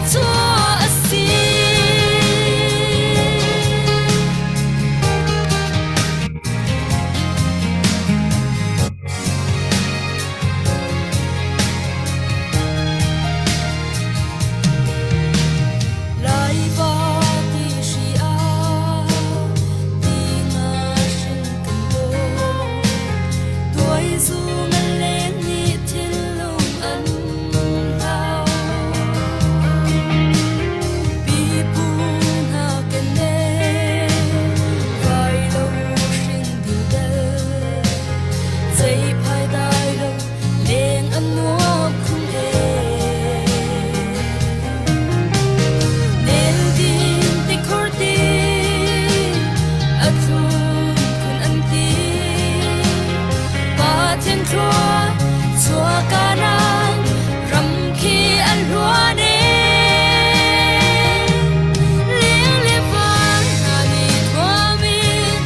thluachuah a si. Laiva ti hri ah ti nga hrin kan daw. Tuai zum len nih thinlung an hlau. Pipu hna kan e, vai lo hrin dildel. Zeiphai dai lo leng an nuam khun e. Nel din ti khur ti, a thlum khun an ti. Pathian thlua chuakanan ram khi an hluan e. Ling le van hna nih thuam in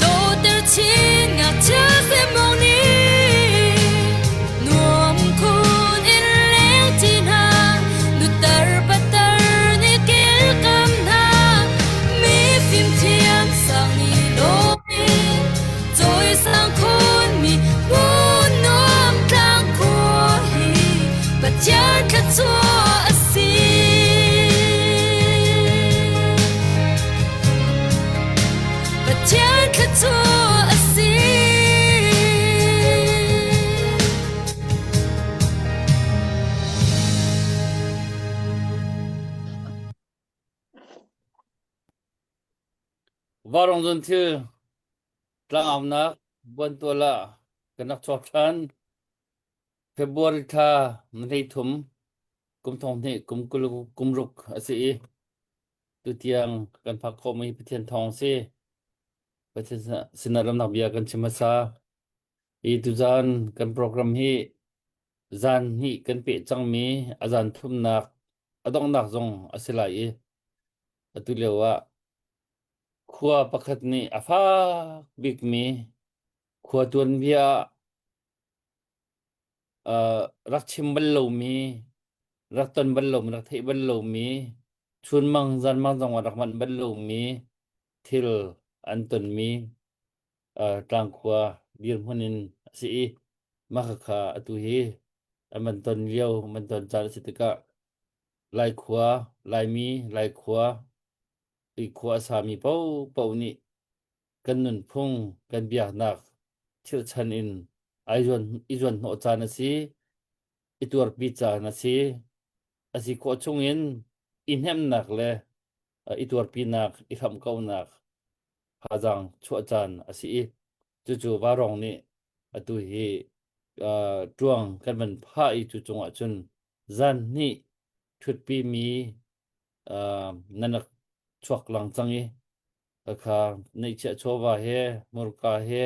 dawter chin ngakchia semong nih nuam khun in leng ti hna nutar patar nih kilkam hna mi fimthiam sang nih lawm in cawisang khun mi hmun nuam tlang khua hi Pathian thluachuah a si. Pathian thluachuah a si. Varong zun thil tlangaunak buantual ah kan rak chuak ṭhan. February thla 23 kum thong hnih kum 20 kum ruk a si i tutiang kan phak khawhmi Pathian thawng a si. Pathian sinah ramnak bia kan chim hmasa. Hi tuzan kan program hi zan hnih kan peh cangmi a zan thumnak a donghnak zong a si lai i atu lio ah khua pakhat nih a fak bikmi khua tuanbia ah rak chim bal lomi, rak ton bal lomi, rak theih bal lomi, chunmang zanmang zong ah rak manh bal lomi thil an tonmi tlangkhua dirhmun in a si i mah khakha atu hi an van ton lio an ton caan a si tikah Laikhua, Laimi, Laikhua i khua a sami paohpaoh nih kan nunphung, kan biaknak chirhchan in ai zuan i zuan hnawh caan a si, i tuarpi caan a si. A si khawh chungin i hnemhnak le i tuarpinak, i hramhkauhnak thazaang chuah caan a si i cucu Vaurawng nih atu hi ṭuang kan van phah i cu cungah cun zan hnih ṭhutpimi nan rak chuak lang cang i khakha neihchiah chawva he hmurka he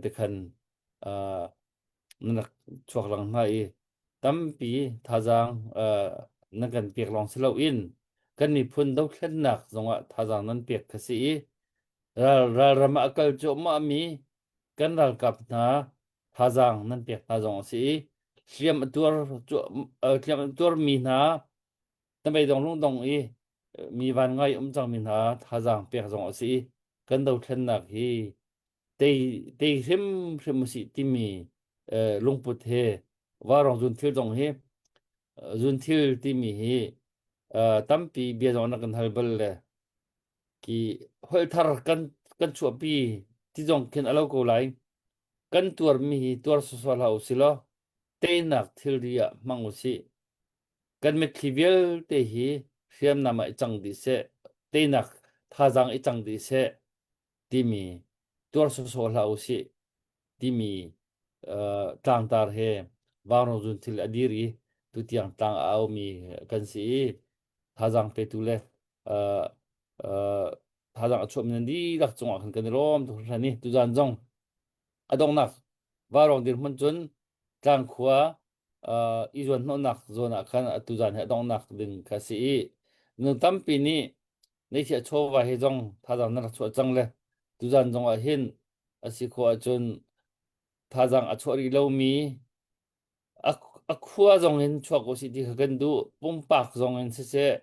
tikhan nan rak chuak lang hna i tampi thazaang nan kan pek lawng si loin kan miphun dothlennak zongah thazaang nan pek kha si i ral ralram ah a kal cuahmahmi kan ralkap hna thazaang nan pek hna zong a si i hliam a tuar hliam a tuarmi hna hnabei-dong lungdong i mi van ngai um cangmi hna thazaang pek zong a si i kan dothlennak hi tei tei hrimhrim usih timi lungput he vaurawng zunthil zong hi zunthil timi hi tampi bia zong na kan hal bal le ki holh thar kan kan chuahpi ti zong khin a lo ko lai kan tuarmi hi tuar sawsawh hlah usih law teinak thilri ah hmang usih kan mitthli vialte hi hriamnam ah i cang dih seh teinak thazaang i cang dih seh timi tuar sawsawh hlah usih timi tlangtar he Vangrong zunthil a dir i tutiang tlang a aumi kan si i thazaang petu le thazaang a chuahmi nan dihlak cungah khan kan i lawm tuk hringhran i tuzaan zong a donghnak Vangrong dirhmun cun tlangkhua i zuanhnawhnak zawn ah khan atu zan hi a donghnak ding kha a si i minung tampi nih neihchiah chawva hi zong thazaang nan rak chuah cang le tuzan zong ah hin a si khawh ahcun thazaang a chuah rih lomi a A khua zong in chuak usih ti kha kan duh. Pumpak zong in siseh,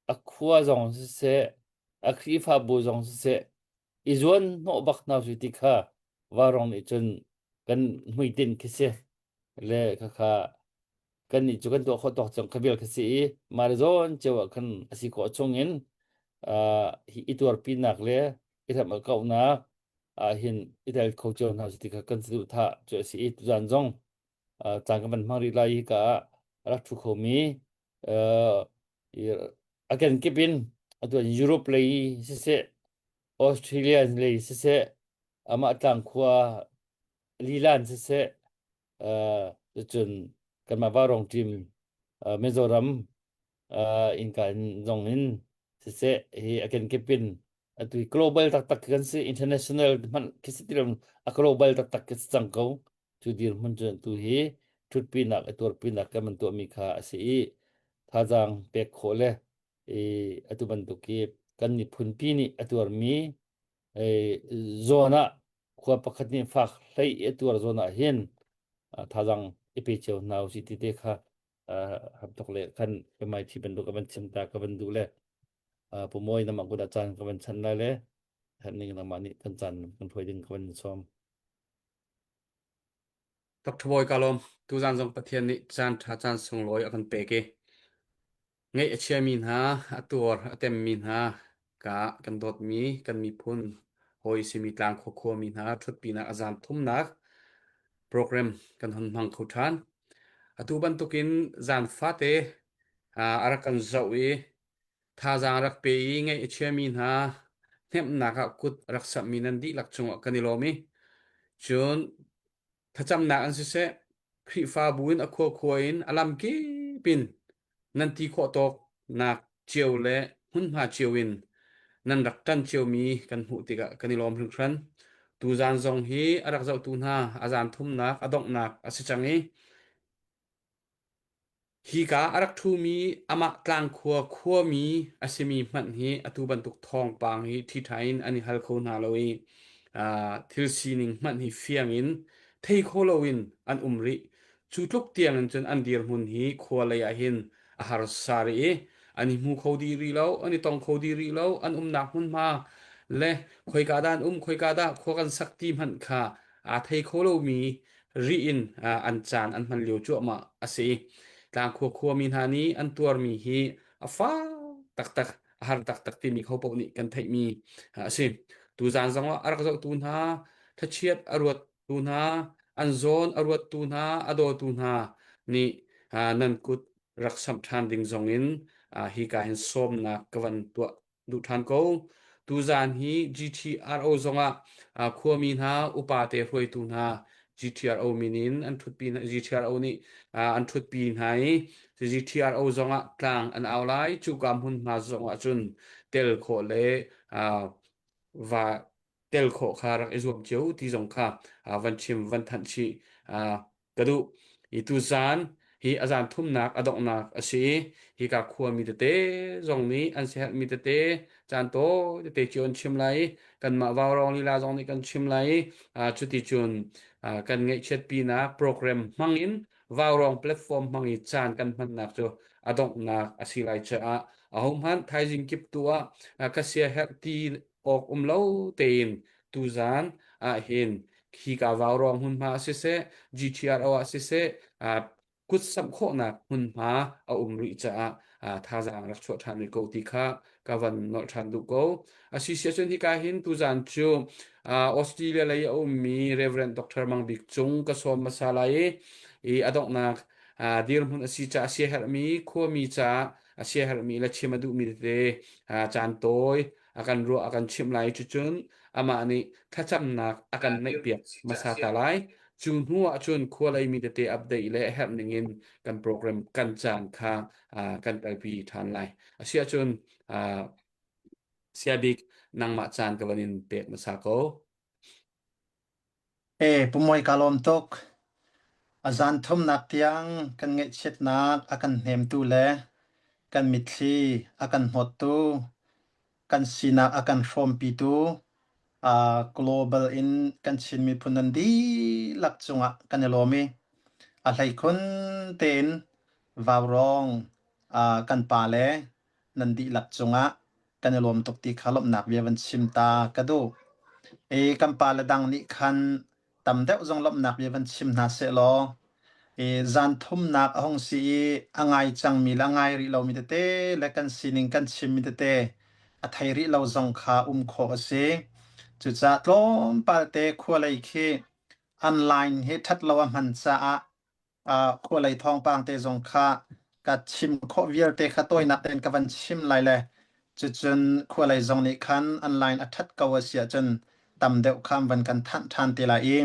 a khua zong in siseh, a Khrihfabu zong siseh, i zuan hnawh bak hna usih ti kha vaurawng nih cun kan hmuitinh khi si. Le khakha kannih cu kan tuah khawh tawk cang kha vial kha si i mah le zawn cio ah khan a si khawh chung in uh, hi i tuarpinak le i hramh kauhnak ah hin i tel kho cio hna si ti kha kan saduhthah cu a si i tuzan zong uh, caan kan van hmang rih lai hi ka ah a rak thu khomi uh, a kenkip in atu Europe lei siseh Australia lei siseh amah tlang khua lilan siseh uh, cun kanmah Vaurawng team uh, Mizoram uh, innka in zong in siseh hi a kenkip in atu hi global taktak kan si international hmanh khi si ti lo a global taktak khi si cang ko cu dirhmun cu tu hi ṭhutpinak i tuarpinak kan man tuahmi kha a si i thazaang pek khawh le i atu bantuk hi kan miphunpi nih a tuarmi zawn ah khua pakhat nih fak hlei i a tuar zawn ah hin thazaang i pe cio hna usih ti te kha hamtok le khan ka thi bantuk ka van chim ta ka van duh le pumawi namah kut ah caan ka van chan lai le ning nangmah nih kan caan kan hruai ding ka van sawm. Dr. Bawi ka lawm. Tuzan zong Pathian nih caan ṭha caan sunglawi a kan pek i Ngaih a chiami hna, a tuar a temmi hna, ka kan dawtmi kan miphun hawi simi tlangkhua khuami hna ṭhutpinak a zaam thumnak program kan hun hmang kho ṭhan. Atu bantukin zaan fate a rak kan zoh i thazaang rak pe i ngaih a chiami hna hnemhnak ah kut a rak samhmi nan dihlak cungah kan i lawm i cun Thlacamnak an siseh, Khrihfabu in a khuakhua in a lamkip in nan ti khawh tawknak cio le hmunhma cio in nan rak ṭan ciomi kan hmuh tikah kan i lawm hringhran. Tuzaan zong hi a rak zohtu hna a zaan thumnak a donghnak a si cang i Hika a rak ṭhumi amah tlangkhua khuami a simi hmanh hi atu bantuk thawngpang hi ṭhiṭha in an i hal kho hna lo i thil sining hmanh hi fiang in thei kho loin an um rih. Cu tluk tiang in cun an dirhmun hi khua lei ah hin a harsa rih i an i hmu kho dih rih lo, an i tong kho dih rih lo, an umnak hmunhma le khoika dah an um, khoika dah khua kan sak ti hmanh kha aa thei kho lomi ri in an caan an hman lio cuahmah a si. Tlangkhua khuami hna nih an tuarmi hi a fak taktak, a har taktak timi kho paoh nih kan theihmi a si. Tuzaan zongah a rak zohtu hna, thlachiat a ruattu hna, an zawn a ruattu hna, a dawtu hna nih nan kut rak samh ṭhan ding zongin hika hin sawmnak ka van tuah duh ṭhan ko. Tuzaan hi GTRO zongah khuami hna, upate hruaitu hna GTRO min in an ṭhutpi hna, GTRO nih an ṭhutpi hna i GTRO zongah tlang an au lai. Cuka hmunhma zongah cun tel khawh le va tel khawh kha rak i zuam cio ti zong kha van chim van thanh chih ka duh. I tuzaan hi a zaan thumnak a donghnak a si i hika khuami tete zong nih an siaherhmi tete caan tawi tete cio an chim lai i kanmah vaurawng lila zong nih kan chim lai i cuti cun kan ngaihchiatpinak program hmang in vaurawng platform hmang i caan kan hmannak cu a donghnak a si lai caah ahohmanh thaizing kip tu ah ka siaherh ti awk um lo tein tuzaan ah hin hika vaurawng hmunhma ah siseh GTRO ah siseh kut samh khawhnak hmunhma a um rih caah thazaang rak chuah ṭhan rih ko ti kha ka van nolh ṭhan duh ko. Asi cun hika hin tuzaan cu Australia lei a ummi Reverend Dr. Mang Bik Cung ka sawm hmasa lai i a donghnak dirhmun a si caah siaherhmi khuami caah a siaherhmi le chim a duhmi tete caan tawi a kan ruah a kan chimh lai cucun amah nih thlacamnak a kan neihpiak hmasa ta lai cu hnu ah cun khua lei mi tete update le a herh ning in kan program kan caan kha kan kalpi ṭhan lai asiahcun siabik nangmah caan ka van in pek hmasa ko E pumawi ka lawm tuk. A zan thumnak tiang kan ngaihchiatnak a kan hnemtu le kan mitthli a kan hnawttu, kan sinak a kan hrawmpitu, uh, global in kan Chin miphun nan dihlak cungah kan i lawm i. A hleikhun tein vaurawng kan pa le nan dihlak cungah kan i lawm tuk ti kha lawmhnak bia van chim ta ka duh. I kan pa le dang nih khan tam deuh zong lawmhnak bia van chim hna sehlaw i zan thumnak a hung si i a ngai cangmi le a ngai rih lomi tete le kan sining kan chimmi tete a thei rih lo zong kha um khawh a si. Cucaah tlawmpal te khualei khi online hi ṭhat lo a hman caah khualei thawngpang te zong kha ka chim khawh vialte kha tawinak tein ka van chim lai le cucun khualei zong nih khan online a ṭhat ko a si ahcun tam deuh kha an van kan thanh ṭhan te lai i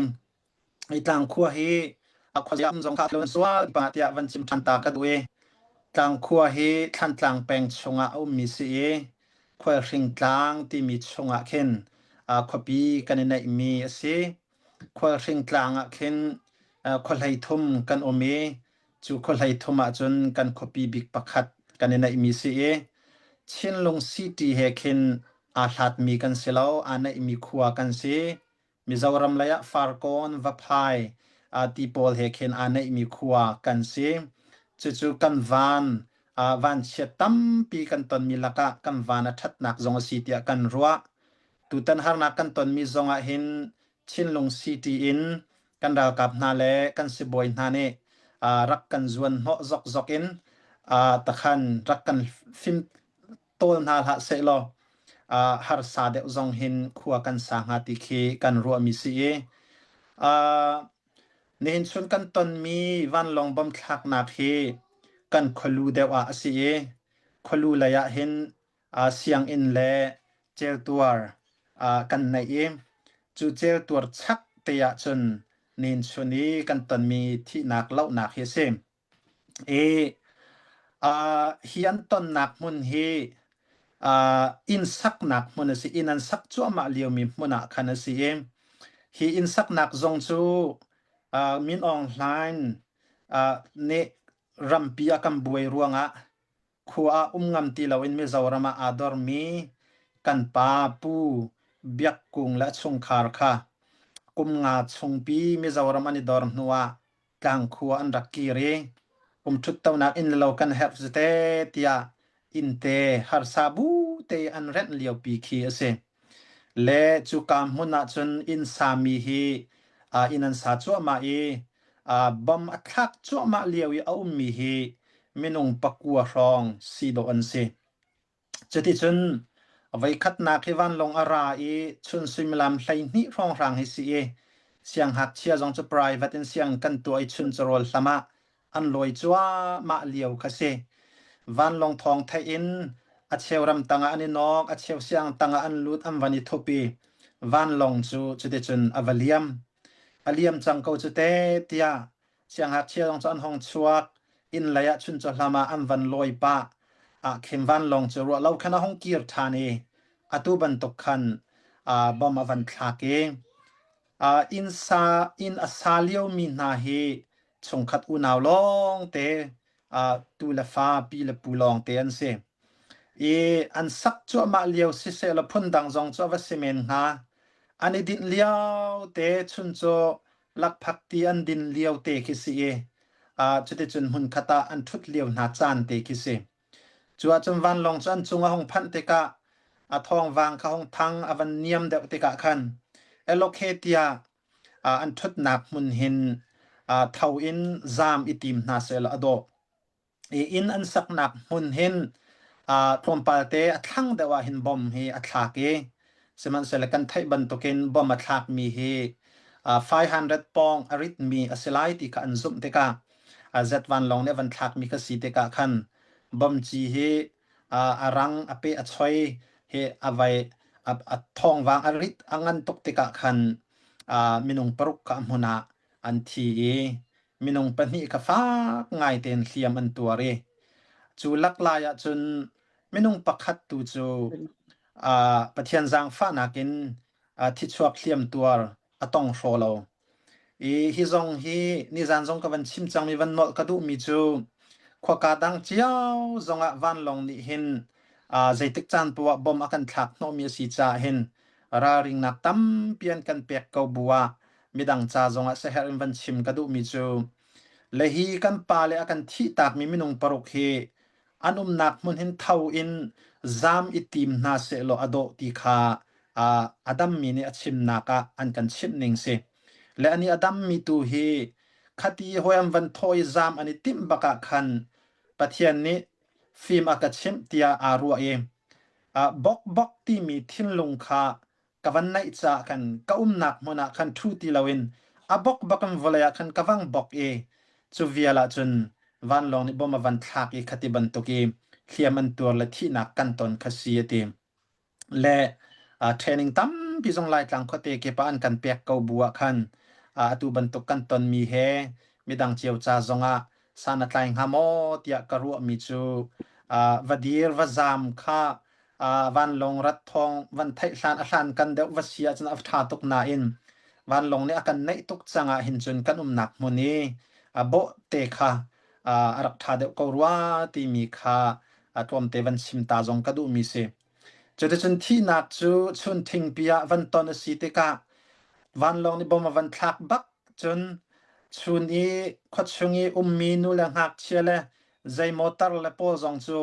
hi tlangkhua hi a khuazei um zong kha lo zual pa tiah van chim ṭhan ta ka duh i tlangkhua hi Thlantlang peng chungah a ummi si i Khualhring tlang timi chungah khin khuapi kan i neihmi a si. Khualhring tlang ah khin khuahlei thum kan um i cu khuahlei thum ahcun kan khuapi bik pakhat kan i neihmi si i Chinlung City he khin aa hlatmi kan si lo, aa neihmi khua kan si. Mizoram lei ah Farkawn, Vaphai ti pawl he khin aa neihmi khua kan si. Cucu kan van vanchiat tampi kan tonmi lakah kan van a ṭhatnak zong a si tiah kan ruah. Tutan harnak kan tonmi zong ah hin Chinlung City in kan ralkap hna le kan sibawi hna nih rak kan zuan hnawh zokzok in takhan rak kan fim tawl hna hlah sehlaw harsa deuh zong hin khua kan sa hnga ti khi kan ruahmi si i nihin chun kan tonmi vanlawng bom thlaknak hi kan khualu deuh ah a si i khualu lei ah hin sianginn le celtuar kan neih i cu celtuar chak te ah cun nihin chun i kan tonmi thihnak lohnak hi a si. I hi an tonnak hmun hi inn saknak hmun a si. Inn an sak cuahmah liomi hmun ah khan a si i hi inn saknak zong cu Min Aung Hlaing nih rampi a kan buai ruangah khua ah um ngam ti loin Mizoram ah aa dormi kan pa Pu Biak Kung le a chungkhar kha kum nga chungpi Mizoram an i dor hnuah tlangkhua an rak kir i umṭhuttonak inn le lo kan herh zute tiah innte harsa bu te an renh liopi khi a si. Le cuka hmun ah cun inn sami hi inn an sa cuahmah i bom a thlak cuahmah lio i a ummi hi minung pakua hrawng si dawh an si. Cuticun voikhatnak hi vanlawng a ra i chun suimilam 12 hrawnghrang hi si i sianghngakchia zong cu private in sianginn kan tuah i chun carawl hlam ah an lawi cuahmah lio kha si. Vanlawng thawng theih in a cheu ramtang ah an i nawk, a cheu siang tang ah an lut an van i thup i vanlawng cu cuticun a va liam. A liam cang ko cu te tiah Siangngakchia zong cu an hong chuak. Inn lei ah chuncaw hlam ah an van lawi pah. Ah khin vanlawng cu ruah lo khan a hung kir ṭhan i atu bantuk khan uh, bom a van thlak i uh, inn sa inn a sa liomi hna hi chungkhat unau lawng te uh, tu le fa pi le pu lawng te an si. I an sak cuahmah lio siseh law phundang zong cu a va si men hnga. An i dinh lio te chun cu lakphakti an din lio te khi si i uh, cuticun hmunkhat ah an ṭhut lio hna caan te khi si. Cu ahcun vanlawng cu an cung a hung phanh tikah a thawngvang kha hung thang a van niam deuh tikah khan elokhe tiah uh, an ṭhutnak hmun hin uh, tho in zaam i tim hna seh law a dawh. I inn an saknak hmun hin uh, tlawmpal te a thlang deuh ah hin bom hi a thlak i sihmanhsehlaw kan theih bantukin bom a thlakmi hi uh, 500 pawng a ritmi a si lai ti kha an zumh tikah uh, Z vanlawng nih a van thlakmi kha si tikah khan bom ci hi uh, a rang a pe a choi hi a vai a, a thawngvang a rit a ngan tuk tikah khan uh, minung paruk kha a hmun ah an thi i minung pahnih kha fak ngai tein hliam an tuar i cu laklai ahcun minung pakhat tu cu uh, Pathian zaangfahnak in uh, thichuak hliam tuar a tong hraw lo. I hi zong hi nizan zong ka van chim cangmi van nolh ka duhmi cu khuaka dang cio zongah vanlawng nih hin uh, zeitik caan poah bom a kan thlak hnawhmi a si caah hin ralringnak tampi an kan pek ko bu ah midang ca zongah siaherh in van chim ka duhmi cu. Le hi kan pa le a kan thih takmi minung paruk hi an umnak hmun hin tho in zam i tim hna sehlaw a dawh ti kha a dammi nih a chimnak ah an kan chimh ning si. Le ani a dammi tu hi khati hawi an van thawh i zam an i timh bak ah khan Pathian nih fim a ka chimh tiah aa ruah i bokbok timi thinlung kha ka van naih caah khan ka umnak hmun ah khan ṭhu ti loin a bok bak in vawlei ah khan ka vang bok i cu vial ah cun vanlawng nih bom a van thlak i khati bantuk i hliam an tuar le thihnak kan ton kha si a ti. Le training tampi zong Laitlang khuate kip ah an kan pek ko bu ah khan atu bantuk kan tonmi he midang cio ca zongah san a tlai hnga maw tiah ka ruahmi cu va dir va zaam kha vanlawng rat thawng van theih hlan a hlan kan deuh va si ahcun a ṭha tuk nain vanlawng nih a kan naih tuk cang ah hin cun kan umnak hmun i bawh te kha a rak ṭha deuh ko rua timi kha tlawmte van chim ta zong ka duhmi si. Cuticun thihnak cu chun thingpi ah van ton a si tikah vanlawng nih bom a van thlak bak cun chun i khuachung i ummi nu le ngakchia le zeimaw tar le pawl zong cu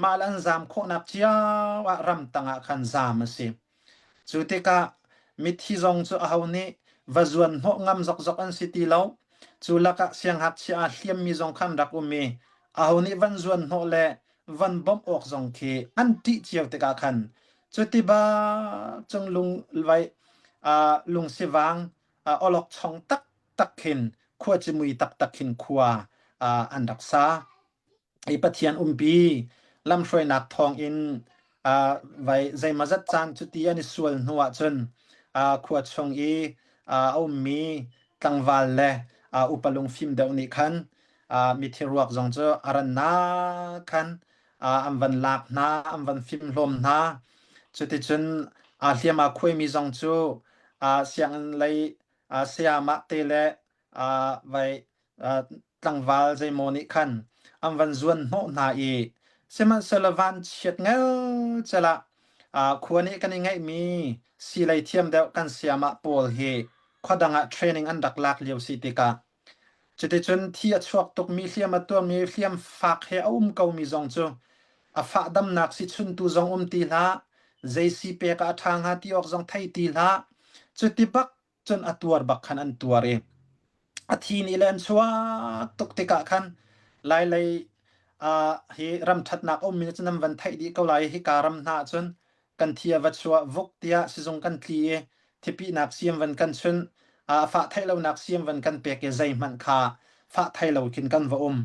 mah le an zaam khawhnak cio ah ramtang ah khan zaam a si. Cu tikah mithi zong cu aho nih va zuan hnawh ngam zokzok an si ti lo. Cu lakah siangngakchia aa hliammi zong khan rak um i aho nih van zuan hnawh le van bawmh awk zong khi an ṭih cio tikah khan cuti bak cung lung vai lungsivang awlokchong taktak khin khua cimui taktak khin khua an rak sa. I Pathian umpi lamhruainak thawngin vai zeimawzat caan cuti an i sual hnu ahcun khua chung i a ummi tlangval le upa lungfim deuh nih khan mithi ruak zong cu a rannak khan an van lak hna, an van fimhlawm hna. Cuticun aa hliam aa khuaimi zong cu sianginn lei sayamah te le vai tlangval zeimaw nih khan an van zuan hnawh hna i sihmanhsehlaw vanchiat ngelcel ah khua nih kan i ngeihmi silei thiam deuh kan sayamah pawl hi khua dang ah training an rak lak lio si tikah cuticun thi a chuak tukmi hliam a tuarmi hliam fak he a um komi zong cu a fah damnak si chuntu zong um ti hlah zei si pek ah a ṭha hnga ti awk zong thei ti hlah cuti bak cun a tuar bak khan an tuar i a thi nih le an chuak tuk tikah khan Lailei uh, hi ram ṭhatnak a ummi cu nan van theih dih ko lai hika ram hna ahcun kan thi a va chuah vuk tiah sizung kan tli i thipihnak siam van kan chunh uh, fah theih lonak siam van kan pek i zeihmanh kha fah thei lo khin kan va um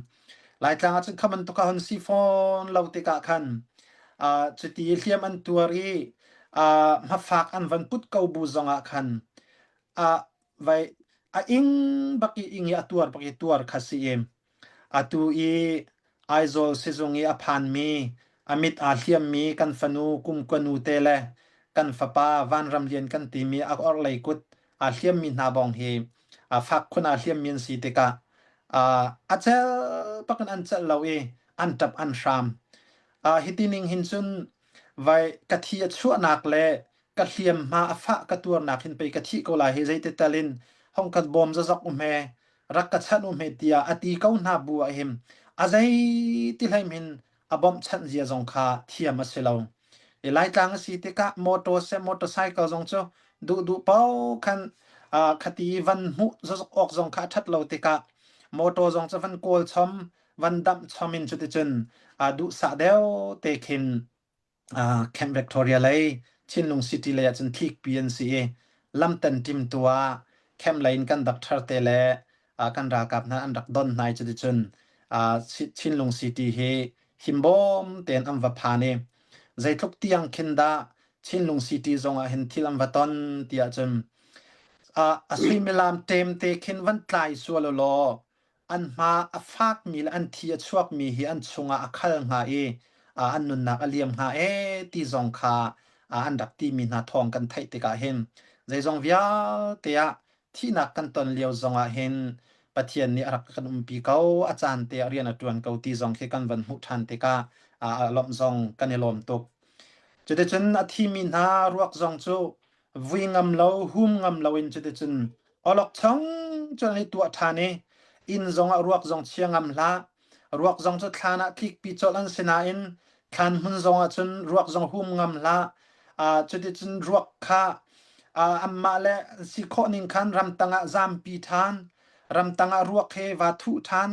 Laitlang ahcun kha bantuk a hun si fawn lo tikah khan uh, cuti hliam an tuar i uh, hmafak an van put ko bu zongah khan uh, vai a ing bak i ing i a tuar bak i tuar kha si i atu i Aizawl sizung i a phanmi a mit aa hliammi kan fanu kumkua te le kan fapa Vanram Lian kan timi a orhlei kut aa hliammi hna bong hi fak khun aa hliammi an si tikah a cel bakin an celh lo i an ṭap an hram. Hiti ning hin cun vai ka thi a chuahnak le ka hliamhma a fah ka tuarnak hin pei ka thih ko lai hi zeiti tal in hong kan bawm zazok um he rak ka chanh um he tiah a ti ko hna bu ah hin a zei ti hlei hin a bawmhchanh zia zong kha thiam a si lo. I Laitlang a si tikah motor seh motorcycle zong cu duh duh paoh khan uh, khati van hmuh zazok awk zong kha a ṭhat lo tikah motor zong cu van kawl chom van damh chom in cuticun uh, duhsah deuh te khin uh, Camp Victoria lei Chinlung City lei ahcun thlikpi an si i lamtan ṭimtu ah camp lei in kan doctor te le uh, kan ralkap hna an rak don hna i cuticun uh, Chinlung City hi himbawm tein an va phan i zeitluk tiang khin dah Chinlung City zong ah hin thil an va ton ti ahcun uh, a suimilam ṭem te khin van tlai sual law an hma a fakmi le an thi a chuakmi hi an chungah a khal hnga i an nunnak a liam hnga ee ti zong kha an rak timi hna thawng kan theih tikah hin zeizong vialte ah thihnak kan ton lio zongah hin Pathian nih a rak kan umpi ko a caan te ah rian a ṭuan ko ti zong khi kan van hmuh ṭhan tikah a lawmh zong kan i lawm tuk. Cuticun a thimi hna ruak zong cu vui ngam lo, hum ngam loin cuticun awlokchong cun an i tuah ṭhan i. Inn zongah ruak zong chia ngam hlah. Ruak zong cu thlan ah tlikpi colh an si nain thlan hmun zongah cun ruak zong hum ngam hlah. Uh, cuticun ruak kha uh, anmah le si khawh ning khan ramtang ah zampi ṭhan, ramtang ah ruak he va thuh ṭhan,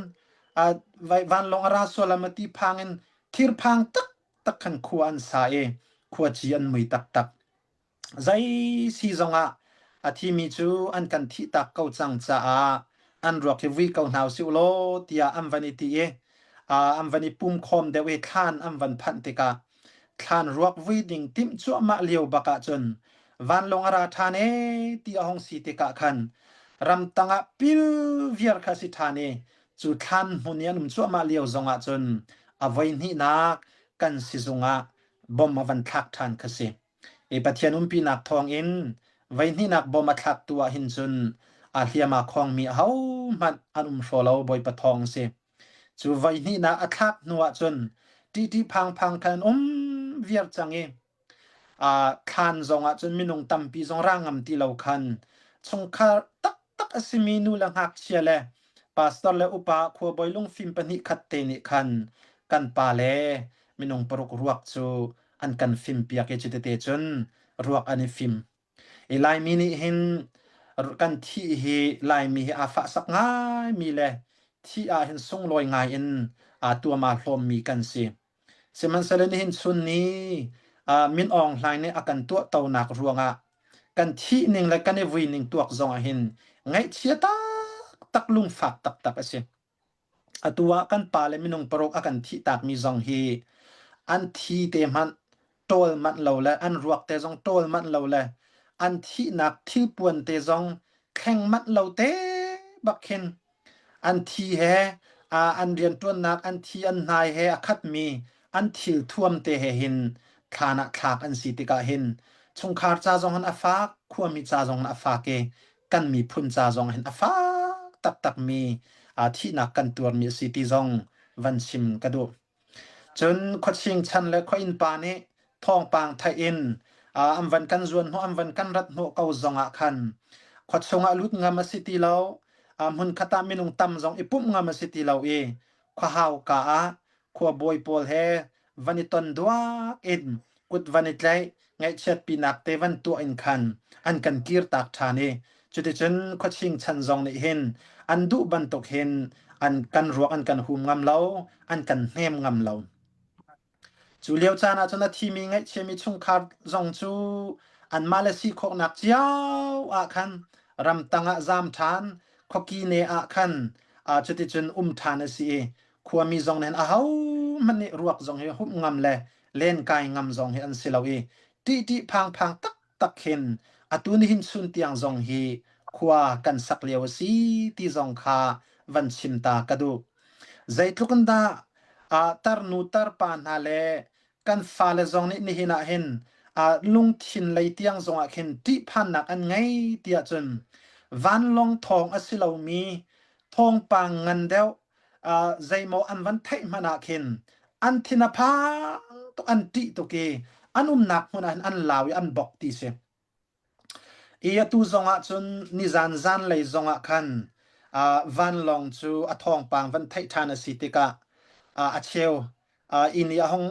uh, vanlawng a ra sual ah ti phang in thirphang taktak khan khua an sa i khuaci an mui taktak. Zei si zongah a thimi cu an kan thihtak ko cang caah an ruak hi vui ko hna usih law tiah an van i ti i an van i pum khawm deuh i thlan an van phanh tikah thlan ruak vui ding timh cuahmah lio bak ahcun vanlawng a ra ṭhan ee ti a hung si tikah khan ramtang ah pil viar kha a si ṭhan i cu thlan hmun i an um cuahmah lio zongah cun a voi hnihnak kan sizung ah bom a van thlak ṭhan kha si. I Pathian umpinak thawngin voihnihnak bom a thlaktu ah hin cun aa hliam aa khawngmi ahohmanh an um hraw lo Bawipa thawng a si. Cu voihnihnak a thlak hnu ah cun ṭihṭih phangphang khan an um viar cang i aa thlan zong ah cun minung tampi zong ra ngam ti lo khan chungkhar taktak a simi nu le ngakchia le pastor le upa khuabawi lungfim pahnih khat te nih khan kan pa le minung paruk ruak cu an kan fimpiak i cutete cun ruak an i fim. I Laimi nih hin kan thih hi Laimi hi aa fahsak ngaimi le thih ah hin sunglawi ngai in aa tuam aa hlawmmi kan si. Sihmanhsehlaw nihin chun ni Min Aung Hlaing nih a kan tuahtonak ruangah kan thih ning le kan i vui ning tuak zong ah hin ngaihchia taktak lungfak taktak a si. Atu ah kan pa le minung paruk a kan thihtakmi zong hi an thi te hmanh ṭawl manh lo le an ruak te zong ṭawl manh lo le an thihnak thilpuan te zong thleng manh lo te bak khin an thi he an rianṭuannak an thi an hnai he a khatmi an thil thuam te he hin thlan ah thlak an si tikah hin chungkhar ca zong hin a fak khuami ca zong hin a fak i kan miphun ca zong hin a fak taktakmi thihnak kan tuarmi a si ti zong van chim ka duh. Cun khuaching chan le khua innpa nih thawngpang theih in an van kan zuan hnawh an van kan rat hnawh ko zong ah khan khuachung ah lut ngam a si ti lo hmunkhat ah minung tam zong i pumh ngam a si ti lo i khuahau ka ah khuabawi pawl he van i ton duak in kut van i tlaih ngaihchiatpinak te van tuah in khan an kan kirtak ṭhan i cuticun khuaching chan zong nih hin an duh bantuk hin an kan ruak an kan hum ngam lo an kan hnem ngam lo. Cu lio caan ah cun a thimi ngaihchiami chungkhar zong cu anmah le si khawhnak cio ah khan ramtang ah zaam ṭhan khuaki ne ah khan cuticun um ṭhan a si i khuami zong nih ahohmanh nih ruak zong hi humh ngam le lenkai ngam zong hi an si lo i ṭihṭih phangphang taktak hin atu nihin chun tiang zong hi khua kan sak lio a si ti zong kha van chim ta ka duh. Zeitluk in dah tarnu tarpa hna le kan fale zong nih nihin ah hin lungthin lei tiang zongah khin ṭihphannak an ngei tiah cun vanlawng thawng a si lomi thawngpang ngan deuh zeimaw an van theih hmanh ah khin an thin a phang tuk an ṭih tuk i an umnak hmun ah hin an lau i an bok ti si. I atu zongah cun nizan zanlei zongah khan vanlawng cu a thawngpang van theih ṭhan a si tikah a cheu inn i a hung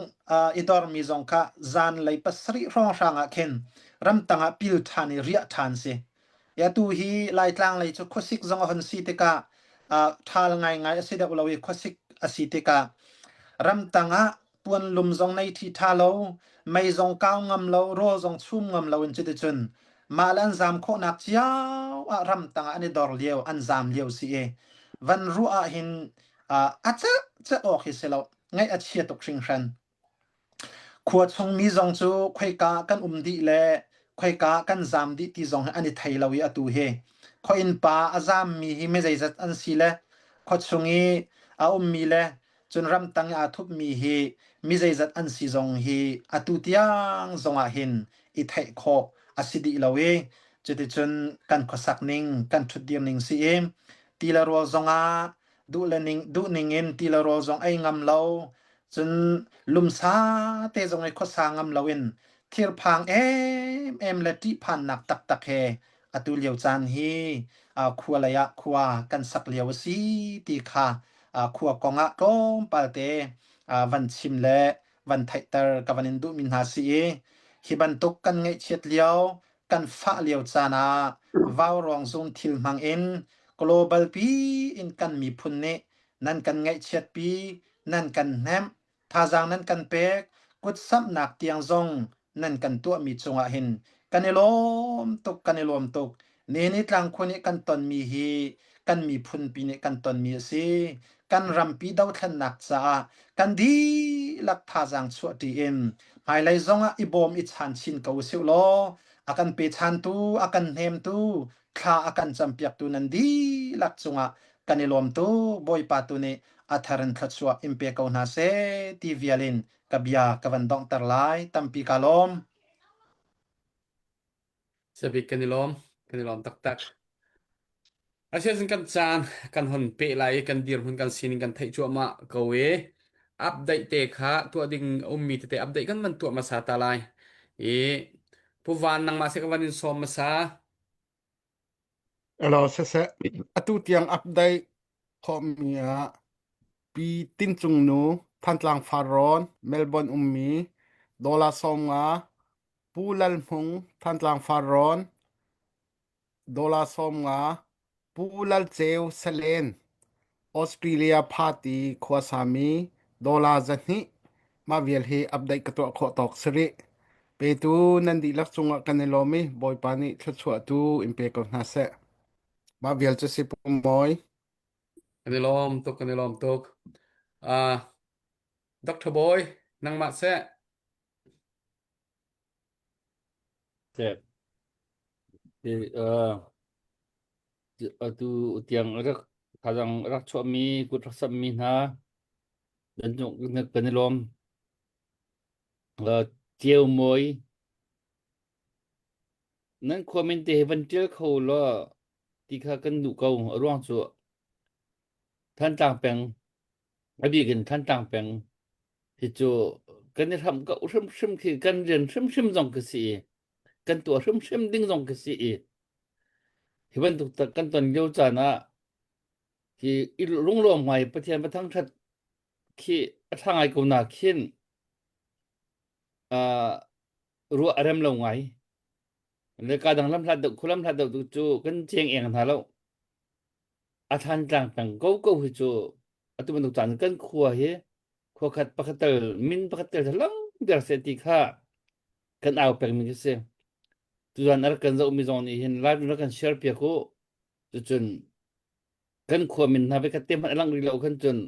i dormi zong kha zanlei pasarih hrawnghrang ah khin ramtang ah pil ṭhan i riah ṭhan si. I atu hi Laitlang lei cu khuasik zong a hun si tikah ṭhal ngaingai a si deuh lo i khuasik a si tikah ramtang ah puanlum zong nei ṭhi ṭha lo, mei zong kau ngam lo, rawl zong chum ngam lo in cuticun mah le an zaam khawhnak cio ah ramtang ah an i dor lio, an zaam lio si i van ruah ah hin a celh celh awk hi si lo, ngaih a chia tuk hringhran. Khua chungmi zong cu khoika kan um dih le khoika kan zaam dih ti zong hi an i thei lo i atu hi khua innpa a zaammi hi mi zeizat an si le khua chung i a ummi le Cun ramtang i aa thupmi hi mi zeizat an si zong hi atu tiang zongah hin i theih khawh a si dih lo i cuticun kan khuasak ning kan ṭhutdir ning si i ti le rawl zongah duh le ning duh ning in ti le rawl zong ei ngam lo cun lumsa te zong i khuasa ngam loin thirphang emem le ṭihphannak taktak he. Atu lio caan hi khua lei ah khua kan sak lio a si ti kha khua kong ah tlawmpal te van chim le van theihter ka van in duhmi hna si i hi bantuk kan ngaihchiat lio kan fah lio caan ah vaurawng zung thil hmang in global pi in kan miphun nih nan kan ngaihchiatpi nan kan hnemh thazaang nan kan pek kutsamhnak tiang zong nan kan tuahmi cungah hin kan i lawm tuk kan i lawm tuk Nini tlangkhua nih kan tonmi hi kan miphunpi nih kan tonmi a si kan rampi dothlennak caah kan dihlak thazaang chuahṭi in hmailei zongah i bawm i chan chin ko usih law a kan pechantu a kan hnemtu thla a kan campiaktu nan dihlak cungah kan i lawm tuk Bawipa tu nih a thar in thluachuah in pe ko hna seh ti vial in ka bia ka van donghter lai tampi ka lawm. Sabik kan i lawm kan i lawm taktak. Asian kan caan kan hon pe lai i kan dirhmun kan sining kan theih cuahmah ko i update te kha tuah ding a ummi tete update kan van tuah hmasa ta lai i Pu Van nangmah se ka van in sawm hmasa. Alo siseh atu tiang update khawhmi ah Pi Tin Cung Nu Thantlang Farrawn Melbourne ummi Dollar 50 Pu Lal Hmung Thantlang Farrawn Dollar 50 Pu Lal Ceu Salen Australia Party khuasami dollar 200 mah vial hi update ka tuah khawh tawk si rih. Petu nan dihlak cungah kan i lawm i Bawipa nih thluachuah tu in pe ko hna seh. Mah vial cu si Pu Mawi. Kan i lawm tuk kan i lawm tuk. Uh, Dr. Boy, nangmah seh. Seh. Uh, atu tiang rak thazang rak chuahmi kut rak sammi hna nan kan i lawm. Ceu mawi nan khua min te hi van ṭial kho law ti kha kan duh ko. A ruang cu Thantlang peng a bik in Thantlang peng hi cu kan i hramh ko hrimhrim khi kan rian hrimhrim zong khi si i kan tuah hrimhrim ding zong khi si i hi bantuk kan ton lio caan ah hi i lunglawm ngai Pathian va thangṭhat khi a ṭha ngai ko na khin uh, ruah a rem lo ngai le ka dang lam hlat deuh khulam hlat deuh tu cu kan cheng eng hna lo a thlan tlang peng ko ko hi cu atu bantuk caan kan khua hi khua khat pakhat tel min pakhat tel lang der se ti kha kan au peng mi si tuzan ar kan zoh mi zong nih hin live rak kan share piak u cucun kan khua min hna ve khat te hmanh a lang rih lo khan cun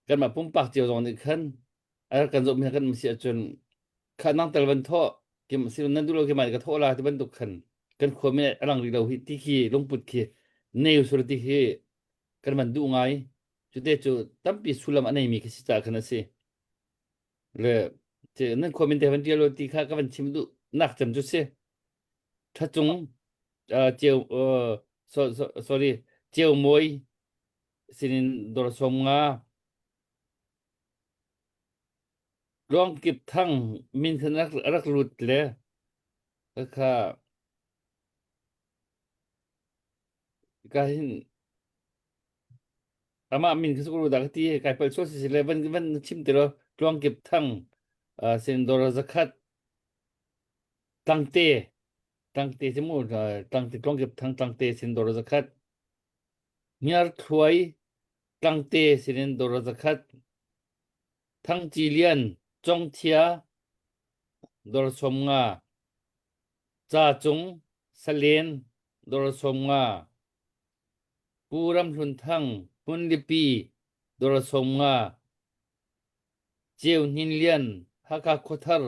kanmah pumpak cio zong nih khan a rak kan zohmi kan si ahcun kha nang tel van thawh kim si nan duh lo khi mai ka thawh la ti bantuk khan kan khua min a lang rih lo hi ti khi lungput khi nei sur ti khi kan van duh ngai cute cu tampi sullam a neimi khi si ca khan a si le nan khua min te van tial lo ti kha ka van chim duh nak cem cu si thacung ceu sorry ceu moi sinin dor som nga Tluangkip Thang min khan rak lut le kha ka hin amah min kha sukru dah ka ti kai pal sual si le van van chim ti lo Tluangkip Thang sin dor zakhat Tlangte Tlangte si mu Tlangte Tluangkip Thang Tlangte sin dor zakhat Hniarthluai Tlangte sinin dor zakhat Thangci Lian Congthia dor 50 Ca Cung Salen dor 50 Pu Ramhlun Thang Hmunlipi dor 50 Ceu Hnin Lian Hakha Khuathar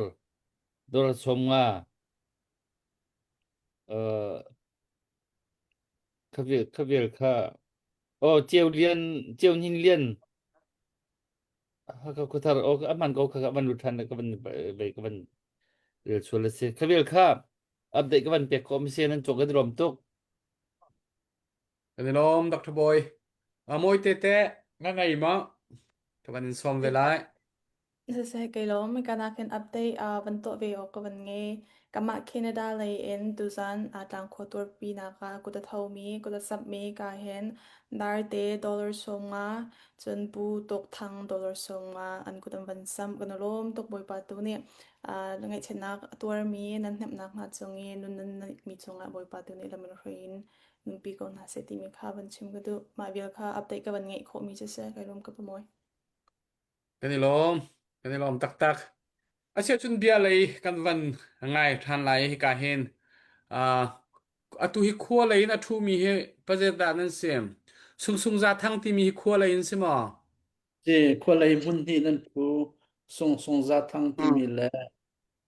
dor 50 uh, Khavel kha oh Ceu Lian Ceu Hnin Lian Hakha khuathar aw a hman ko kha van lut than ka van ve ka van rel sual a si khavel kha update ka van pek ko mi se nan cawk kan rom tuk Kan i lawm Dr. Boy. A moi te te nga ngei ma ka van in sawm ve lai. Siseh kei lawm ka nakin update uh, van tuah ve awk ka van ngei. Kamah Canada lei in tuzan uh, tlangkhua tuarpi nak ah kut a thomi, kut a samhmi ka hin darte dollar 50 cun pu tuk thang dollar 50 an kut an van samh. Kan i lawm tuk Bawipa tu nih uh, ngaihchiatnak a tuarmi nan hnemhnak hna cung i nun nan mi cungah Bawipa tu nih lam in hruai in nunpi ko hna seh timi kha van chim ka duh. Mah vial kha update ka van ngeih khawhmi cu si. Kai lawm ka pamoy. Kan i lawm. Kan i lawm taktak. Asiahcun bia lei kan van ngai ṭhan lai hika hin. Uh, atu hi khua lei in a ṭhumi hi pazet dah nan si? Sungsung Za Thang timi hi khua lei in si maw? Ci khua lei hmun hnih nan phu Sungsung Za Thang timi le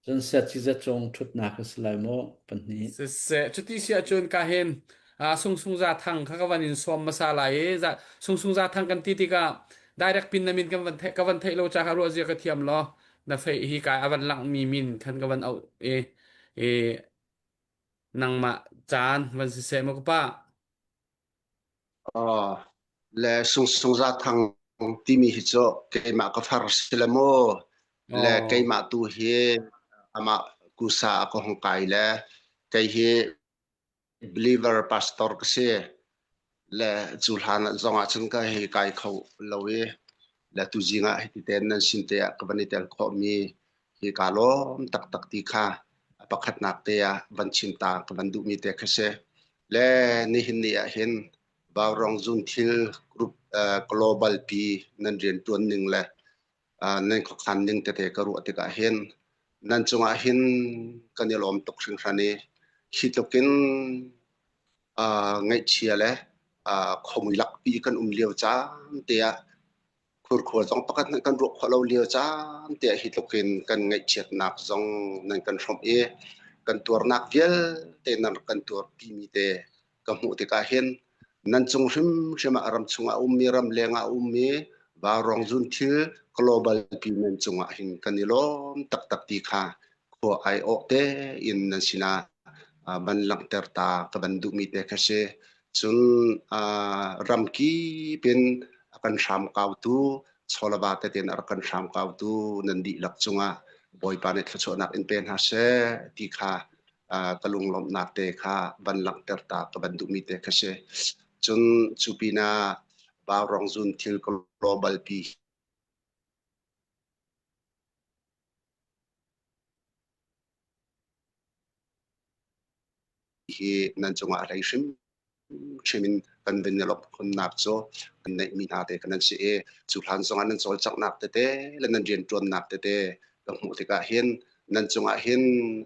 Cun siaci cung ṭhutnak a si lai maw? Pahnih. Siseh, cuti si ahcun ka hin Sungsung Za Thang kha ka van in sawm hmasa lai i Sungsung Za Thang kan ti tikah direct pin na min kan van theih ka van theih lo ca kha ruah zia ka thiam law na fei hi kai a van langmi min khan ka van auh i i nangmah caan van siseh maw ka pa. Aw, le Sungsung Za Thang timi hi cu keimah ka far si le mu. Le Aw. keimah tu hi amah kusa a ka hung kai le kei hi believer pastor ka si. Le cu hlan zong ah cun ka hei kai kho lo i le tuzing ah hiti ten nan sin te ah ka van i tel khawhmi hi kaa lawm taktak ti kha a pakhatnak te ah van chim ta ka van duhmi te kha si. Le nihin ni ah hin Vaurawng Zunthil Group uh, Global pi nan rian tuan ning le uh, nan khuakhan ning tete ka ruah tikah hin nan cungah hin kan i lawm tuk hringhran i hi tlukin uh, ngaihchia le uh, khomui lakpi kan um lio caan te ah Khurkhua zong pakhat hmanh kan ruah khawh lo lio caan te ah hi tluk in kan ngaihchiatnak zong nan kan hrawmh i kan tuarnak vialte nan rak kan tuarpi mi te ka hmuh tikah hin nan cung hrimhrim ah ram chungah a ummi ram leng ah a ummi vaurawng zunthil global pi nan cungah hin kan i lawm taktak ti kha khua aiawh tein nan sinah van langhter ta ka van duhmi te kha si. Cun ramkip in a kan hramkautu chawlava tete in a rak kan hramkautu nan dihlak cungah Bawipa nih thluachuahnak in pe hna seh ti kha ka lunglawmhnak te kha van langhter ta ka van duhmi te kha si. Cun cu pinah Vaurawng Zun thil global pi Hi nan cungah a hlei hrimhrim in kan van i lawmh khunnak cu kan neihmi hna te kan nan si i cu hlan zongah nan cawlcanghnak tete le nan rianṭuannak tete ka hmuh tikah hin nan cungah hin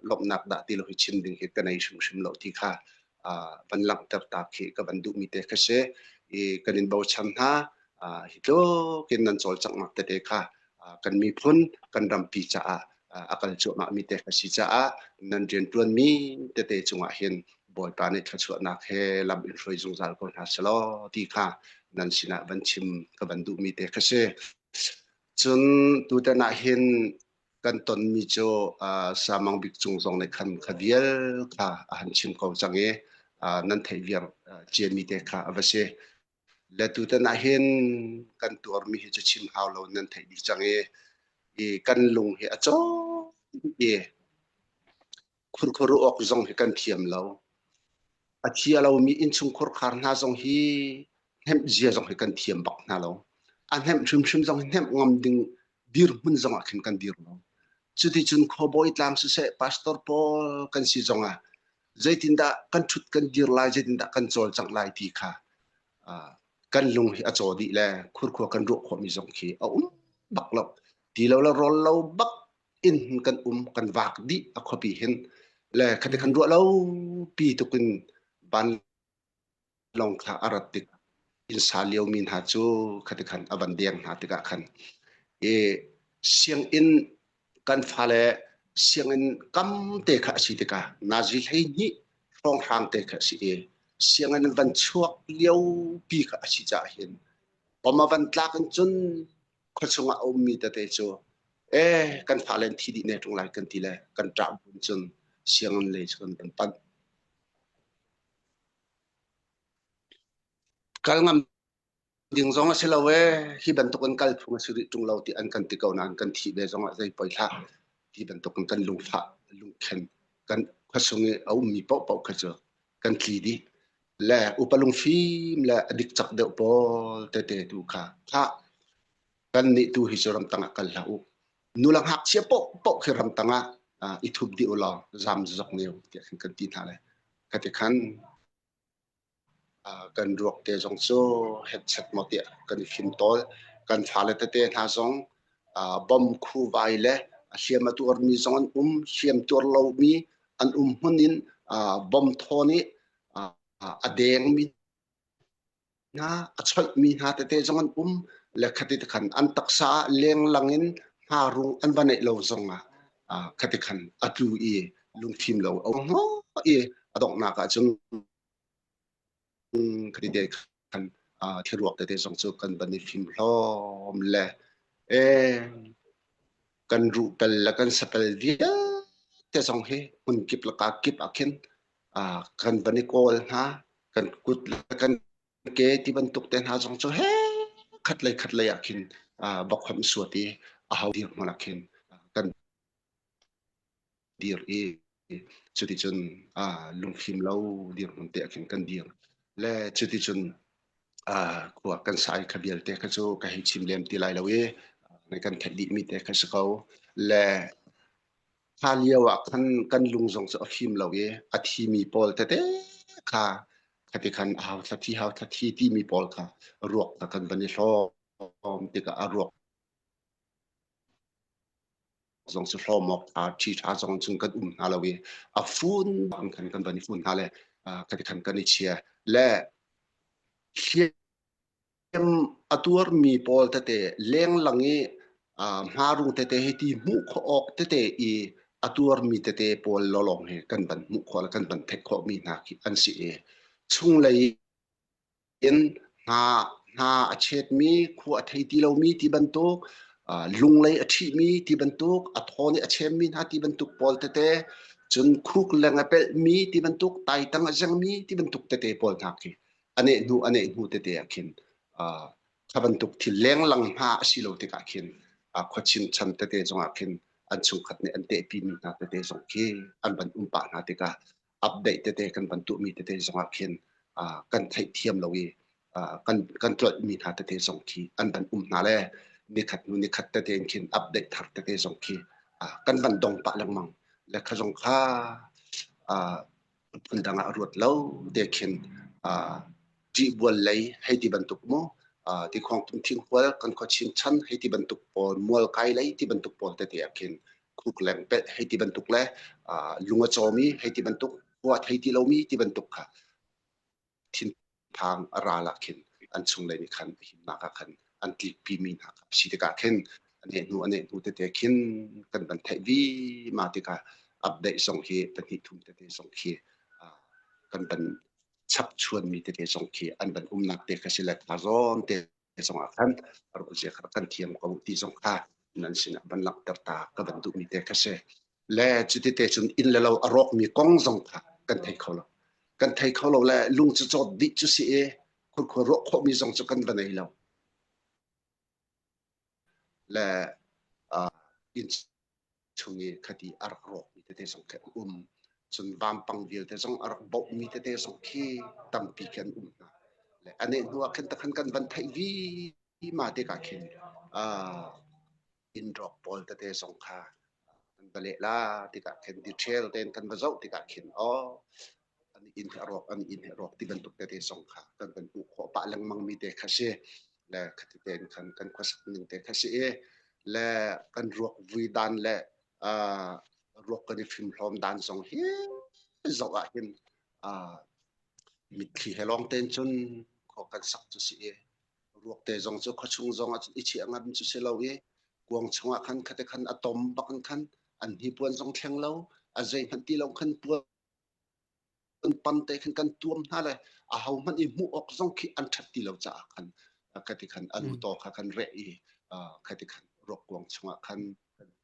lawmhnak dah ti lo hi chim ding hi ka nei hrimhrim lo ti kha van langhter ta khi ka van duhmi te kha si i kan in bochan hna hi tluk in nan cawlcanghnak tete kha kan miphun kan rampi caah a kal cuahmahmi te kha si caah nan rianṭuanmi tete cungah hin Bawipa nih thluachuahnak he lam in hruai zungzal ko hna selaw ti kha nan sinah van chim ka van duhmi te kha si. Cun tutan ah hin kan tonmi cu Samang Bik Cung zong nih khan kha vial kha a han chim ko cang i nan theih viar ciami te kha a va si. Le tutan ah hin kan tuarmi hi cu chim hau lo nan theih dih cang i, i kan lung hi a caw i khurkhur awk zong hi kan thiam lo. A thia lomi innchungkhur khar hna zong hi hnemh zia zong hi kan thiam bak hna lo. A hnemh hrimhrim zong hi hnemh ngam ding dirhmun zong ah khin kan dir lo. Cuticun khuabawi tlang siseh pastor pawl kan si zong ah zeitindah kan ṭhut kan dir lai, zeitindah kan cawlcangh lai ti kha kan lung hi a caw dih le khurkhua kan ruah khawhmi zong khi a um bak lo. Ti lo le rawl lo bak in kan um kan vak dih a khuapi hin le khati khan ruah lo pi tukin van lawng kha a rat tik inn sa liomi hna cu khati khan a van deng hna tikah khan i sianginn kan fale sianginn kam te kha a si tikah nazi 12 hrawnghrang te kha a si i sianginn van chuak lio pi kha a si caah hin pom a van tlak in cun khuachung ah a ummi tete cu eh kan fale an thi dih ne ṭung lai kan ti le kan ṭah bun cun sianginn lei cu kan van panh. Kal ngam. Ding zong a si lo ee, hi bantuk in kal phung a si rih ṭung lo ti an kan ti ko nain kan thih ve zong ah zei poi hlah. Ti bantuk in kan lungfah, lungkhen, kan khuasung i a ummi paohpaoh kha cu kan tli dih. Le upa lungfim le a dik cak deuh pawl tete tu kha khah kan nih tu hi cu ramtang ah kal hlah u. Nula ngakchia paohpaoh khi ramtang ah i thup dih u law zam zok ne u tiah khan kan ti hna le. Khati khan Kan ruak te zong cu hetchet maw tiah kan i fimtawl. Kan fale tete hna zong bom khuvai le hliam a tuarmi zong an um. Hliam tuar lomi an um hmun in bom thaw nih a dengmi hna, a choihmi hna tete zong an um. Le khati te khan an taksa ah lenglang in hmarung an va neih lo zong ah khati khan a tlu i lungfim lo a um i a donghnak ahcun khati te khan thiruak tete zong cu kan van i fim hlawm le e kan ruh pel le kan sapel vialte zong hi hmun kip le ka kip ah khin kan van i kawl hna kan kut le kan ke ti bantuk te hna zong cu he khat lei khat lei ah khin bok khom suat i a ho dir hmun ah khin kan dir i cuticun lungfim lo dirhmun te ah khin kan dir. Le cuticun khua kan sai kha vialte kha cu ka hei chim lem ti lai lo i kan theih dihmi te kha si ko. Le kha lio ah khan kan lung zong cu a fim lo i a thimi pawl tete kha khati khan hau thla thi hau thla thi timi pawl kha ruak kha kan van i hlawm tikah a ruak zong cu hlawm awk ṭha ṭhi ṭha zong cun kan um hna lo i a fun bang khan kan van i fun hna le kan khan kan i chia le hliam a tuarmi pawl tete lenglang i hmarung tete hi ti hmuh khawh awk tete i a tuarmi tete pawl lawlawng hi kan van hmuh khawh le kan van theih khawhmi hna khi an si i chunglei in hna hna a chetmi, khua a thei ti lomi ti bantuk, lunglei a ṭhihmi ti bantuk, a thaw nih a chemmi hna ti bantuk pawl tete, cun khuk leng a pelhmi ti bantuk, taitang a zengmi ti bantuk tete pawl hna khi a neh hnu a neh hnu tete ah khin kha bantuk thil lenglang hna a si lo tikah khin khuachin chan tete zongah khin an chungkhat nih an tehpimi hna tete zong khi an van um pah hna tikah update tete kan van tuahmi tete zongah khin kan theihthiam lo i kan kan tlolhmi hna tete zong khi an van um hna le nikhat hnu nikhat tete in khin update thar tete zong khi kan van dong pah lengmang le kha zong kha phundang ah ruat lo te khin ṭihbual lei hei ti bantuk mu tikhuang tum thinghual kan khua chin chan hei ti bantuk pawl mual kai lei ti bantuk pawl tete ah khin khuk leng pelh hei ti bantuk le lung a cawmi hei ti bantuk khua thei ti lomi ti bantuk kha thinphang a ral ah khin an chunglei nih khan himnak ah khan an tlikpi mi hna kha si tikah khin a hnu a hnu tete khin kan van theih vi ma tikah update zong hi pahnih thum tete zong khi kan van chap chuan mi tete zong khi an van umnak te kha si le tha zawn te zongah khan ruahzia kha kan thiam ko ti zong kha nan sinah van langhter ta ka van duhmi te kha si le cuti te cun inn le lo a rawkmi kong zong kha kan thei kho lo kan thei kho lo le lung cu cawt dih cu si i khurkhua ruah khawhmi zong cu kan va nei lo le inn chung i khati a rak rawkmi tete zong khi an um. Cun vampang vialte zong a rak bohmi tete zong khi tampi khi an um hna. Le a neh hnu ah khin takhan kan van theih vima tikah khin inn rawk pawl tete zong kha kan va leh la tikah khin detail tein kan va zoh tikah khin aw an inn hi a rawk an inn hi a rawk ti bantuk tete zong kha kan van hmuh khawh pah lengmang mi te kha si le khati tein khan kan khuasak ning te kha si i le kan ruak vui dan le uh, ruak kan i fimhlawm dan zong hi zoh ah hin uh, mitthli he lawng tein cun khua kan sak cu si i ruak te zong cu khuachung zong ah i chiah ngam cu si lo i kuang chungah khan khate khan a tom bak in khan an hnipuan zong thleng lo a zei hmanh ti lo khan puan pan te khan kan tuam hna le a ho hmanh i hmuh awk zong khi an ṭhat ti lo caah khan khati khan a lu taw kha kan reh i khati khan ruak kuang chungah khan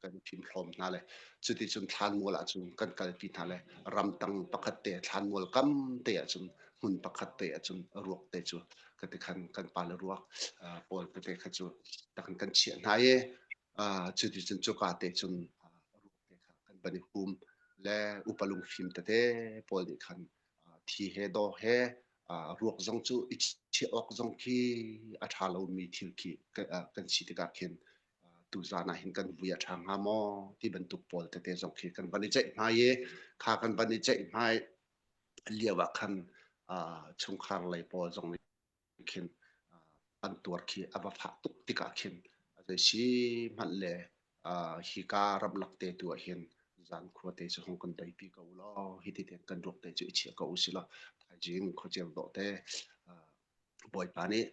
kan phim hlawm hna le cuti cun thlanmual ah cun kan kalpi hna le ramtang pakhat te thlanmual kam te ah cun hmun pakhat te ah cun ruak te cu khati. Kati khan kan pa le ruak pawl tete kha cu takan kan chiah hna i cuti cun cuka te cun ruak te kha kan van i hum le upa lungfim tete pawl nih khan thi he daw he ruak zong cu i chiah awk zong khi a ṭha lomi thil khi kan si tikah khin tuzaan ah hin kan vui a ṭha hnga maw ti bantuk pawl tete zong khi kan van i ceih hmai i kha kan van i ceih hmai lio ah khan chungkhar lei pawl zong nih khin an tuar khi a va fah tuk tikah khin a zei si hmanh le hika ramlak te tu ah hin zan khua te cu hong kan deipi ko law hi ti ten kan ruak te cu i chia ko usih law thaizing khuaceu dawh te Bawipa nih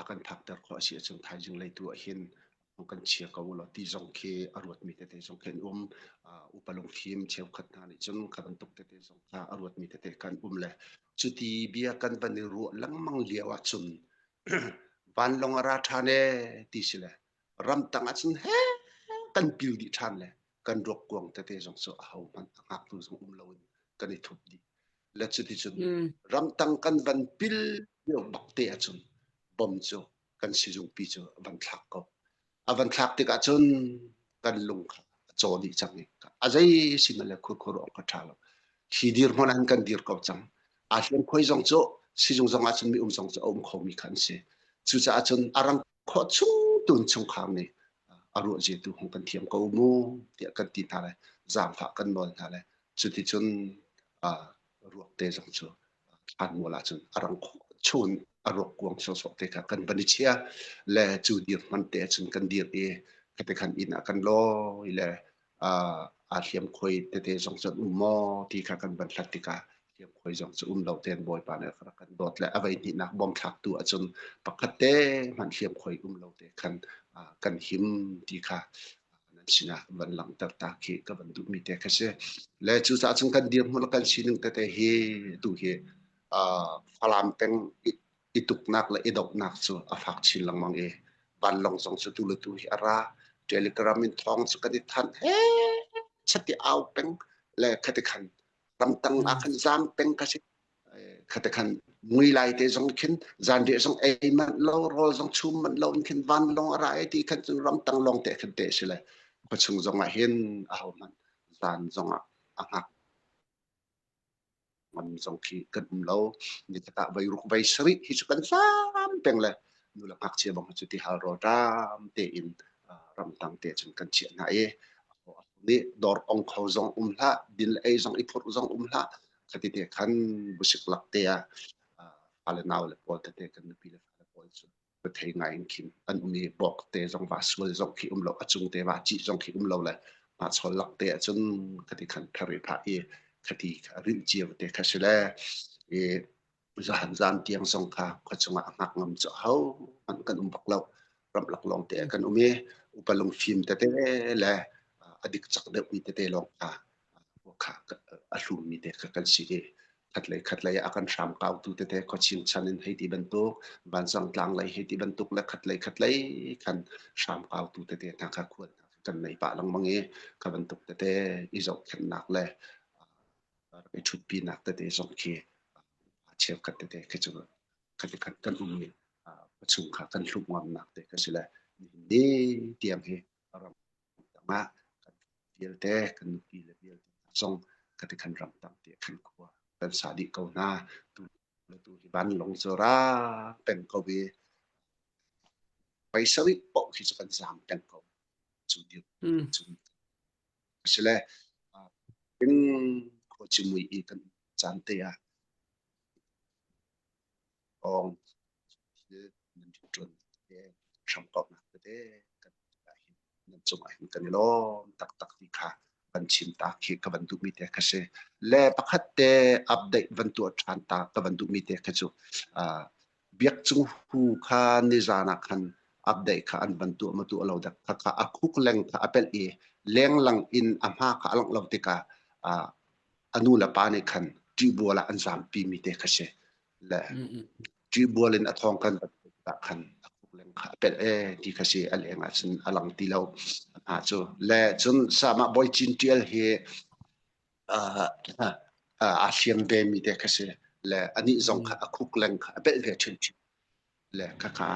a kan phakter khawh a si ahcun thaizing lei tu ah hin kan chia ko law ti zong khi a ruatmi tete zong khi an um. Upa lungfim cheukhat hna nih cun kha bantuk tete zong kha a ruatmi tete kan um le cuti bia kan van i ruah lengmang lio ahcun vanlawng a ra ṭhan ee ti si le ramtang ahcun he kan pil dih ṭhan le kan ruak kuang tete zong cu ahohmanh a hngaktu zong um loin kan i thup dih. Le cuticun ramtang kan van pil lio bak te ahcun bom cu kan sizungpi cu a van thlak ko. A van thlak tikah cun kan lung kha a caw dih cang i a zei si le khurkhur awk a ṭha lo. Hi dirhmun ah kan dir ko cang. Aa hliam khoi zong cu sizung zong ahcun mi um zong cu a um khomi kha an si. Cucaah cun a rang khawh chung tun chungkhar nih a ruah zia tu hung kan thiam ko mu tiah kan ti hna le zaangfah kan nawl hna le cuticun ruak te zong cu thlanmual ahcun a rang chun a ruak kuang sawsawh te kha kan van i chia le cu dir hman te ahcun kan dir i khate khan inn ah kan lawi le aa hliam khoi tete zong cu an um maw ti kha kan van hlat tikah hliam khoi zong cu um lo ten bawipa nih a kan dawt le a vei hnihnak bom thlaktu ahcun pakhat te hmanh hliam khoi um lo te khan kan him ti kha nan sinah van langhter ta khi ka van duhmi te kha si. Le cucaah cun kan dirhmun le kan sining tete hi tu hi Falam peng i tuknak le i dohnak cu a fak chin lengmang i vanlawng zong cu tu le tu hi a ra. Telegram in thawng cu kan i thanh he chati au peng le khati khan ramtang ah khan zam peng ka si. Khate khan mui lai te zong khin zanriah zong ei manh lo rawl zong chum manh lo in khin vanlawng a ra ai ti khan cun ramtang lawng te khin te si le khuachung zong ah hin aho hmanh zan zong ah a hngak ngam zong khi kan um lo ni takah voi ruk voi sarih hi cu kan hlam peng le nu le ngakchia bang cu ti hal rawl ṭam tein ramtang te cun kan chiah hna i nih dawr ong kho zong um hlah din le ei zong i phurh zong um hlah Khati te khan busik lak te ah fale nau le pawl tete kan nupi le fale pawl cu thei ngai in khin an um i bawk te zong va sual zong khi um lo a cung te va cih zong khi um lo le mah chol lak te ahcun khati khan pheri phah i khati rinh cio te kha si le i zahan zan tiang zong kha khua chungah a hngak ngam cu ho hmanh kan um bak lo ramlak lawng te kan um i upa lungfim tete le a dik cak deuhmi tete lawng kha kha a hlummi te kha kan si i khatlei khatlei a kan hram kautu tete khuaching chan in hei ti bantuk vansang tlang lei hei ti bantuk le khatlei khatlei khan hram kautu tete hna kha khual hna kan nei pah lengmang i kha bantuk tete i zohkhenhnak le rak i ṭhutpinak tete zong khi cheukhat tete khi cu khat khat kan um i chung kha kan hluk ngamnak te kha si le nihin ni tiang hi ram dang ah kan vialte kan nupi le vialte zong khati khan ram tam te khan khua kan sa dih ko hna tu le tu hi vanlawng cu ra peng ko i paisa rih poh khi cu kan zaam peng ko cu dir cu asile in khuacimui i kan caan te ah ong thil nan ṭuan te hramkauhnak tete kan hin nan cungah hin kan i lawm taktak ti kha van chim ta khi ka van duhmi te kha si. Le pakhat te update van tuah ṭhan ta ka van duhmi te kha cu Biak Cung Hu kha nizan ah khan update kha an van tuah ma tuah lo dak kha kha a khuk leng kha a pelh i lenglang in a hma kha a langh lo tikah a nu le pa nih khan ṭihbual ah an zampi mi te kha si. Le ṭihbual in a thawng kan ah khan a khuk leng kha a pelh e ti kha si a leng ah cun a lang ti lo a hma cu. Le cun sama Bawi Cin Ṭial hi aa hliam ve mi te kha si. Le anih zong kha a khuk leng kha a pelh ve ṭhiamṭhiam. Le khakha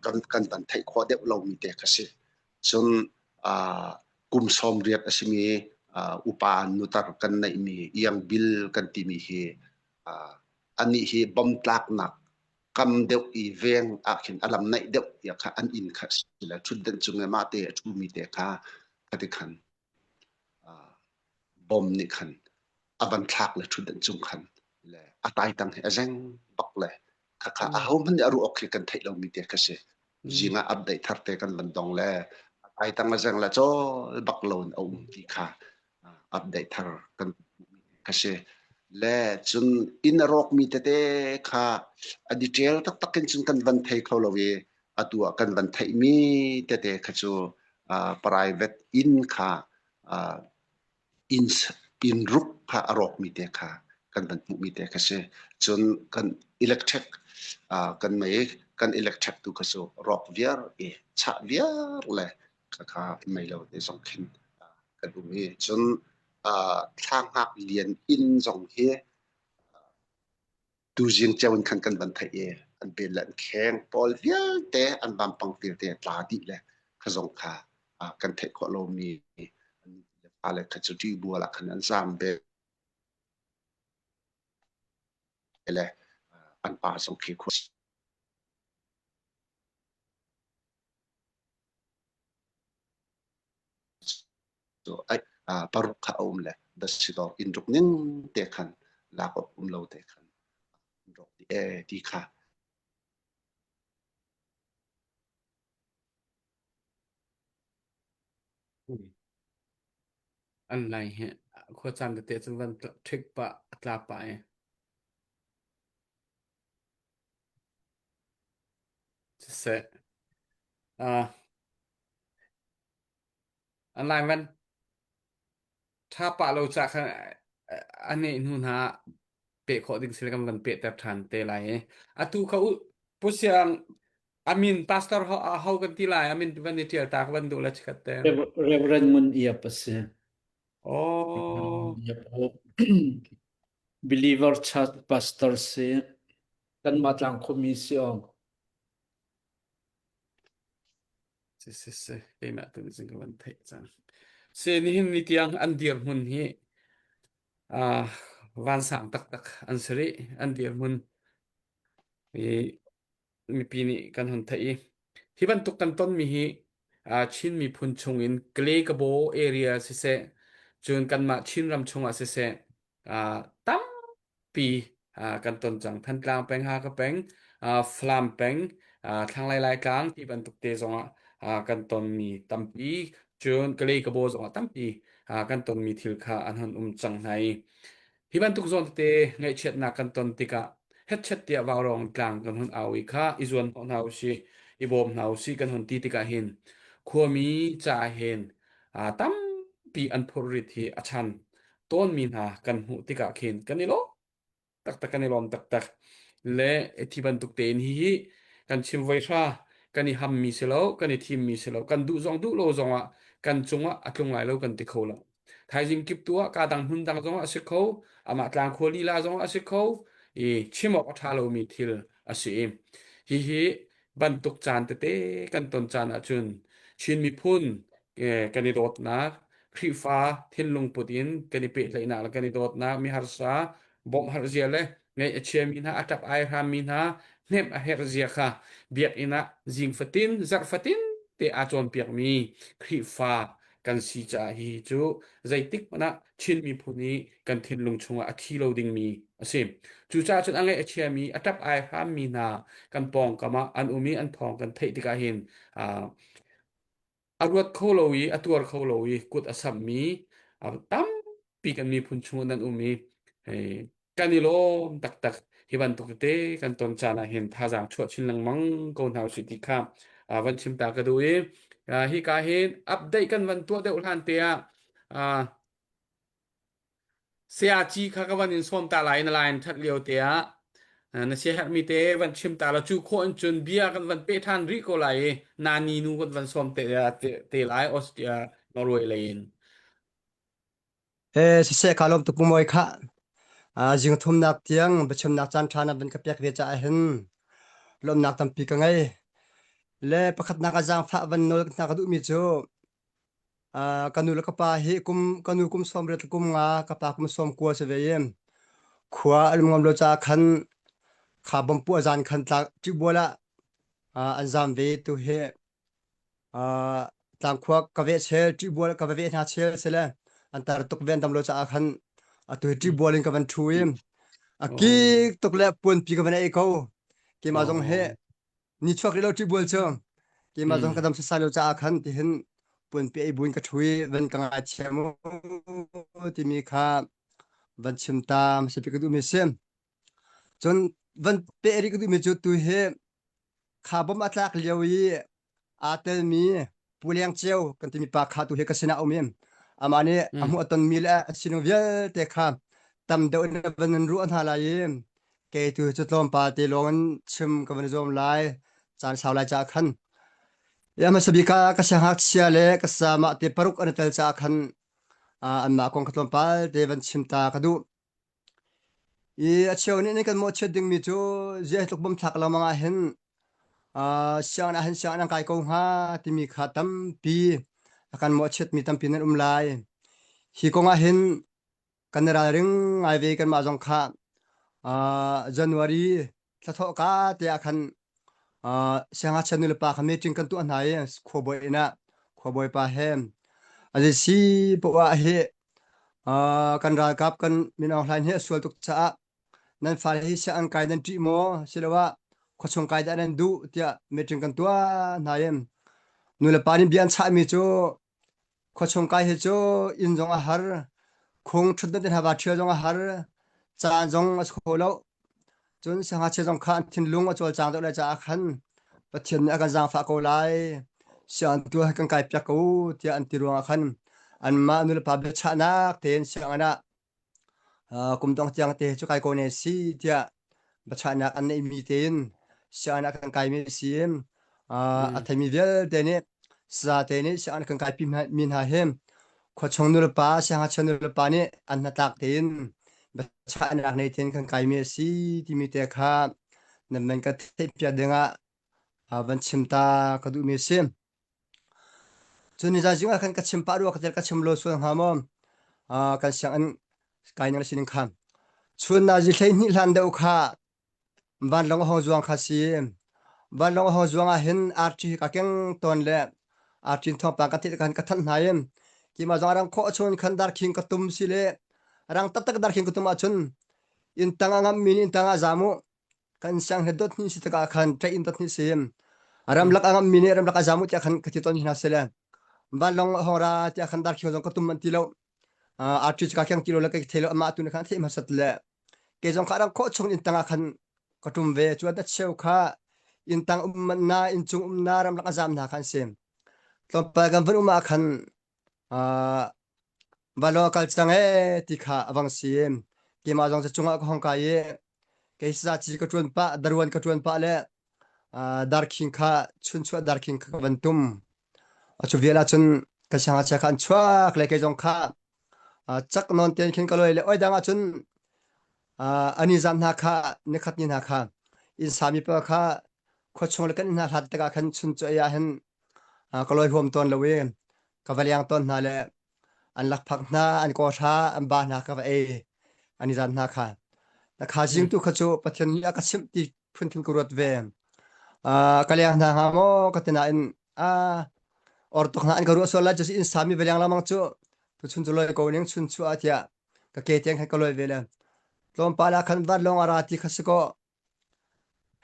kan kan van theih khawh deuh lomi te kha si. Cun kum 80 a simi upa nutar kan neihmi Iang Bil kan timi hi anih hi bom tlaknak kam deuh i veng ah khin a lam naih deuh tiah kha an inn kha si le ṭhutdenh cung i mah te a ṭhumi te kha khati khan bom nih khan a van thlak le ṭhutdenh cung khan le a taitang hi a zeng bak le khakha ahohmanh nih a ruah awk khi kan theih lomi te kha si. Zing ah update thar te kan van dong le a taitang a zeng le cawl bak lo in a um ti kha update thar kan kha si. Le cun inn a rawkmi tete kha a detail taktak in cun kan van thei kho lo i atu ah kan van theihmi tete kha cu private inn kha inn inn ruk kha a rawkmi te kha kan van hmuhmi te kha si. Cun kan electric kan mei kan electric tu kha cu rawk viar i chah viar le khakha mei lo te zong khin kan um i cun thla hngak lian inn zong hi tuzing ceu in khan kan van theih i an bel le an kheng pawl vialte an vampang vialte a tla dih le kha zong kha kan theih khawh lomi fale kha cu ṭih bual ah khan an zaam ve le an pa zong khi khua cu ai paruk kha a um le dasidor inn ruk ning te khan lak awk um lo te khan rawk ti e ti kha An lai hi khua caan tete cun van ṭhik pah a tla pah i siseh uh, an lai van ṭha pah lo ca khan a neh hnu hna peh khawh ding sila kan van pehter ṭhan te lai i atu kha u pu siang amin pastor ho ho kan ti lai amin van i ṭial ta ka van duh la chikhat te Reverend Ngun Iap a si. Oh. Believer Church Pastor si. Kanmah tlang khuami si ong. Si si si keimah tu nih cun ka van theih cang. Si nihin ni tiang an dirhmun hi uh, vansang taktak an si rih an dirhmun i mipi nih kan hun theih i hi bantuk kan tonmi hi uh, Chin miphun chungin Kalay-Kabaw area siseh cun kanmah Chin ram chungah siseh uh, tampi uh, kan ton cang. Thantlang peng, Hakha peng, uh, Falam peng, uh, Thlanglei Laitlang ti bantuk te zongah uh, kan tonmi tampi cun Kalay-Kabaw zongah tampi uh, kan tonmi thil kha an hun um cang hna i hi bantuk zawn tete ngaihchiatnak kan ton tikah hetchet tiah vaurawng tlang kan hun au i kha i zuan hnawh hna usih i bawm hna usih kan hun ti tikah hin khuami caah hin uh, tampi an phurrit hi a chan tawnmi hna kan hmuh tikah khin kan i lawm taktak kan i lawm taktak le thi bantuk tein hihi kan chim voi hra kan i hammi si lo kan i thimmi si lo kan duh zong duh lo zongah kan cungah a tlung lai lo kan ti kho lo thaizing kip tu ah ka dang hmun dang zongah a si kho amah tlang khua lila zongah a si kho i chim awk a ṭha lomi thil a si i hihi bantuk caan tete kan ton caan ahcun Chin miphun kan i dawtnak Khrihfa thinlung put in kan i pehtlaihnak le kan i dawtnak miharsa bawmh har zia le ngaih a chiami hna a ṭap ai hrammi hna hnemh a herh zia kha biakinn ah zing fatin zarh fatin te aa cawnpiakmi Khrihfa kan si caah hi cu zeitik hmanh ah Chin miphun i kan thinlung chungah a thi lo dingmi a si. Cucaah cun a ngaih a chiami a ṭap ai hrammi hna kan pawngkam ah an um i an thawng kan theih tikah hin a ruat kho lo i a tuar kho lo i kut a samhmi tampi kan miphun chung ah nan um i kan i lawm taktak hi bantuk tete kan ton caan ah hin thazaang chuah chin lengmang ko hna usih ti kha van chim ta ka duh i hika hin update kan van tuah deuh hlan te ah Sayaci kha ka van in sawm ta lai na line that lio te ah na siaherhmi te van chim ta la cu khawh in cun bia kan van peh ṭhan rih ko lai i nani nu kan van sawm te, te lai Austria Norway lei in. Eh siseh ka lawm tuk mawi kha. Zing thumnak tiang biachimnak caan ṭha na van ka pek ve caah hin. Lawmnak tampi ka ngei. Le pakhatnak ah zaangfah van nawl hna ka duhmi cu uh, ka nu le ka pa hi kum ka nu kum 80 kum nga ka pa kum 90 si ve i khua an ngam lo caah khan kha bompu a zan khan tlak ṭihbual ah uh, an zam ve tu hi uh, tlangkhua ka veh chel ṭihbual ka va veh hna chel sile an tar tuk ve an dam lo caah khan atu hi ṭihbual in ka van ṭhu i a kik tuk le puanpi ka van ei ko keimah zong he ni chuak rih lo ṭihbual cu keimah zong ka dam sasai lo caah khan tihin puanpi ei buin ka ṭhu i van ka ngaithiam u timi kha van chim ta hmasa bik ka duhmi si cun van peh rih ka duhmi cu tu hi Kha bom a tlak lio i aa telmi Pu Leng Ceu kan timi pa kha tu hi ka sinah a um i amah nih a hmuh a tonmi le a sining vialte kha tam deuh in a van in ruah hna lai i kei tu cu tlawmpal te lawng in chim ka van i zuam lai caan sau lai caah khan ya hmasa bik ah ka siangngakchia le ka samah te paruk an i tel caah khan anmah kong kha tlawmpal te van chim ta ka duh. I a cheu nih nih kan mawhchiat dingmi cu ziah tluk bawmthlak lengmang ah hin uh, sianginn ah hin sianginn an kai ko hnga timi kha tampi a kan mawhchiatmi tampi nan um lai. Hi kong ah hin kan i ralring ngai ve kanmah zong kha uh, January thla thawh ka te ah khan uh, siangngakchia nulepa kha meeting kan tuah hna i khuabawi inn ah khuabawi pa he a si poah hi Uh, kan ralkap kan Min Aung Hlaing hi a sual tuk caah nan fale hi sianginn kai nan ṭih maw siloah khuachung kai dah nan duh tiah meeting kan tuah hna i nulepa nih bia an chahmi cu khuachung kai hi cu inn zong a har khung ṭhutdan te hna va ṭhial zong a har caan zong a si kho lo Cun siangngakchia zong kha an thinlung a cawlcang deuh lai caah khan Pathian nih a kan zaangfah ko lai. Sianginn tu kan kai piak ko tiah an ti ruangah khan anmah nulepa biachahnak tein sianginn ah uh, kum dong tiang te cu kai ko ne si tiah biachahnak an neihmi tein sianginn ah kan kaimi a si. Uh, a theimi vialte nih saza te nih sianginn kan kaipi mi hna hi khuachung nulepa siangngakchia nulepa nih an hnatlak tein biachahnak nei tein kan kaimi a si timi te kha nan man ka theihpiak dingah van chim ta ka duhmi a si. Cun nizan zing ah khan ka chim pah rua ka tel ka chim lo sual hnga maw kan sianginn kai ning sining kha chun nazi 12 hlan deuh kha Vanlawng a hong zuang kha si. Vanlawng a hong zuang ah hin arṭi ka keng tawn le arṭin thawngpang ka theih khan ka thanh hna i keimah zong a rang khawh ahcun khan darkhing ka tum si le rang taktak darkhing ka tum ahcun inn tang a ngammi nih inn tang ah zam u kan siang he dot hnih si tikah khan ṭaih in dot hnih si ramlak a ngammi nih ramlak a zam u tiah khan ka ti tawn hna si le vanlawng a hong ra tiah khan darkhing zong ka tum an ti lo arṭi cu ka keng ti lo le ka thei lo amah tu nih khan a theih hmasat le Kei zong kha ram khawh chung inn tangah khan ka ṭum ve. Cu a cheu kha inn tang um na inn cung um na ramlak a zam hna kha an si. Tlawmpal kan van um ah khan uh, vanlawng a kal cang ee ti kha a vang si. Keimah zong cu cungah ka hong kai i kei sazaci ka ṭuan pah, daruan ka ṭuan pah le uh, darkhing kha chunchuah darkhing kha ka van tum. A cu vial ahcun ka siangngakchia kha an chuak le kei zong kha cak nawn tein khin ka lawi le oi dang ahcun ani zam hna kha nikhat ni hna kha inn sami pa kha khuachung le kan inn hna hlat tikah khan chun cu ah hin ka lawi huam tawn lo i ka va leng tawn hna le an lakphak hna an kawhra an ba hna ka va ei ani zam hna kha na kha zing tu kha cu Pathian nih a ka chimh ti phun khin ka ruat ve ka leng hna hnga maw ka ti nain or tuk hna an ka ruah sual lai cu inn sami va leng lengmang cu tuchun cu loi ko ning chun chu ah tiah ka ke tiang khan ka loi ve le tlawmpal ah khan vanlawng a ra ti kha si ko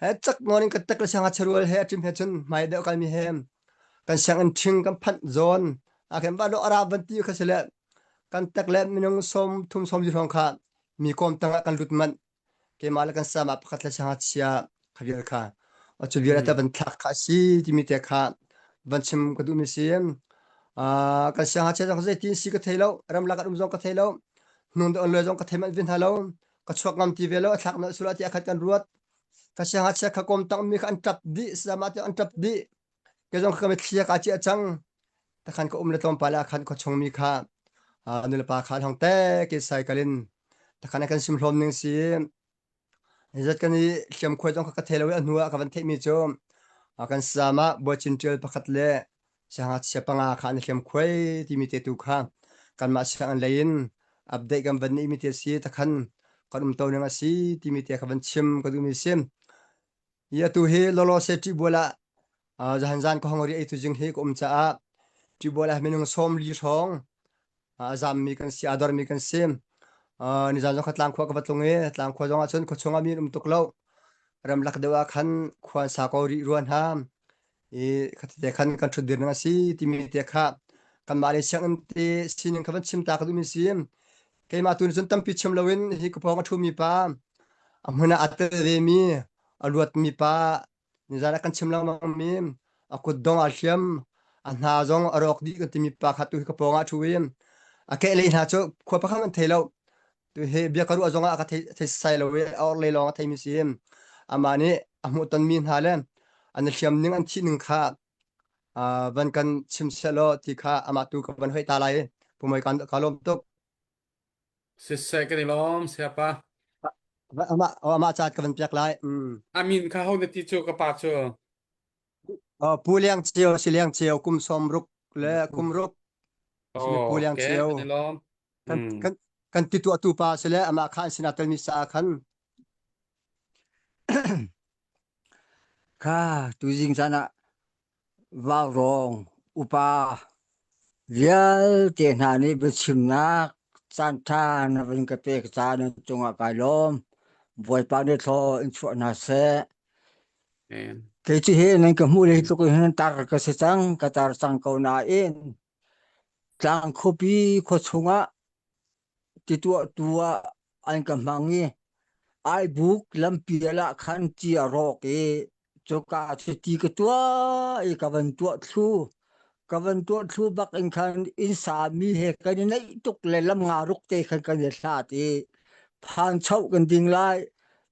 he cak nawn in ka tek le sianga charual he aṭim he cun hmai deuh kalmi he kan sianginn ṭhing kan phanh zawn a khan vanlawng a ra van ti kha si le kan tek le minung sawm thum sawm li hrawng kha mi kawm tangah kan lut manh keimah le kan sama pakhat le siangngakchia kha vial kha cu vial ata van thlak kha a si timi te kha van chim ka duhmi si. Uh, kan siangngakchia zong zeitin si ka thei lo ramlak an um zong ka thei lo hnung on le zong ka thei manh ve hna lo ka chuak ngam ti ve lo a thlak na sula ti akhat kan ruat ka siangngakchia kha kom tang mi kha an tap dih sama te an tap dih ke zong ka mitthli ka chi cang takhan ka um le tlawmpal ah khan khuachung mi kha nulepa kha hong te ke cycle in takhan kan sim hlawm ning si. Zat kan i hliamkhuai zong kha ka thei lo i a hnu ah ka van theihmi cu kan sam ah buachin ṭial pakhat le siangngakchia panga kha an i hliamkhuai timi te tu kha kanmah sianginn lei in update kan van neihmi te a si takhan kan um to ning a si timi te kha van chim ka duhmi si. Hi atu hi lawlaw se ṭihbual ah zahan zan ka hong ri ei tu jing hi ka um caah ṭihbual ah minung 40 hrawng a zammi kan si a dormi kan si. Nizan zong kha tlangkhua ka va tlung i tlangkhua zong ah cun khuachung ah mi an um tuk lo. Ramlak deuh ah khan khua an sa ko rih rua hna. I khatite khan kan ṭhut dir ning a si timi te kha kanmah le sianginn te sining kha van chim ta ka duhmi si. Keimah tu nih cun tampi chim loin hi ka pawng a ṭhumi pa a hmun ah aa tel vemi a luatmi pa nizan ah kan chim lengmangmi a kutdong aa hliam a hna zong a rawk dih kan timi pa kha tu hi ka pawng ah a ṭhu i a kehlei hna cu khua pakhat an thei lo tu hi bia ka ruah zong ah a ka thei thei sai lo i a orhlei lawng a theimi si amah nih a hmuhtonmi hna le an i hliam ning an thih ning kha van kan chim sehlaw ti kha amah tu ka van hoih ta lai pumoi kan ka lawm tuk Siseh kan i lawm siapa. Amah amah caat ka van piak lai. Mm. Amin kha ho na ti cu ka pa cu. Oh, Pu Liang Cio si Liang Cio kum som ruk le kum ruk si Pu Oh, Liang okay, Cio kan i lawm. kan Mm. kan kan ti tuah tu pa si le amah kha an sinah telmi sa khan Kha tuzing caan ah Vaurawng upa vialte hna nih biachimnak caanṭha na vun ka pek caah nan cungah kai lawm. Bawipa nih thlaw in chuah hna seh. Amen. Kei cu hi nan ka hmuh le hi tluk in hin tar ka si cang, ka tar cang ko nain tlang khuapi khua chungah tituahtu ah an ka hmang i Aibuk lampial ah khan ti a rawk i cuka cu ti ka tuah i ka van tuah thlu. Ka van tuah thlu bak in khan inn sami he kan i naih tuk le lam nga ruk te khan kan i hlat i phanchoh kan ding lai.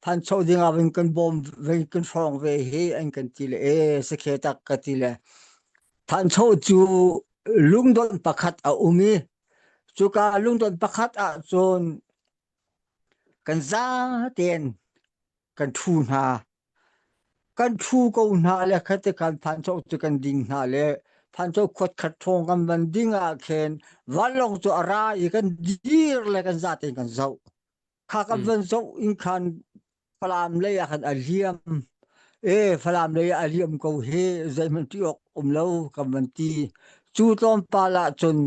Phanchoh ding ah van kan bawm van kan hrawng ve hi an kan ti le e sakhe tak ka ti le phanchoh cu lungdonh pakhat a um i cuka lungdonh pakhat ah cun Kan zatein kan ṭhu hna. Kan ṭhu ko hna le khate khan phancho cu kan ding hna le phancho khuat khat ṭhawng kan van ding ah khin vanlawng cu a ra i kan dir le kan zatein kan zoh. Kha kan Mm. van zoh in khan Falam lei ah khan a liam. E Falam lei ah a liam ko hi zeihmanh ṭih awk um lo kan van ti. Cu tlawmpal ah cun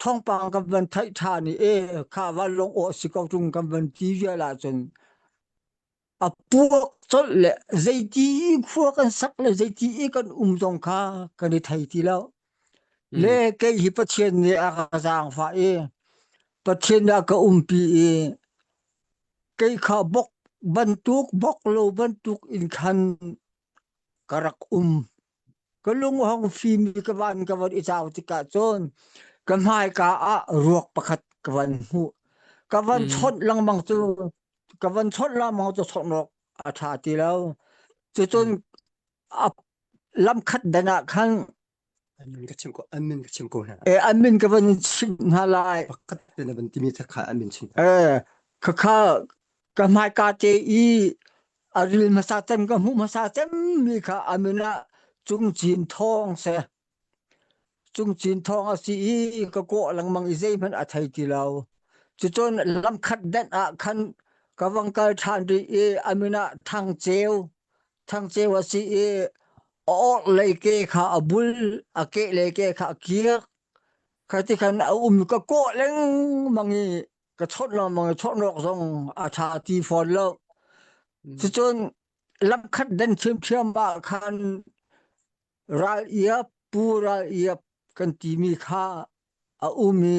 thawngpang kan van theih ṭhan i e kha vanlawng aw si ko ṭung kan van ti vial ahcun a puak colh le zeiti i khua kan sak le zeiti i kan um zong kha kan i thei ti lo. Mm. Le kei hi Pathian nih a ka zaangfah i Pathian nih a ka umpi i kei kha bok bantuk bok lo bantuk in khan ka rak um. Ka lung a hung fim i ka van ka van i cau tikah cun ka hmaika ah ruak pakhat ka van hmuh. Ka van Mm. chawnh lengmang cu ka van chawnh lengmang cu chawnh awk a ṭha ti lo. Cucun Mm. a lamkhat dan ah khan an min ka chim ko an min ka chim ko hna. E an min ka van chim hna lai. Pakhat te na van timi kha an min chim. E khakha ka hmaika te i a ril hmasa cem ka hmuh hmasa cem mi kha a min ah Cungcin Thawng si. Cungcin Thawng a si i ka kawh lengmang i zeihmanh a thei ti lo. Cucun lamkhat denh ah khan ka vang kal ṭhan rih i a min ah Thang Ceu Thang Ceu a si i a orhlei ke kha a bul, a kehlei ke kha a kiak. Kha ti khan a um ka kawh lengmang i ka chawnh lengmang i chawnh awk zong a ṭha ti fawn lo. Mm. Cucun lamkhat den ṭhiamṭhiam ah khan ral iap pu ral iap kan timi kha a um i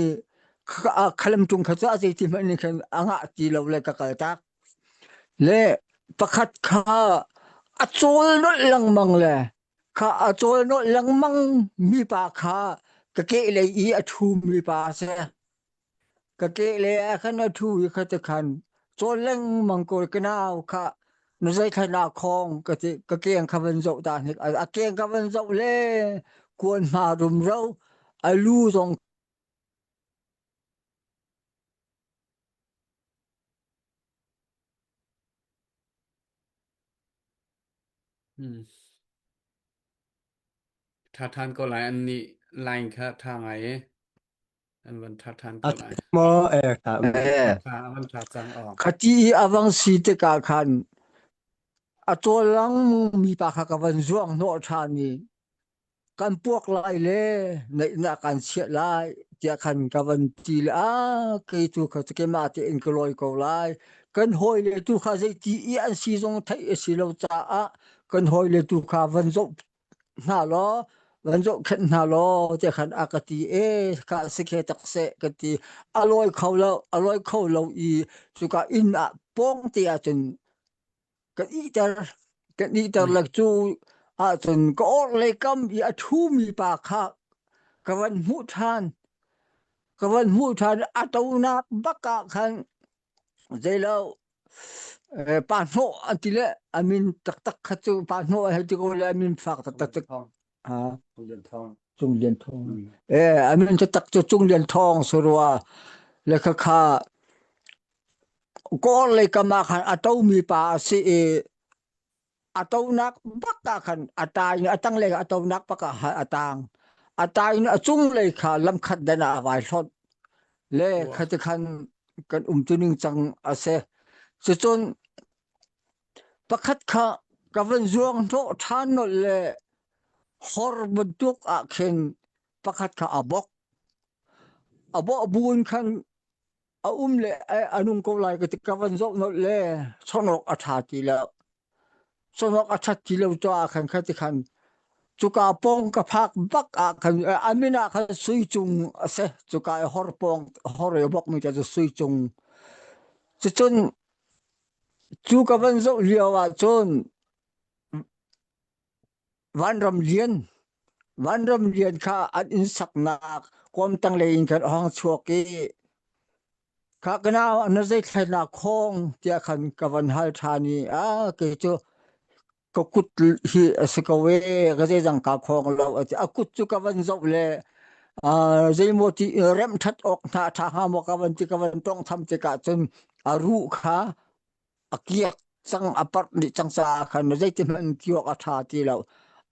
khalam tung kha cu a zeiti hmanh nih khan a ngah ti lo le ka kal tak. Le pakhat kha a cawl nolh lengmang le kha a cawl nolh lengmang mi pa kha ka kehlei i a ṭhu mi pa a si. Ka kehlei ah khan a ṭhu i kha ti khan cawl lengmang ko ka nau kha na zei kha naa khawng ka ti ka keng kha van zoh ta hnik a keng ka van zoh le kuan hma rumro a lu zong Hmm. Ṭha ṭhan ko lai an nih line kha ṭha ngai i an van ṭha ṭhan ko lai. Maw eh A ṭha a van ṭha cang aw. Khati i a vang si tikah khan a cawllang mi pa kha ka van zuang hnawh ṭhan i kan puak lai le neihnak kan chiah lai tiah khan ka van ti le ah kei tu kha keimah tein ka lawi ko lai kan hawile tu kha zeiti i an si zong theih a si lo caah kan hawile tu kha van zoh hna law van zohkhenh hna law tiah khan a ka ti e ka si khe tak seh ka ti a lawi kho lo a lawi kho lo i cuka inn ah pawng te ah cun kan ihter kan ihter le cu ahcun ka orhlei kam i a ṭhumi pa kha ka van hmuh ṭhan ka van hmuh ṭhan a tonak bak ah khan zeilo pa hnawh an ti le a min taktak kha cu pa hnawh hei ti ko le a min fak taktak cu Cung Lian Thawng eh a min taktak cu Cung Lian Thawng surua le kha kha Kawl lei kam ah khan a tomi pa a si i a tonak bak ah khan a tai a tanglei a tonak bak ah a tang. A tai in a cunglei kha lamkhat den ah a vai hlonh. Le khati khan kan umtuning cang a si. Cucun pakhat kha ka van zuang hnawh ṭhan nolh le hor bantuk ah khin pakhat kha a bok. A bawh bu in khan a um le a nung ko lai ka ti ka van zoh nolh le chonok a ṭha ti lo chonok a ṭhat ti lo caah khan kha ti khan cuka pawng ka phak bak ah khan a min ah khan sui cung a si cuka i hor pawng hor i bok mi cu sui cung cucun cu ka van zoh lio ah cun Vanram Lian Vanram Lian kha an inn saknak kuamtang lei in khan a hong chuak i kha ka nau na zeithlainak khawng tiah khan ka van hal ṭhan i a kei cu ka kut hi a si ko e ka zeidang ka khawng lo a ti a kut cu ka van zoh le zeimaw ti remh ṭhat awk hna ṭha hnga maw ka van ti ka van tawngh tham tikah cun a ruh kha a kiak cang a parh dih cang caah khan zeitihmanh ti awk a ṭha ti lo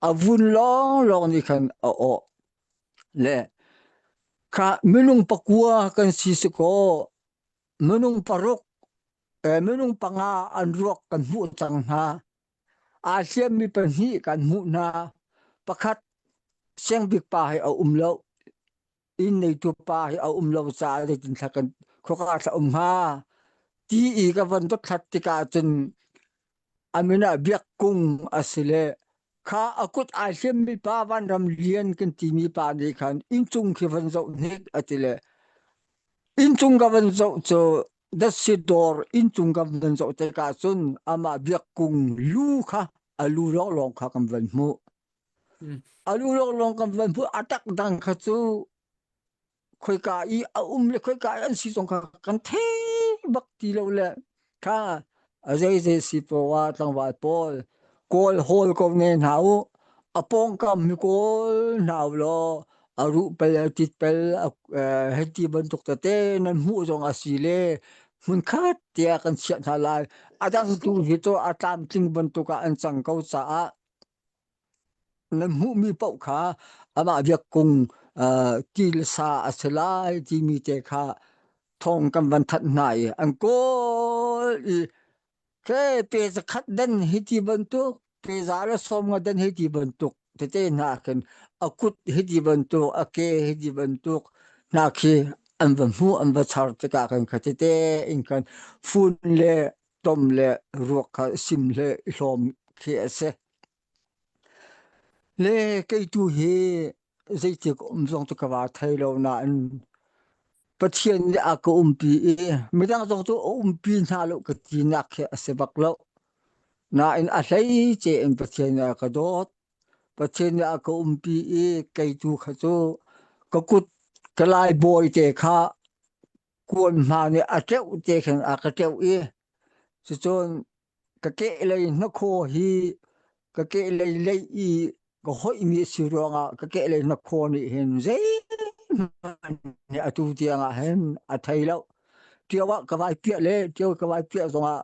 a vun lawnglawng nih khan a awh le kha minung pakua kan si si kaw minung paruk eh, minung panga an ruak kan hmuh cang hna aa hliammi pahnih kan hmuh hna pakhat Siangbik pa hi a um lo inn neitu pa hi a um lo caah zeitin thla kan khuaka thla um hnga ti i ka van dothlat tikah cun a min ah biak kung a si le kha a kut ai hliammi pa vanram lian kan timi pa nih khan inncung khi van zoh hnik a ti le inncung ka van zoh cu datsi dawr inncung ka van zoh tikah cun amah biak kung lu kha a lu lawnglawng kha kan van hmuh A lu lawnglawng kan van hmuh a tak dang kha cu khoika i a um le khoika i an si zong kha kan thei bak ti lo le kha a zeizei si poah tlangval pawl kawl hawl ko ne hna u a pawngkam mi kawl hna u law a ruh pel a tit pel hei ti bantuk tete nan hmuh zong a si le hmunkhat tiah kan chiah hna lai a dang tu hi cu a tlamtling bantuk ah an cang ko caah Na hmuhmi paoh kha amah biak kung ti le sa a si lai timi te kha thawng kan van thanh hna i an kawl i ke pe zakhat den hi ti bantuk pe za le sawm nga den hi ti bantuk tete hna khin a kut hi ti bantuk a ke hi ti bantuk hna khi an va hmuh an va char tikah kan kha tete in kan fun le tom le ruak kha sim le i hlawm khi a si. Le kei tu hi zeitik um zong cu ka va thei lo nain Pathian nih a ka umpi i midang zong cu a umpi hna lo ka tinak hi a si bak lo. Nain a hleice in Pathian nih a ka dawt. Pathian nih a ka umpi i kei tu kha cu ka kut ka lai bawi te kha kuan hma nih a ṭeuh te khin a ka ṭeuh i cucun ka kehlei hnakhaw hi ka kehlei lei i ka hoihmi a si ruangah ka kehlei hnakhaw nih hin zeihmanh atu tiangah hin a thei lo. Ṭio ah ka vai piah le ṭio ka vai piah zongah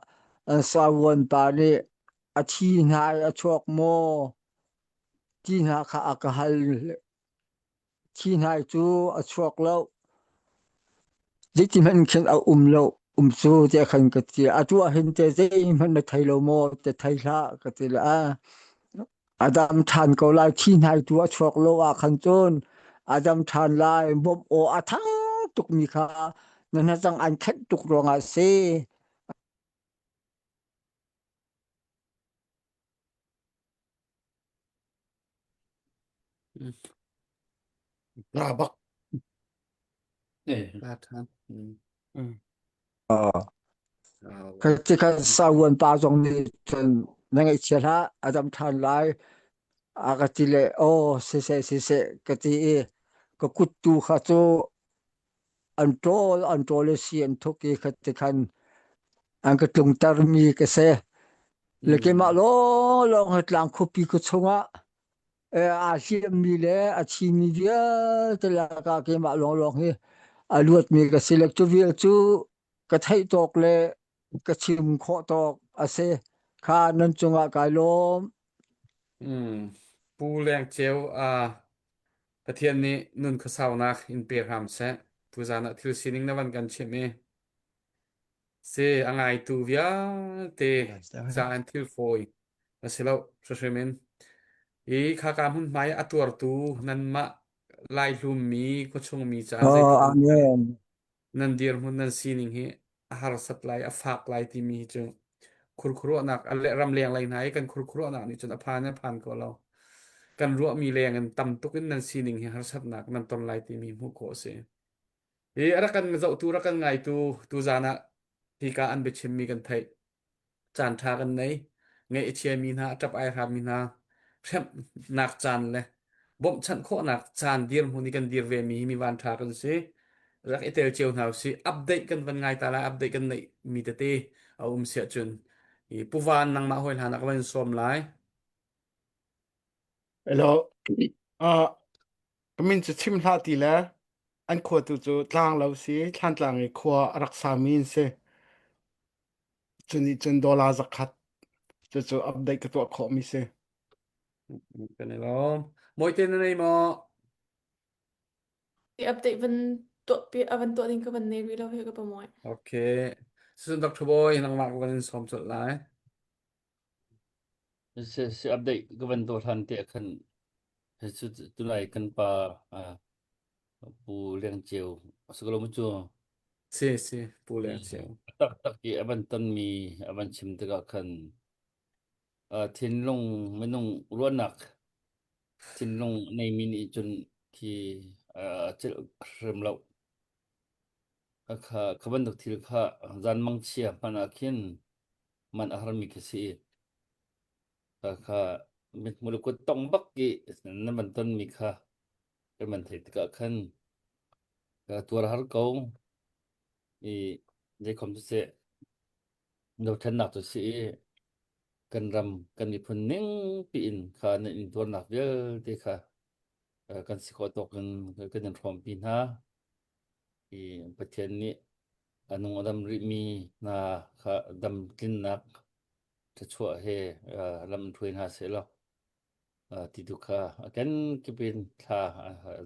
savuan pa nih. A thi hna i a chuak maw ti hna kha a ka hal. Thi hna cu a chuak lo. Zeitihmanh khin a um lo. Um cu tiah khan ka ti. Atu ah hin teh zeihmanh na thei lo maw? Ti thei hlah ka ti le a. A dam ṭhan ko lai. Thi hnai tu a chuak lo ah khan cun a dam ṭhan lai. Bawmh aw a thang tukmi kha na hnacang an khenh tuk ruangah a si. Ra bak. Eh. La ṭhan. Mm. Mm. Kha tikha savuan pa zong nih cun na ngaihchia hlah a dam ṭhan lai a ka ti le aw siseh siseh ka ti i ka kut tu kha cu an ṭawl an ṭawl i si an thuk i kha tikhan an ka tlungtermi ka si. Le keimah Mm. lawnglawng hi tlang khuapi ka chungah aa hliammi le a thimi vialte lakah keimah lawnglawng hi a luatmi ka si le cu vial cu ka theih tawk le ka chim khawh tawk a si. Kha nan cungah kai lawm. Mm. Pu Leng Ceu uh, Pathian nih nun khuasaunak in pe hram seh. Tuzan ah thil sining na van kan chimh i si a ngaitu vialte ca an thil fawi a si lo hrimhrim in. I khaka hmunhma i a tuartu nanmah Laihlummi khuachungmi caah Oh, zeitluk in amen. nan dirhmun nan sining hi a harsat lai a fak lai timi hi cu khurkhuruahnak a le ramleng lei hna i kan khurkhuruahnak nih cun a phan a phan ko lo kan ruahmi leng in tam tuk in nan sining hi harsatnak nan ton lai timi hmuh khawh a si hi a rak kan zohtu rak kan ngaitu tuzan ah hika an biachimmi kan theih Caan ṭha kan nei. Ngaih a chiami hna, a ṭap ai hrami hna hremhnak caan le bawmhchanh khawhnak caan dirhmun i kan dir vemi hi mi vanṭha kan si. Rak i tel cio hna usih. Update kan van ngai ta lai. Update kan neih mi tete a um siah cun i Pu Van nangmah hawi hlan ah ka van in sawm lai. Hello. Uh, ka min cu chim hlah ti le an khua tu cu tlang lo si Thlantlang i khua a rak sami an si. Cu nih cun dollar zakhat cucu update ka tuah khawhmi si. Kan i lawm. Mawite na nei maw? I update van tuah pi a van tuah ding ka van nei rih lo hi ka pamoy. Okay. Susun Dr. Boy nangmah ka van in sawm colh lai. Si si update ka van tuah hlan te khan cu tunai kan pa Pu Leng Ceu a si ko lo mu cu. Si si Pu Leng Ceu. Taktak i a van tonmi a van chim tikah khan thinlung minung ruahnak thinlung neimi nih cun khi celh hrim lo. Kha kha bantuk thil kha zan mangchia hmanh ah khin man a harmi khi si. Kha kha mithmul kut tong bak i na van tonmi kha kan van theih tikah khan ka tuar har ko i zeikhom siseh dothlennak cu si i kan ram kan miphun ning piin kha nan intuarnak vialte kha kan si khawh tawk in kan in hrawmpi hna i Pathian nih a nung a dam rihmi hna kha dam tlinnak thluachuah he lam in hruai hna seh law ti tu kha a kenkip in thla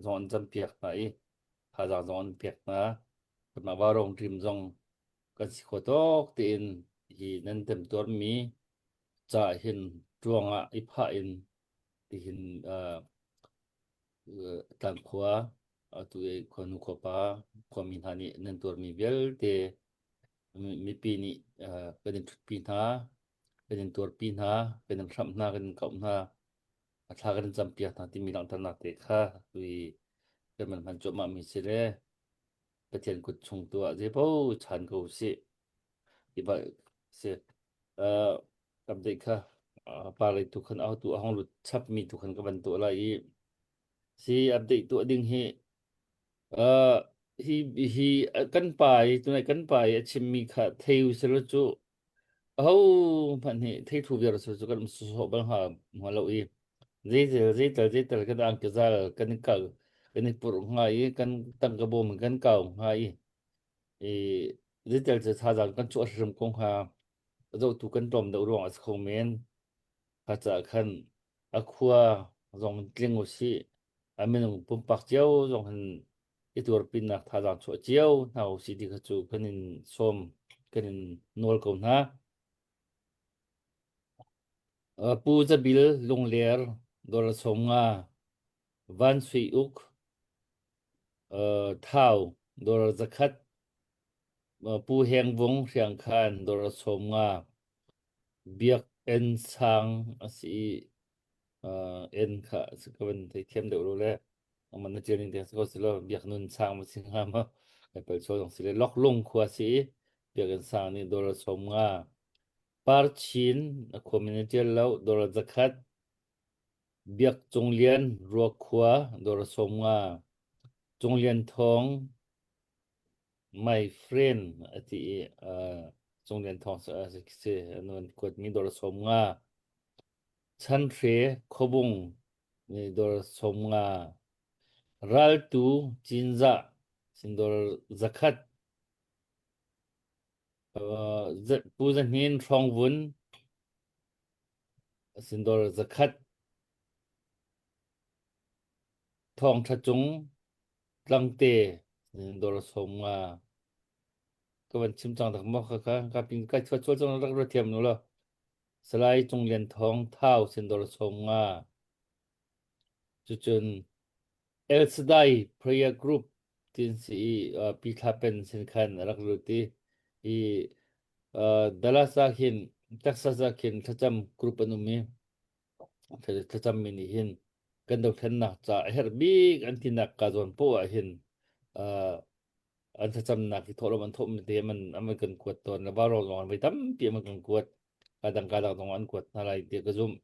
zong an campiak hna i thazaang zong an pek hna. Kanmah Vaurawng team zong kan si kho tawk tein hi nan temtuarmi ca hin ṭuang ah i phah in tihin tlangkhua atu i khuanu khuapa khuami hna nih nan tuarmi vialte mipi nih kan in ṭhutpi hna kan in tuarpi hna, kan in hramh hna, kan in kauh hna, a thla kan in campiak hna timi langhternak te kha tui kan man hman cuahmah mi si le Pathian kut chung tu ah zeipo chan ko usih ti ba si uh, update kha pa lei tu khan au tu a hong lut chap mi tu khan ka van tuah lai i si update tuah ding hi uh, hi hi kan pa i tunai kan pa i a chimmi kha thei usilo cu Aho hmanh nih theithu viar cu cu kan um sawsawh bal hnga hnga lo i zeitel zeitel zeitel kan angkizal kan i kal kan i purh hnga i kan tangka bawm in kan kau hnga i i zeitel cu thazaang kan chuah hrim ko hnga zohtu kan tlawm deuh ruang a si kho men. Kha caah khan a khua zong tling u sih, a minung pumpak cio zong hin i tuarpinak thazaang chuah cio hna u sih ti kha cu kan in sawm, kan in nawl ko hna. Pu Zabil Lungler Dawr 50 Van Sui Uk Thau Dawr 100 Pu Heng Vung Hriangkhan Dawr 50 Biakinn sang a si i inn kha ka van theithiam deuh lo le man na ṭial ning te si ko si lo Biaknun sang ma si hnga maw kai pal sual zong si le Loklung khua si i Biakinn sang nih dollar 50 Parchin a khua min na ṭial lo dollar 100 Biak Cung Lian Ruakhua dollar 50 Cung Lian Thawng My friend a ti i uh, Cung Lian Thawng si an van kuatmi dollar 50 Chanhre Khuabung nih dollar 50 Raltu Cinzah sin dollar 100 uh, Pu Za Hnin Hrawngvun sin dollar 100 Thawng Tha Cung Tlangte dollar 50 ka van chim cang tak maw kha kha ka pin kai chuat chuat cang rak ra thiam nu lo Salai Cung Lian Thawng Thau sin dollar 50 cucun El Shaddai Prayer Group tin si i Pi Thla Pen sin khan a rak lut i i Dallas ah khin Texas ah khin thlacam group an um i thlacammi nih hin kan dothlennak ca a herh bik an tinak ka zawn poah ah hin an thlacamnak hi thawhlawm an thawhmi te man an kan kuat tawn le vaurawng zong an voi tampi an kan kuat ka dang ka dang zong an kuat hna lai tiah ka zumh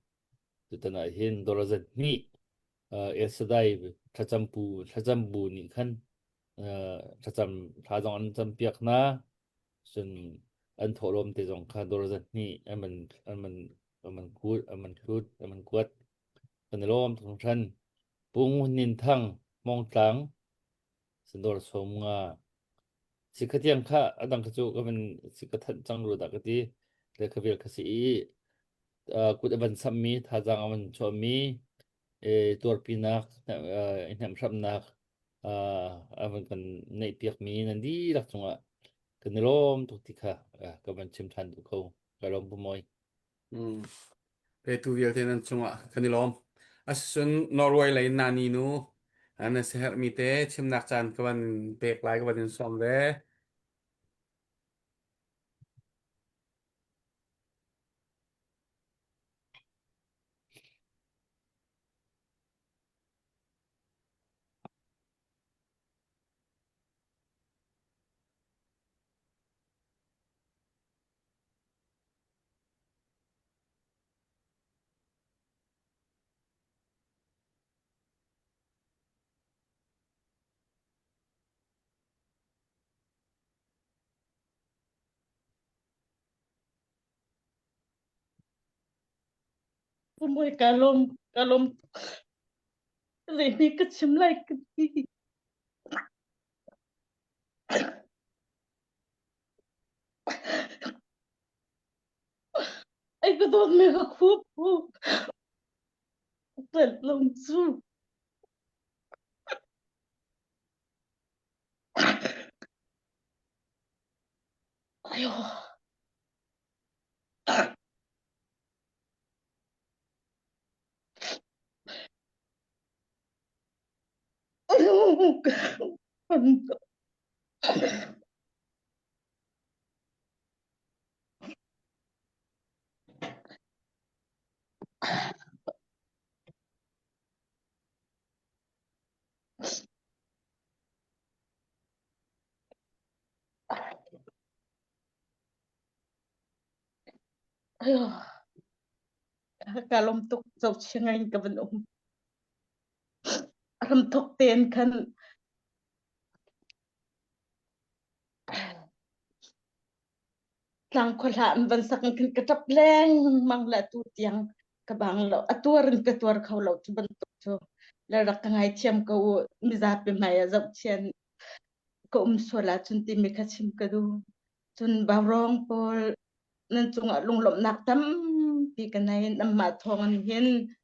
tutan ah hin dollar zat hnih El Shaddai thlacam pu thlacam bu nih khan thlacam thla zong an cam piak hna cun an thawhlawm te zong kha dollar zat hnih an man an man an man kut an man hlut an man kuat kan i lawm tuk hran Pung Nin Thang Mongtlang Sandor som nga si khatiang kha adang kha cu ka van si ka thanh cang ru dah ka ti le kha vel kha si i kut a van sammi thazaang a van chuahmi tuarpinak i hnemhramnak a van kan neihpiakmi nan dihlak cungah kan i lawm tuk ti kha ka van chim ṭhan duh ko. Ka lawm Pu Mawi. Mm. Petu vialte nan cungah kan i lawm. Asicun Norway lei nani nu na siaherhmi te chimnak caan ka van pek lai ka van in sawm ve. Mawi ka lawm ka lawm zei ka chim lai ka ti. Ai ka dawt mi ka khup hu. Tel lawm cu. Ayo. Ayo. Ka lawm tuk zohchia ngai in ka van um. A hramthawk tein khan tlangkhua hla an van sak in khan ka ṭap lengmang le atu tiang ka bang lo. A tuar in ka tuar kho lo cu bantuk cu. Le rak ka ngaithiam ko u. Mizapi hmai ah zohchian ka um sual ahcun timi kha chim ka duh. Cun vaurawng pawl nan cungah lunglawmhnak tampi. tampi ka nei. Nanmah thawng in hin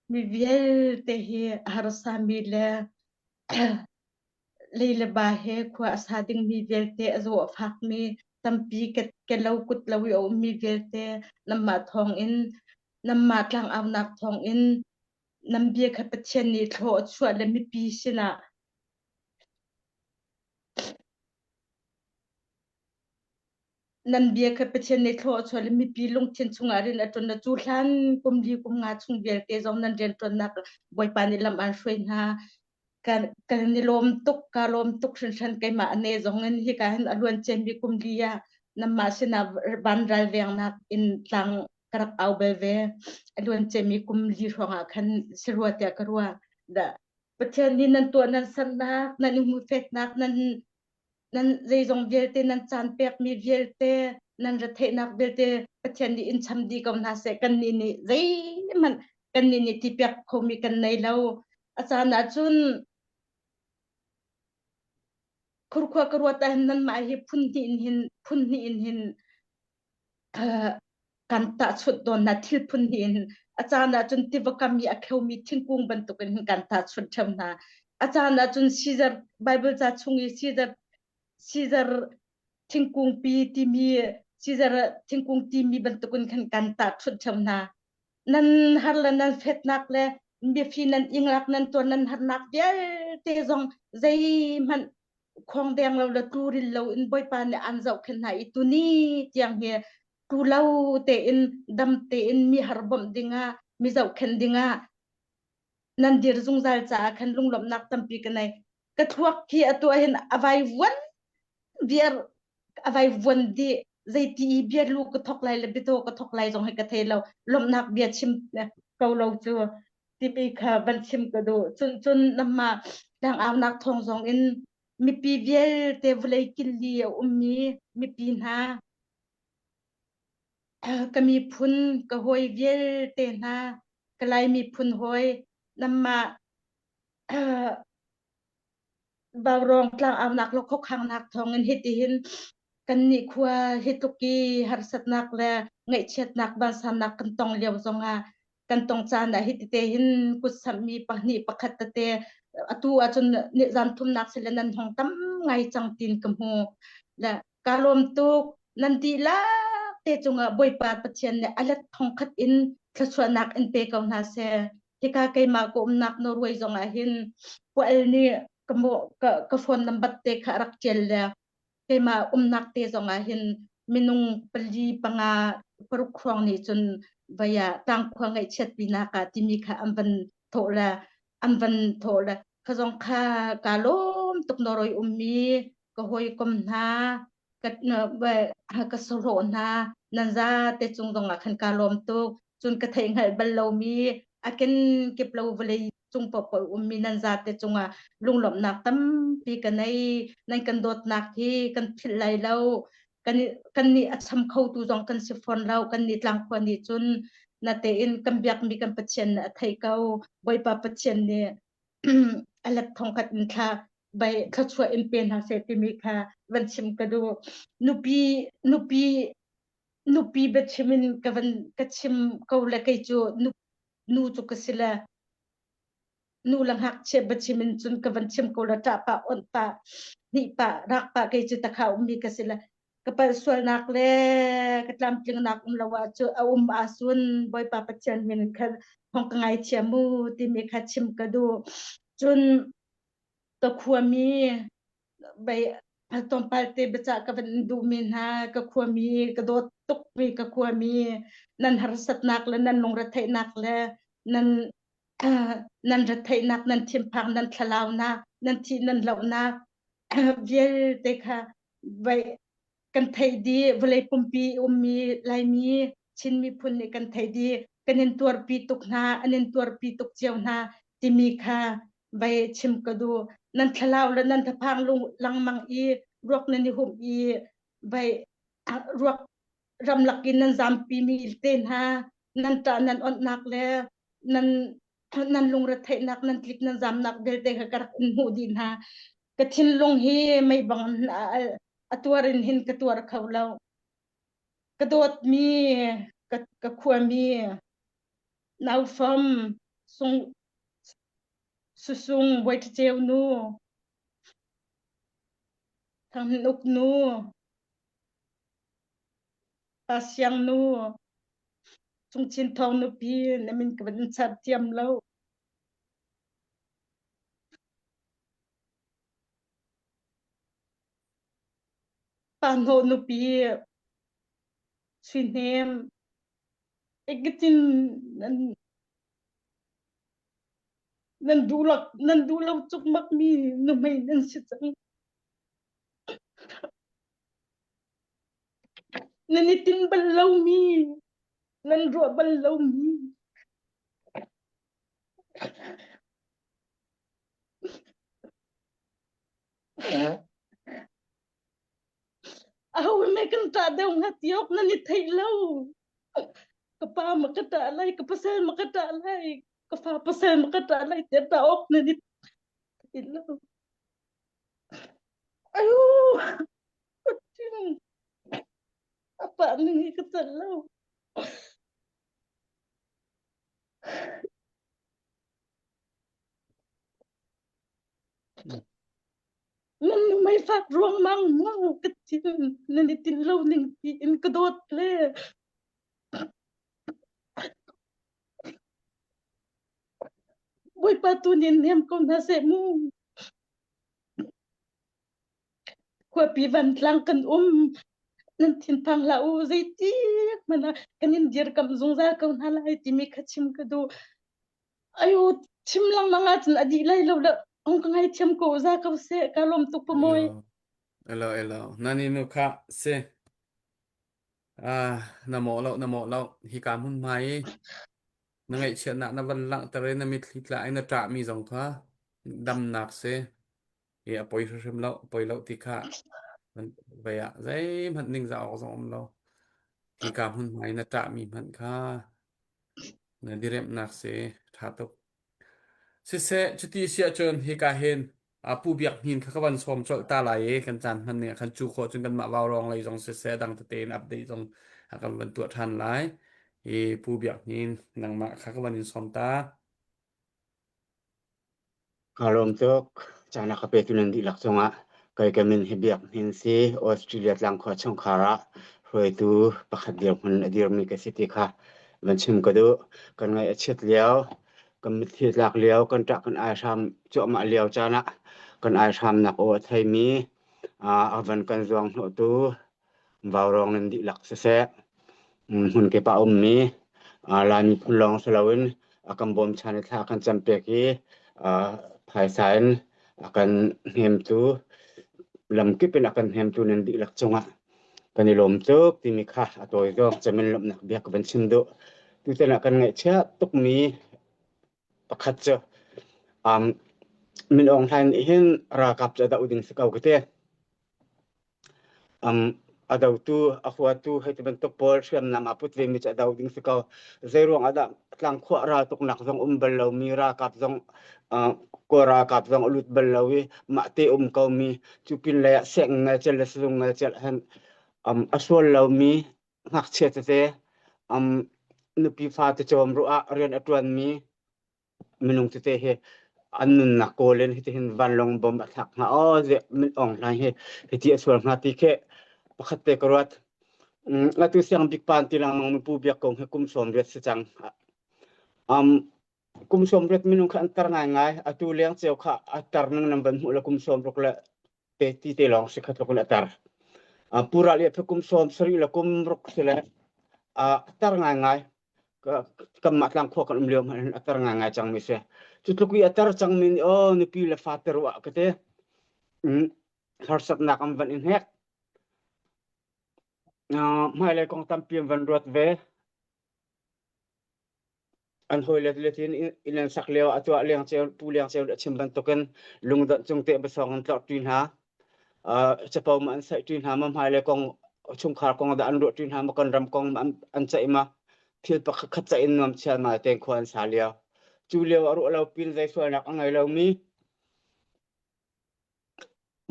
mi vialte hi a harsami le lei le ba he khua a sa dingmi vialte a zaw a fakmi tampi ke, ke lo kut lo i a ummi vialte nanmah thawng in nanmah tlangaunak thawng in nan bia kha Pathian nih thlaw a chuah le mipi sinah Nan bia kha Pathian nih thlaw a chuah le mipi lungthin chungah rian a ṭuan. Cu hlan kum li kum nga chung vialte zong nan rianṭuannak Bawipa nih lam aan hruai hna. Kan, kan i lawm tuk, ka lawm tuk hringhran keimah ane zong in hika hin a luan ciami kum li ah nanmah sinah van ralvengnak in tlang ka rak au bel ve. A luan ciami kum li hrawng ah khan si rua tiah ka ruah. Da Pathian nih nan tuah nan sannak, nan i hmuhfetnak, nan nan zeizong vialte nan caan pekmi vialte nan retheihnak vialte Pathian nih in cham dih ko hna seh kannih nih zeihmanh kannih nih tipiak khomi kan nei lo a caan ahcun khurkhua ka ruat ahhin nanmah hi phun hnih in hin phun hnih in hin kan tahchunh tawn hna thil phun hnih in a caan ahcun tiva kam i a kheumi thingkung bantukin hin kan tahchunh ṭheo hna. A caan ahcun Caesar Bible ca chung i Caesar Caesar thingkung pi timi Caesar thingkung timi bantukin khan kan tahchunh ṭheo hna. Nan har le nan fetnak le biafi nan inglak nan tuan nan harnak vialte zong zeihmanh khawngdeng lo le tluril lo in Bawipa nih an zohkhenh hna i tuni tiang hi tlu lo tein dam tein mi har bawmh dingah mi zohkhenh dingah nan dir zungzal caah khan lunglawmhnak tampi ka nei ka thluak khi atu hin a vai vuan viar a vai vuan di zeiti i bia lu ka thok lai le biataw ka thok lai zong hi ka thei lo lawmhnak bia chim ko lo cu timi kha van chim ka duh cun cun namma tlangaunak thawng zong in mipi vialte vawlei killi a ummi mipi hna ka miphun ka hawi vialte hna ka lai miphun hawi namma Vaurawng tlangaunak le khuakhangnak thawngin hitihin kannih khua hi tluk i harsatnak le ngaihchiatnak vansannak kan tong lio zongah kan tong caan ah hiti te hin kut samhmi pahnih pakhat tete atu ahcun zan thumnak sile nan hong tam ngai cang tin ka hmu le ka lawm tuk nan dihlak te cungah Bawipa Pathian nih a let thongkhat in thluachuahnak in pe ko hna seh hika keimah ka umnak Norway zong ah hin Pual nih ka mo ka, ka phone number te kha rak tial le keimah umnak te zong ah hin minung pali panga paruk hrawng nih cun vaya tangkhua ngaihchiat pinak ah timi kha an van thawh le an van thawh le kha zong kha ka lawm tuk Norway ummi ka hawikom hna ka ka sahlawh hna nan za te cung zong ah khan ka lawm tuk cun ka theih hngalh bal lomi a ken kip lo vawlei cung paohpaoh ummi nan zate cungah lunglawmhnak tampi ka nei nan kan dawtnak hi kan philh lai lo kan kan nih a cham khotu zong kan si fawn lo kan nih tlangkhua nih cun na tein kan biakmi kan Pathian nih a thei ko Bawipa Pathian nih a let thongkhat in thla bai thluachuah in pe hna seh timi kha van chim ka duh nupi nupi nupi biachim in ka van ka chim ko le kei cu nu, nu cu ka si le nu le ngakchia biachim in cun ka van chim ko le ṭah pah onh pah hnih pah rak pah kei cu takha ummi ka si le ka palh sualnak le ka tlamtlingnak um lo ah cu a um ahcun Bawipa Pathian min kha hong ka ngaithiam mu timi kha chim ka duh cun ka khuami bei tlawmpal te biacah ka van duhmi hna ka khuami ka dawt tukmi ka khuami nan harsatnak le nan lungretheihnak le nan nan retheihnak nan thinphang nan thlalaunak nan thih nan lohnak vialte kha vai kan theih dih vawlei pumpi ummi Laimi Chin miphun nih kan theih dih kan in tuarpi tuk hna an in tuarpi tuk cio hna timi kha vai chim ka duh nan thlalau le nan thaphang lung lengmang i ruak nan i humh i vai ruak ramlak in nan zampi mi te hna nan ṭah nan onhnak le nan nan lungretheihnak nan tlik nan zamnak vialte kha ka rak in hmuh dih hna ka thinlung hi mei bang a tuar in hin ka tuar kho lo ka dawtmi Ka, ka khuami naufam sung susung Bawiṭhaceu nu Thanghnuk nu Pa Siang nu Cungchin Thawng nupi na min ka van char thiam lo. Pa Hnawh nupi Sui Hnem Ekitin nan nan duh nan duh lo cukmak mi nuhmei nan si cang. Nan i tin bal lomi, nan ruah bal lomi. Aho me kan ṭah deuh hnga ti awk nan i theih lo. Ka pa ma ka ṭah lai, ka pasal ma ka ṭah lai, ka fa pasal ma ka ṭah lai tiah ṭah awk nan i theih lo. Ayu, a pa ning hi ka celh lo. Nan mei fak ruangmang mu ka thin nan i tin lo ning tiin ka dawt le. Bawipa tu nih nem ko hna seh mu. Khuapi vantlang kan um nan thinphang hlah u zeiti hmanh ah kan in dirkamh zungzal ko hna lai timi kha chim ka duh. Ayu chim lengmang ahcun a dih lai lo le ong ka ngaithiam ko za ko seh ka lawm tuk pamoy. Elo elo nani nu kha si ah na mawh lo na mawh lo hika hmun hmai i na ngaihchiatnak na van langhter i na mitthli tla i na ṭahmi zong kha damnak si i a poi hrimhrim lo poi lo ti kha vei ah zeihmanh ningzah awk zong um lo hika hmun hmai na ṭahmi hmanh kha na diremhnak si ṭha tuk Siseh, cuti si ahcun hika hin Pu Biak Hnin kha ka van sawm colh ta lai i kan caan hman ning ah khan cu khawh cun kanmah Vaurawng lei zong siseh dang tete in update zong a kan van tuah ṭhan lai. I Pu Biak Hnin nangmah kha ka van in sawm ta. Kaa lawm tuk. Caan a ka petu nan dihlak cungah kei ka min hi Biak Hnin si. Australia tlangkhua chungkhar ah hruaitu pakhat dirhmun a dirmi ka si ti kha van chim ka duh. Kan ngaih a chiat lio, kan mitthli a tlak lio, kan ṭah kan aihram cuahmah lio caan ah kan aihramnak aw a theimi a van kan zuang hnawhtu Vaurawng nan dihlak siseh, hmunkip ah a ummi Lai miphun lawng si loin a kan bawmchan i thla a kan campiak i phaisa in a kan hnemtu, lamkip in a kan hnemtu nan dihlak cungah kan i lawm tuk timi kha a tawi zawng cem in lawmhnak bia ka van chim duh. Tutan ah kan ngaihchiat tukmi pakhat cu um, Min Aung Hlaing nih hin ralkap cu a doh ding si ko ka ti. A dotu, a huatu hei ti bantuk pawl hriamnam aa put vemi cu a do ding si ko. Zeiruang ah dah tlangkhuah raltuknak zong um bal lomi ralkap zong Kawl ralkap zong a lut bal lo i mah te um komi cu pin lei ah seng ngelcel le sazung ngelcel hen a sual lomi ngakchia tete nupi fate cawm ruah ah rian a ṭuanmi minung tete hi an nunnak kawl in hitihin vanlawng bom a thlak hnga aw ziah min Aung Hlaing hi hiti a sual hnga ti khi pakhat te ka ruat. Atu siang bik pan ti lengmang mi Pu Biak Kong hi kum 80 si cang. Um, kum 80 minung kha an tar ngaingai. Atu leng ceu kha a tar ning nan van hmuh le kum 60 le te ti te lawng si kha tluk in a tar. Pu Ral Iap hi kum 70 le kum ruk si le a tar ngaingai. Kanmah tlangkhua kan um lio hmanh hin a tar ngaingai cangmi si. Cu tluk i a tar cangmi nih aw nupi le fate ruah ka ti. Harsatnak an van i hnek. Hmailei kong tampi an van ruat ve. An hawile letin inn an sak lio ah a tuah leng ceu pu leng ceu a chim bantukin lungdonh cung te basawng an tlorh ṭi hna. Capo ma an saih ṭi hna ma hmailei kong chungkhar kong dah an ruah ṭi hna ma kan ram kong ma an ceih ma thil pakhat khat ceih in nuam chial ma tein khua an sa lio. Cu lio ah ruah lo pin zei sualnak a ngei lomi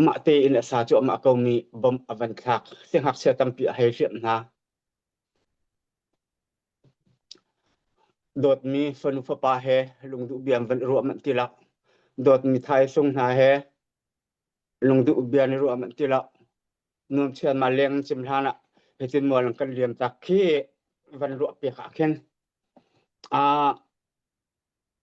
mah tein a sa cuahmah komi bomb a van thlak. Siangngakchia tampi a hei hriamh hna. Dawtmi fanu fapa he lungduh bia an van i ruah manh ti lo. Dawtmi thaisung hna he lungduh bia an i ruah manh ti lo. Nuamchian ma leng cim hlan ah hitin mual an kan liam tak khi van ruah piak ah khin ah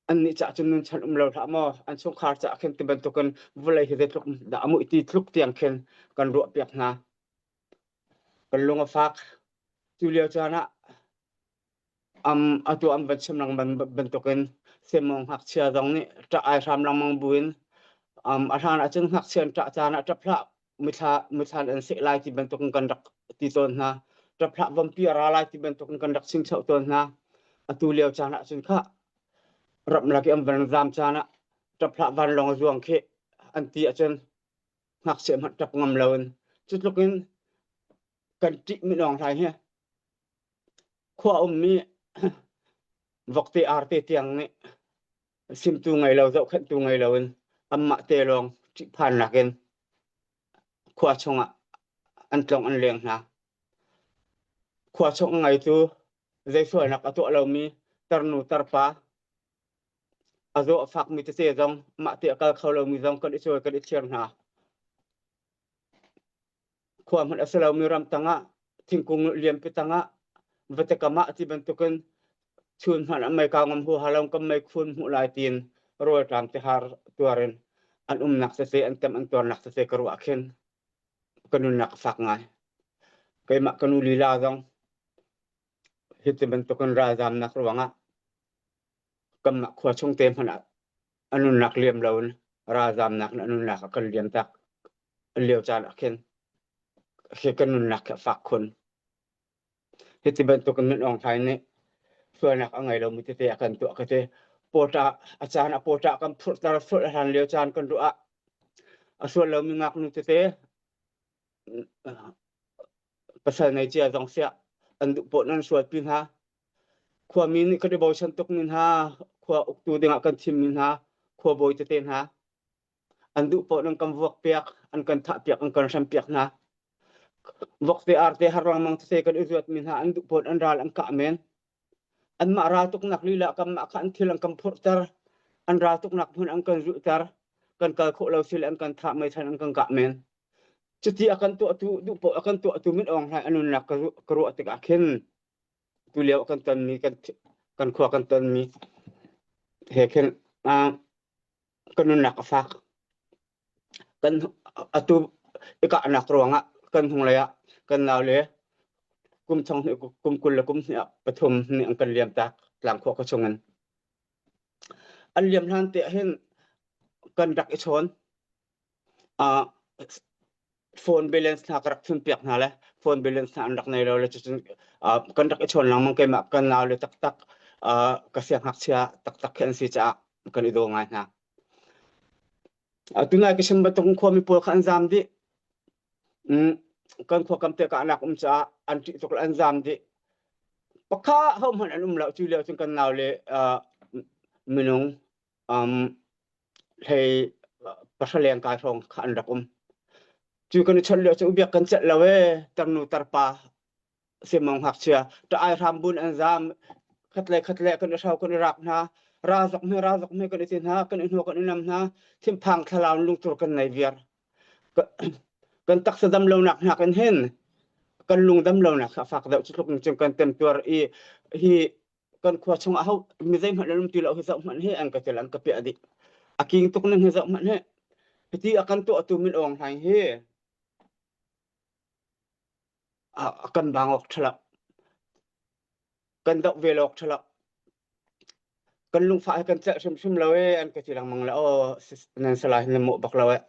annih cah cun nun chan um lo hlah maw an chungkhar cah khin ti bantukin vawlei hi zeitluk dah a muih ti tluk tiang khin kan ruah piak hna. Kan lung a fak. Cu lio caan ah um, atu an van chim lengmang bantukin semawng ngakchia zong nih ṭah ai hram lengmang buin um, a hlan ahcun ngakchia an ṭah caan ah ṭap hlah mithla mithlan an seh lai ti bantukin kan rak ti tawn hna ṭap hlah vompi a ra lai ti bantukin kan rak chingchoh tawn hna atu lio caan ahcun khah ramlak i an van zam caan ah ṭap hlah vanlawng a zuang khi an ti ahcun ngakchia hmanh ṭap ngam loin cu tluk in kan ṭih minawng hlai hi khua ummi vokte arte tiang nih simtu ngei lo zohkhenhtu ngei loin anmah te lawng ṭihphannak in khua chungah an tlong an leng hna. Khua chung a ngeitu zei sualnak a tuah lomi tarnu tarpa a zaw a fakmi tete zong mah te a kal kho lomi zong kan i cawi kan i thlir hna. Khua hmanh a si lomi ram tangah thingkung lianpi tangah vate kam ah ti bantukin chun hmanh ah mei kau ngam huaha lo kan mei khun hmuh lai tiin rawlṭam tihar tuar in an umnak tete an tem an tuarnak tete ka ruah khin ka nunnak a fak ngai. Keimah ka nu lila zong hiti bantukin ralzamnak ruangah kanmah khua chung te hmanh ah a nunnak liam loin ralzamnak in a nunnak a kan liam tak lio caan ah khin khi kan nunnak khi a fak khun. Hiti bantuk in Min Aung Hlaing nih sualnak a ngei lomi tete a kan tuah ka ti. Pawṭa a caan a pawṭa kan phurhter sual a hlan lio caan kan ruah ah a sual lomi ngaknu tete pasal nei cia zong siah an duh paoh nan sualpi hna. Khuami nih kan i bochan tukmi hna, khua uktu dingah kan thimmi hna, khuabawi tete hna, an duh paoh nan kan vuakpiak, an kan thahpiak, an kan hrempiak hna. Vokte arte har lengmang tete kan i zuatmi hna an duh paoh an ral an kah men. Anmah ral tuknak lila kanmah kha an thil an kan phurhter, an ral tuknak hmun an kan zuhter, kan kal khawh lo sile an kan thah meithal an kan kah men. Cuti a kan tuahtu duh paoh a kan tuahtu min Aung Hlaing a nunnak ka ruah tikah khin tulio kan tonmi kan kan khua kan tonmi he khin kan nunnak a fak. Kan atu i kahnak ruangah kan hnunglei ah kan naule kum thong hnih kum 20 le kum hnih ah pathum nih an kan liam tak tlangkhua khua chungin. An liam hlan te ah hin kan rak i chawn. Uh, phone balance hna ka rak thun piak hna le phone balance hna an rak nei lo le cucun uh, kan rak i chawn lengmang keimah kan nau le taktak uh, ka siangngakchia taktak khi an si caah kan i daw ngai hna. Uh, tunai ka chim bantuk khuami pawl kha an zaam dih. Mm, kan khua kam te kahnak um caah an ṭih tuk le an zaam dih. Pakha ho hmanh an um lo cu lio cun kan nau le uh, minung um, hlei pahra leng kai hrawng kha an rak um. Cu kan i chawnh lio cu ubiak kan celh lo ee tarnu tarpa semong ngakchia ṭah ai hram bun an zaam khat le khat le kan i hrau kan i rak hna ra zok hme ra zok hme kan i ti hna kan i hnuak kan i nam hna thinphang thlalau lungtur kan nei viar kan taksa dam lonak hna kan hin kan lung dam lonak kha fak deuh cu tluk in cun kan temtuar i hi kan khua chungah ho mi zeihmanh an um ti lo hi zoh hmanh hi an ka tel an ka piah dih a king tuk ning hi zoh hmanh hi hiti a kan tuahtu min Aung Hlaing hi a kan bang awk ṭha lo kan doh ve lo awk ṭha lo kan lungfah hi kan celh hrimhrim lo ee an ka ti lengmang le aw nan salai nan mawh bak lo ee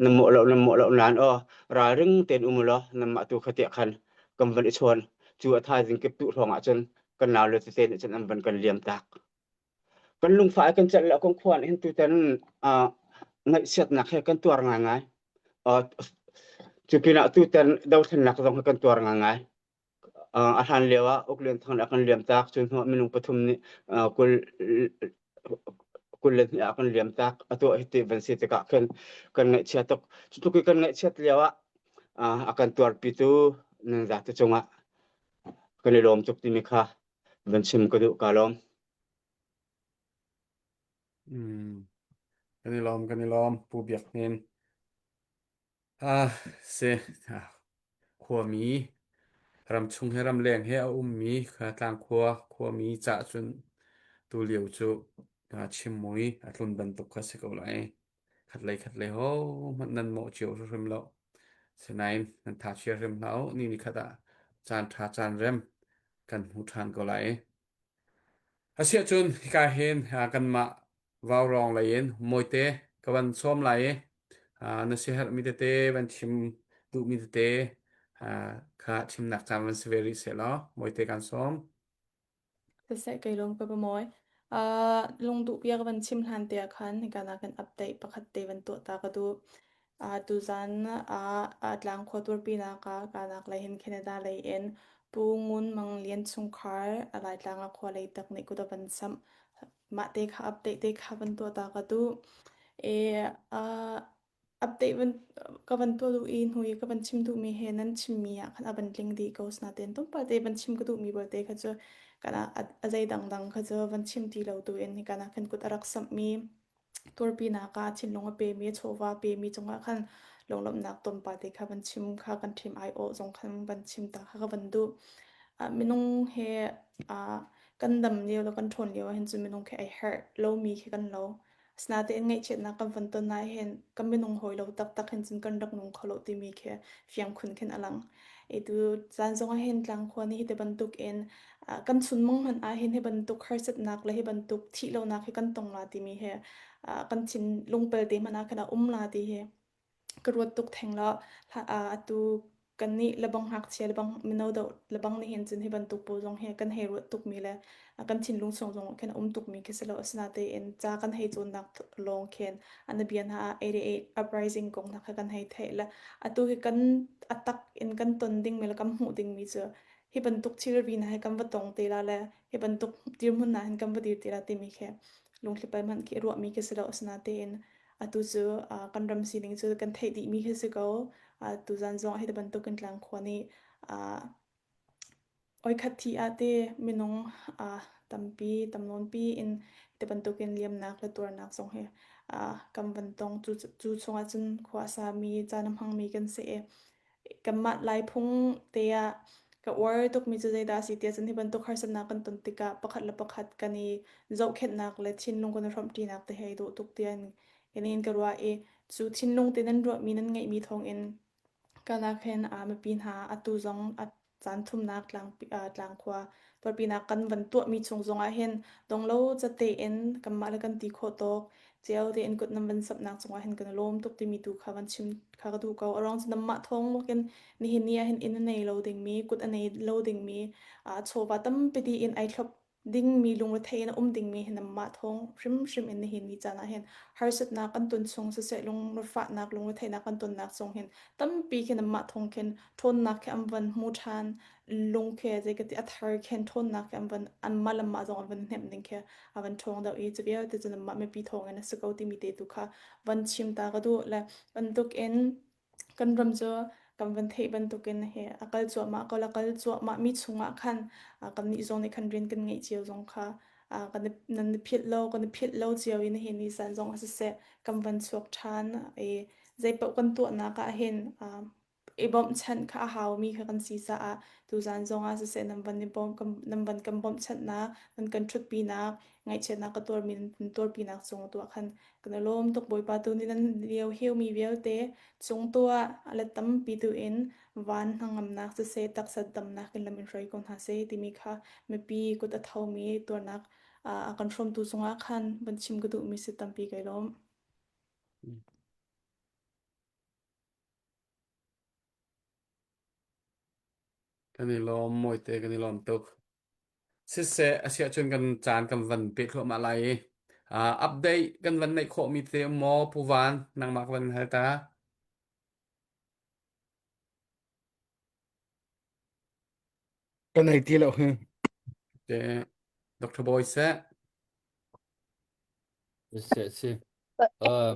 nan mawh lo nan mawh lo nain aw ralring tein um law nanmah tu kha tiah khan kan van i chawn cu a thaizing kip tu hrawng ah cun kan nau le tete nih cun an van kan liam tak kan lungfah kan celh lo kan khuan hin tutan ngaihchiatnak he kan tuar ngaingai cu pinah tutan dothlennak zong he kan tuar ngaingai a hlan lio ah Uk Lian Thang nih a kan liam tak cu hnuah minung pathum nih 22 ah kan liam tak atu ah hiti van si tikah khin kan ngaihchia tuk cu tluk i kan ngaihchiat lio ah a kan tuarpitu nan zate cungah kan i lawm tuk timi kha van chim ka duh ka lawm. Mm. Kan i lawm, kan i lawm, Pu Biak Hnin. Ah, si, ah, khuami, ramchung he ramleng he a ummi kha tlangkhua khuami cah cun tulio cu ah, chimmui a tlun bantuk kha si ko lai. Khatlei khatlei ho hmanh nan mawh cio hrim lo. Sinain nan tha chia hrim hlah u. Ni ni khat ah caan ṭha caan rem kan hmu ṭhan ko lai. Asiahcun hika hin ah, kanmah Vaurawng lei in Mawite ka van sawm lai i ah, na siaherhmi tete van chim duhmi tete ah, kha chimnak caan van si ve rih seh law Mawite kan sawm. Siseh kei lawm ka mawi. Uh, lungduh bia ka van chim hlan te ah khan hika na kan update pakhat te van tuah ta ka duh. Uh, tuzan ah uh, tlang khua turpinak ah kanak lei hin Canada lei in Pu Ngun Mang Lian chungkhar a Laitlang ah khua lei tak nih kut a van samh. Mah te kha update te kha van tuah ta ka duh. E, uh, update van ka van tuah duh i hnu i ka van chim duhmi he nan chimmi ah khan a van tling dih ko natein tlawmpal te van chim ka duhmi belte kha cu kana a zei dangdang kha cu van chim ti lo tu in hika khan kut a rak samhmi turpinak ah thinlung a pemi chawva a pemi cungah khan lunglawmhnak tlawmpal te kha van chim kha kan ṭhim ai awh zong khan van chim ta kha ka van duh. Minung he kan dam lio le kan ṭhawn lio ahhin cun minung khi ai herh lomi khi kan lo. Asinain ngaihchiatnak kan von ton ahhin kan minung hawi lo taktak hin cun kan rak nung kho lo timi khi fiang khun khin a lang. Itu caan zong ahhin tlangkhua nih hiti bantuk in kan chunmang hmanh ahhin hi bantuk harsatnak le hi bantuk thih lonak hi kan tong la timi hi kan thin lungpel te hmanh ah khan a um la ti hi ka ruat tuk theng lo. Atu kannih lebang ngakchia lebang mino deuh lebang nih hin cun hi bantuk pawl zong hi kan hei ruat tukmi le kan thinlung chung zong khin a um tukmi khi si lo. Asinain ca kan hei cawnnak lawng khin an bia hna ah 88 uprising kong hna kha kan hei theih le atu hi kan a tak in kan ton dingmi le kan hmuh dingmi cu hi bantuk thilri hna hi kan va tong te la le hi bantuk dirhmun hna hin kan va dir te la timi khi lungthli pal hmanh khi ruahmi khi si lo. Asinain atu cu kan ram sining cu kan theih dihmi khi si ko. Tuzan zong hi bantuk in tlangkhua nih oikhat thi ah te minung tampi tamnawnpi in ti bantukin liamnak le tuarnak zong hi kan van tong. Cu cu chungah cun khua a sami caan a hmangmi kan si i kanmah Laiphung te ah ka uar tukmi cu zeidah a si tiah cun hi bantuk harsatnak kan ton tikah pakhat le pakhat kan i zohkhenhnak le thinlung kan i hrawmhṭinak te he i dawh tuk tiah in in ka ruah i cu thinlung te nan ruahmi nan ngeihmi thawngin kanak hin mipi hna atu zong a caan thumnak tlangkhua tuarpinak kan van tuahmi chung zongah hin donglo cate in kanmah le kan ti khawh tawk cio tein kut nan van samhnak cungah hin kan i lawm tuk timi tu kha van chim kha ka duh ko. A ruang cu nanmah thawng in nihin ni ah hin inn a nei lo dingmi, kut a nei lo dingmi, chawva tampi ti in ai thlop dingmi lungrethei in a um dingmi hi nanmah thawng hrimhrim in nihin ni caan ah hin harsatnak kan ton chung siseh lungrefahnak lungretheihnak kan tonnak chung hin tampi khi nanmah thawng khin ṭhawnnak khi an van hmu ṭhan lung khi zei ka ti a thar khin ṭhawnnak khi an van anmah le mah zong an van hnemh ding khi a van ṭhawng deuh i cu vialte cu nanmah mipi thawng in a si ko timi te tu kha van chim ta ka duh le bantuk in kan ram cu kan van theih bantukin he a kal cuahmah ko la kal cuahmah mi chungah khan kannih zong nih khan rian kan ngeih cio zong kha kan nan i philh lo kan i philh lo cio in hi ni san zong a siseh kan van chuak ṭhan i zeipaoh kan tuahnak ah hin i bawmhchanh kha a haumi kha kan si caah tuzan zongah siseh nan van i bawm nan van kan bawmhchanhnak nan kan ṭhutpinak ngaihchiatnak ka tuarmi nan tuarpinak cung tuah khan kan i lawm tuk Bawipa tu nih nan lio heumi vialte cung tuah a let tampi tu in van hnangamnak siseh taksa damnak in lam in hruai ko hna seh timi kha mipi kut a thomi tuarnak a kan hrawmtu cungah khan van chim ka duhmi si tampi kai lawm. Kan i lawm, Mawite kan i lawm tuk. Siseh, a siah cun kan caan kan van peh thluahmah lai i uh, update kan van neih khawhmi te um maw Pu Van, nangmah ka van hal ta. Kan ei ti lo hi. Te Dr. Boy seh. Si si. Uh,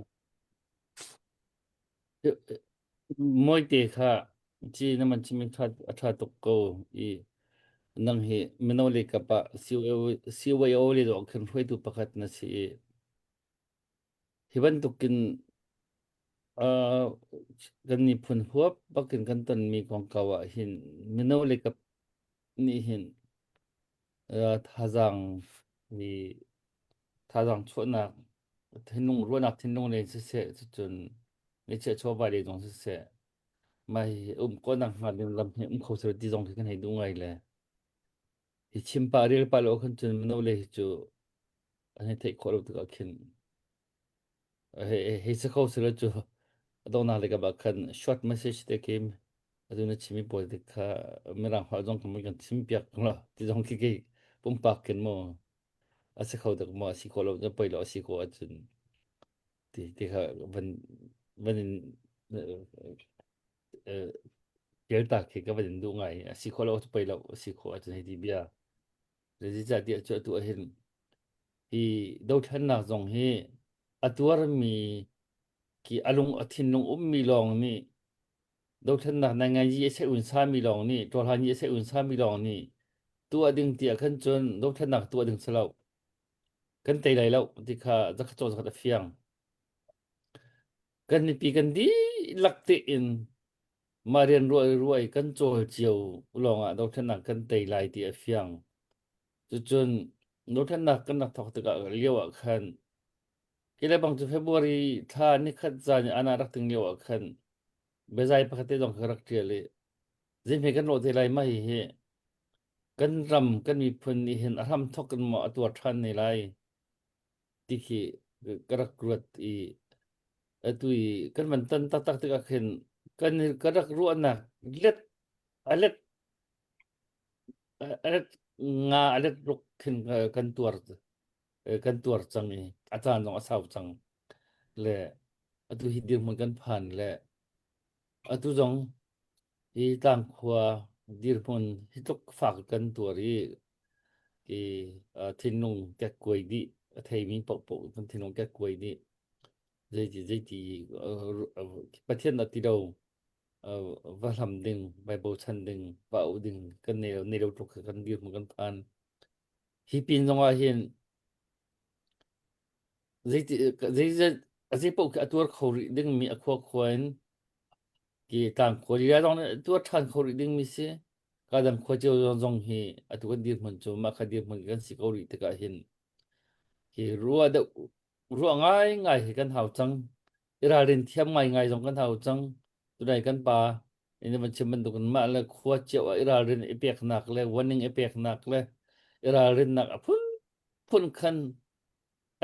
Mawite kha ci na man chim tha a tha tuk ko i nang hi mino le kap ah CYO le dawh khin hruaitu pakhat na si i. Hi bantukin uh, kan miphun huap bakin kan tonmi kongkau ah hin mino le kap nih hin uh, thazaang hi thazaang chuahnak thinlung ruahnak thinlung le siseh cucun ngeihchiah chawva le zong siseh mah hi um khawhnak hnga ding lam hi um kho seh ti zong khi kan hei duh ngai le hi chim pah rel pah lo khan cun mino le hi cu an hei theih khawh lo tikah khin hei hei si kho seh cu a donghnak le ka bak khan short message te khi atu na chimi pawl te kha mirang holh zong kan kan chim piak la ti zong khi kei pumpak khin mu a si kho dak maw a si khawh lo cun poi lo a si khawh ahcun ti ti kha van van in tial khi ka van in duh ngai a si khawh lo cu poi lo a si khawh ahcun hei ti bia zeicahtiah cu atu ahhin hi dothlennak zong hi a tuarmi ki a lung a thinlung ummi lawng nih dothlennak nai ngai yi a se un sami lawng nih ṭawlhan yi a se un sami lawng nih tuah ding tiah khan cun dothlennak tuah ding si lo kan tei lai lo ti kha zakhat caw zakhat a fiang kan mipi kan dihlak tein mah rian ruah ruah i kan cawl cio lawngah dothlennak kan tei lai ti a fiang cucun dothlennak kan rak thawk tikah lio ah khan hi le bang cu February thla nikhat zan i ana rak ting lio ah khan biazai pakhat te zong ka rak ṭial i zeihme kan lawh te lai mah hihi kan ram kan miphun nih hin a hram thawk in maw a tuar ṭhan ne lai ti khi ka rak ruat i atu i kan van ton taktak tikah khin kan ka rak ruahnak let a let a let nga a let ruk khin kan tuar kan tuar cang i a caan zong a sau cang le atu hi dirhmun kan phan le atu zong hi tlangkhua dirhmun hi tluk fak kan tuar i i thinlung kekkuai dih a theimi paohpaoh kan thinlung kekkuai dih zeiti zeiti Pathian dah ti lo va hlam ding vai bochan ding va auh ding kan nei lo nei lo tluk kan dirhmun kan phan hi pin zong ah hin zeiti zei zei paoh khi a tuar kho rih dingmi a khua khua in ki tlang khua lila zong nih tuar ṭhan kho rih dingmi si ka dang khua cio zong zong hi atu kan dirhmun cu mah kha dirhmun kan si ko rih tikah hin hi ruah deuh ruah ngai ngai hi kan hau cang i ralrin thiam ngai ngai zong kan hau cang tunai kan pa in van chim bantukin mah le khua cio ah i ralrin i peknak le warning i peknak le i ralrinnak a phun phun khan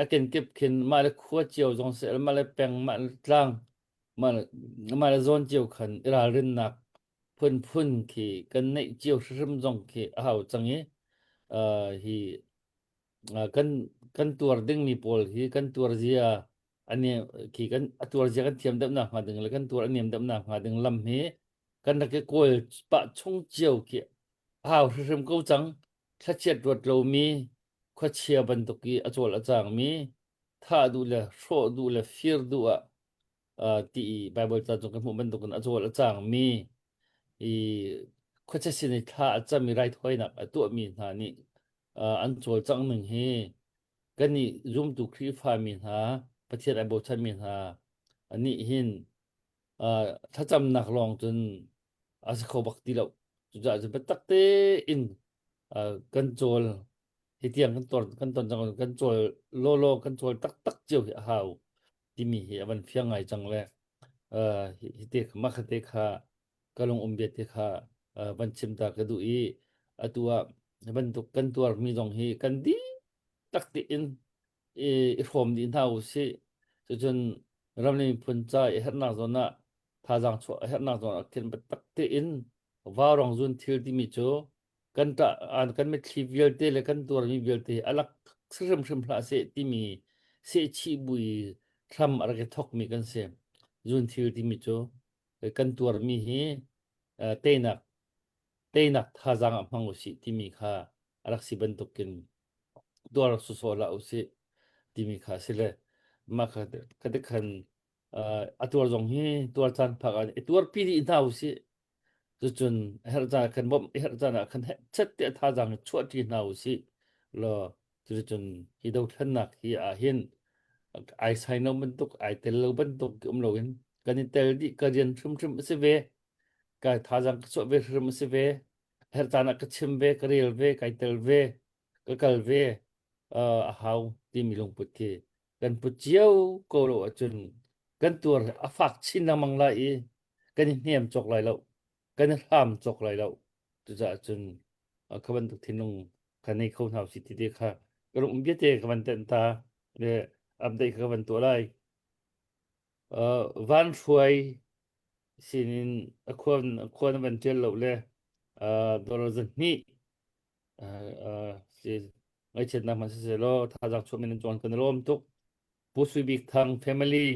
a kenkip khin mah le khua cio zong seh mah le peng mah le tlang mah le mah le zawn cio khan i ralrinnak phunphun khi kan neih cio hrimhrim zong khi a hau cang i uh, hi uh, kan kan tuar dingmi pawl hi kan tuar zia ani khi kan a tuar zia kan thiam deuh nak hnga ding le kan tuar a niam deuh nak hnga ding lam hi kan rak i kawl pah chung cio khi a hau hrimhrim ko cang thlachiat ruat lomi khuachia bantuk i a cawl a cangmi thah duh le hrawh duh le fir duh ah uh, ti i Bible ca cung kan hmuh bantukin a cawl a cangmi i khuachia sin i thla a cam i raithawinak a tuahmi hna nih uh, an cawlcangh ning hi kannih zumtu Khrihfa mi hna Pathian ai bochanmi hna nih hin uh, thlacamnak lawng cun a si kho bak ti lo cucaah cun biatak tein uh, kan cawl hi tiang kan ton kan ton cang kan cawl lawlaw kan cawl taktak cio hi a hau timi hi a van fiang ngai cang le uh, hi te mah kha te kha ka lung um bia te kha uh, van chim ta ka duh i atu ah bantuk kan tuar mi zong hi kan dih tak tein i, i hrawm dih hna u sih cucun ram le miphun ca i herhnak zawn ah thazaang chuah a herhnak zawn ah khin biatak tein vaurong zun thil timi cu kan ṭah kan mitthli vialte le kan tuarmi vialte a lak hrimhrim hlah seh timi sehchih bui hram a rak i thawkmi kan si. Zun thil timi cu kan tuarmi hi teinak teinak thazaang ah hmang usih timi kha a rak si bantukin tuar sawsawh hlah usih timi kha a si le mah kha ka khan a tuar zong hi tuar caan phak ah i tuarpi dih hna usih cucun a herh caan ah khan bawmh i herh caan ah khan chet te thazaang chuahṭi hna usih law cuticun hi dothlennak hi ah hin Ai sai no bantuk ai tel lo bantuk um loin kan i tel dih ka rian hrimhrim a si ve. Ka thazaang ka chuah ve hrim a si ve. Herh caan ah ka chim ve, ka rel ve, kai tel ve, ka kal ve a hau timi lungput khi kan put cio ko lo ahcun kan tuar a fak chin lengmang lai i kan i hnem cawk lai lo kan i hlam cawk lai lo cucaah cun kha bantuk thinlung kha nei kho hna usih ti te kha ka lung um biate ka van tenh ta le update kha ka van tuah lai van hruai sinin a khuan a khuan van tial lo le dollar zahnih si ngaihchiatnak hmanh siseh law thazaang chuah men in tuan kan i lawm tuk Pu Sui Bik Thang family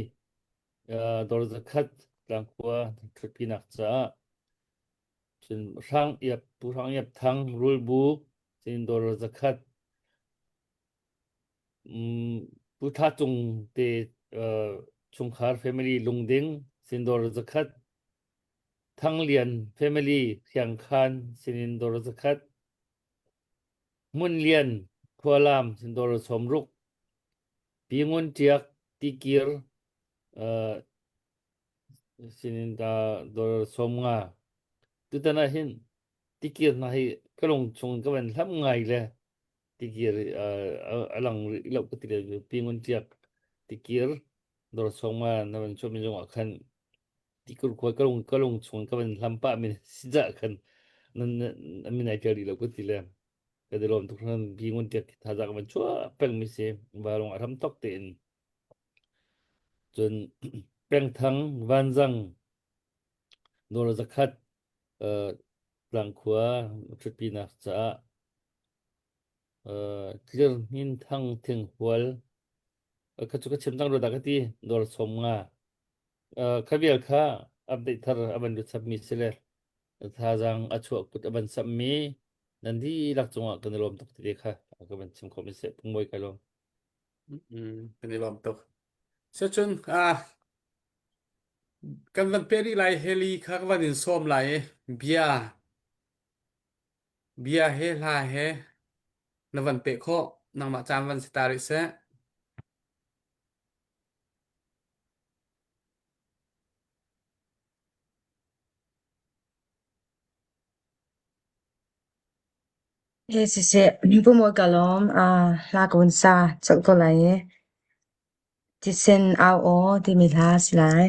dawr zakhat tlangkhua ṭhutpinak caah cun Hrang Iap Pu Hrang Iap Thang Rulbu cun dawr zakhat Pu Tha Cung te chungkhar family Lungding sin dawr zakhat Thang Lian family Hriangkhan sinin dawr zakhat Hmun Lian Khualam sin dawr sawmruk Pi Ngun Ṭiak Tikir sinin dawr 50. Tutan ah hin tikir hna hi ka lung chung ka van hlam ngai le tikir a lang rih lo ka ti le Pi Ngun Ṭiak tikir dawr 50 na van chuah mi zong ah khan tikir khua ka lung ka lung chung ka van hlam pah mi si dah khan nan min ai ṭial rih lo ka ti le Kan i lawm tuk hran bi ngun tiak thazaang van chuah pengmi si varung a hram tok tein cun pengthang vanzang nawl zakhat tlangkhua ṭhutpinak caah tlir hnin thang thing hual kha cu ka chim cang ro dah ka ti dawr som nga kha vial kha update thar a van lut chapmi si le thazaang a chuah kut a van sammi nan dihlak cungah kan i lawm tuk ti kha ka van chim khawh mi seh pungmawi kai lawm. Kan i lawm tuk. Secun ah kan van pe rih lai heli kha ka van in sawm lai i bia bia he hla he na van pe khawh nangmah caan van si ta rih seh. He siseh, pumawi ka lawm. Hla ka vun sa colh ko lai i thisen au aw timi hla a si lai.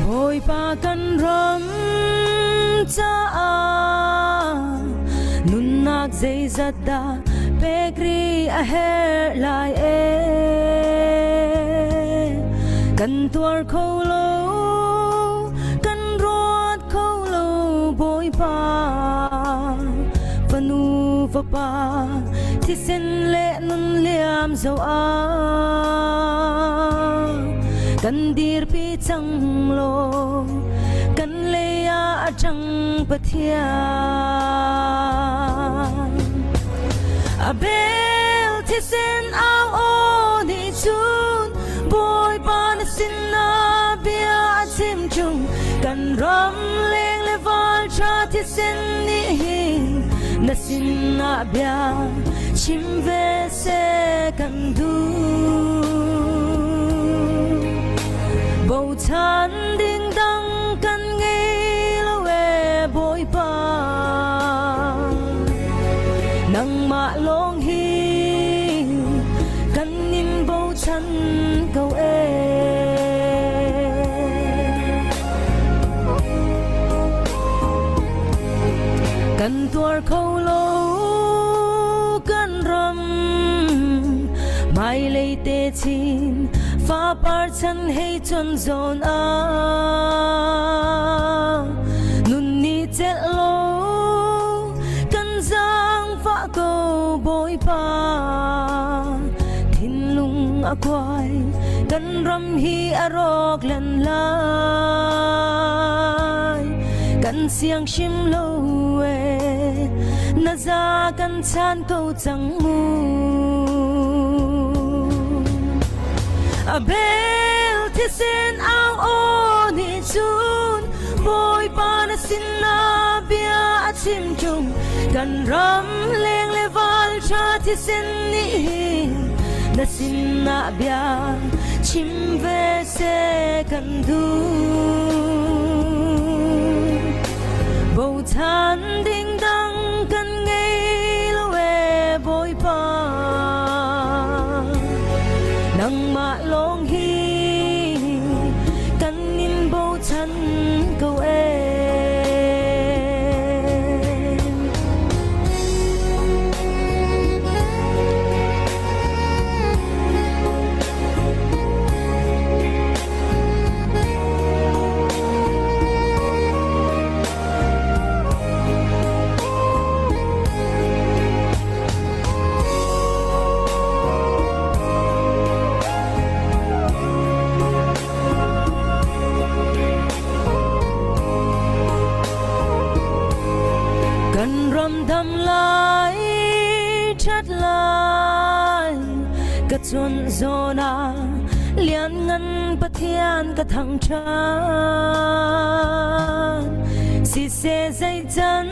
Bawipa kan ram caah nunnak zeizat dah pek rih a herh lai ee kan tuar kho lo kan ruat kho lo Bawipa fanu fapa thisen le nun liam zo ah kan dirpi cang law kan lei ah a ṭang Pathian a bel thisen au aw nih cun Bawipa na sinah bia a chim chung kan ram leng le val ṭha thisen nih hin na sinah bia chim ve seh kan duh. Bochan ding dang kan ngei lo e Bawipa. Nangmah lawng hi kan in bochan ko e. Kan tuar kho lo kan ram hmailei te chin. Fapar chan hei chon zawn ah nun ni celh lo kan zaangfah ko Bawipa thinlung a kuai kan ram hi a rawk len lai kan siang hrim lo e na za kan chan ko cang mu A bel thisen au aw nih cun Bawipa na sinah bia a chim ṭung kan ram leng le val ṭha thisen nih hin na sinah bia chim ve seh kan duh bochan ding dang kan ngei lo e Bawipa nangmah lawng hi kan in bochan ko e. Kan ram dam lai that lai ka chun zawn ah lianngan Pathian ka thangṭhat siseh zeican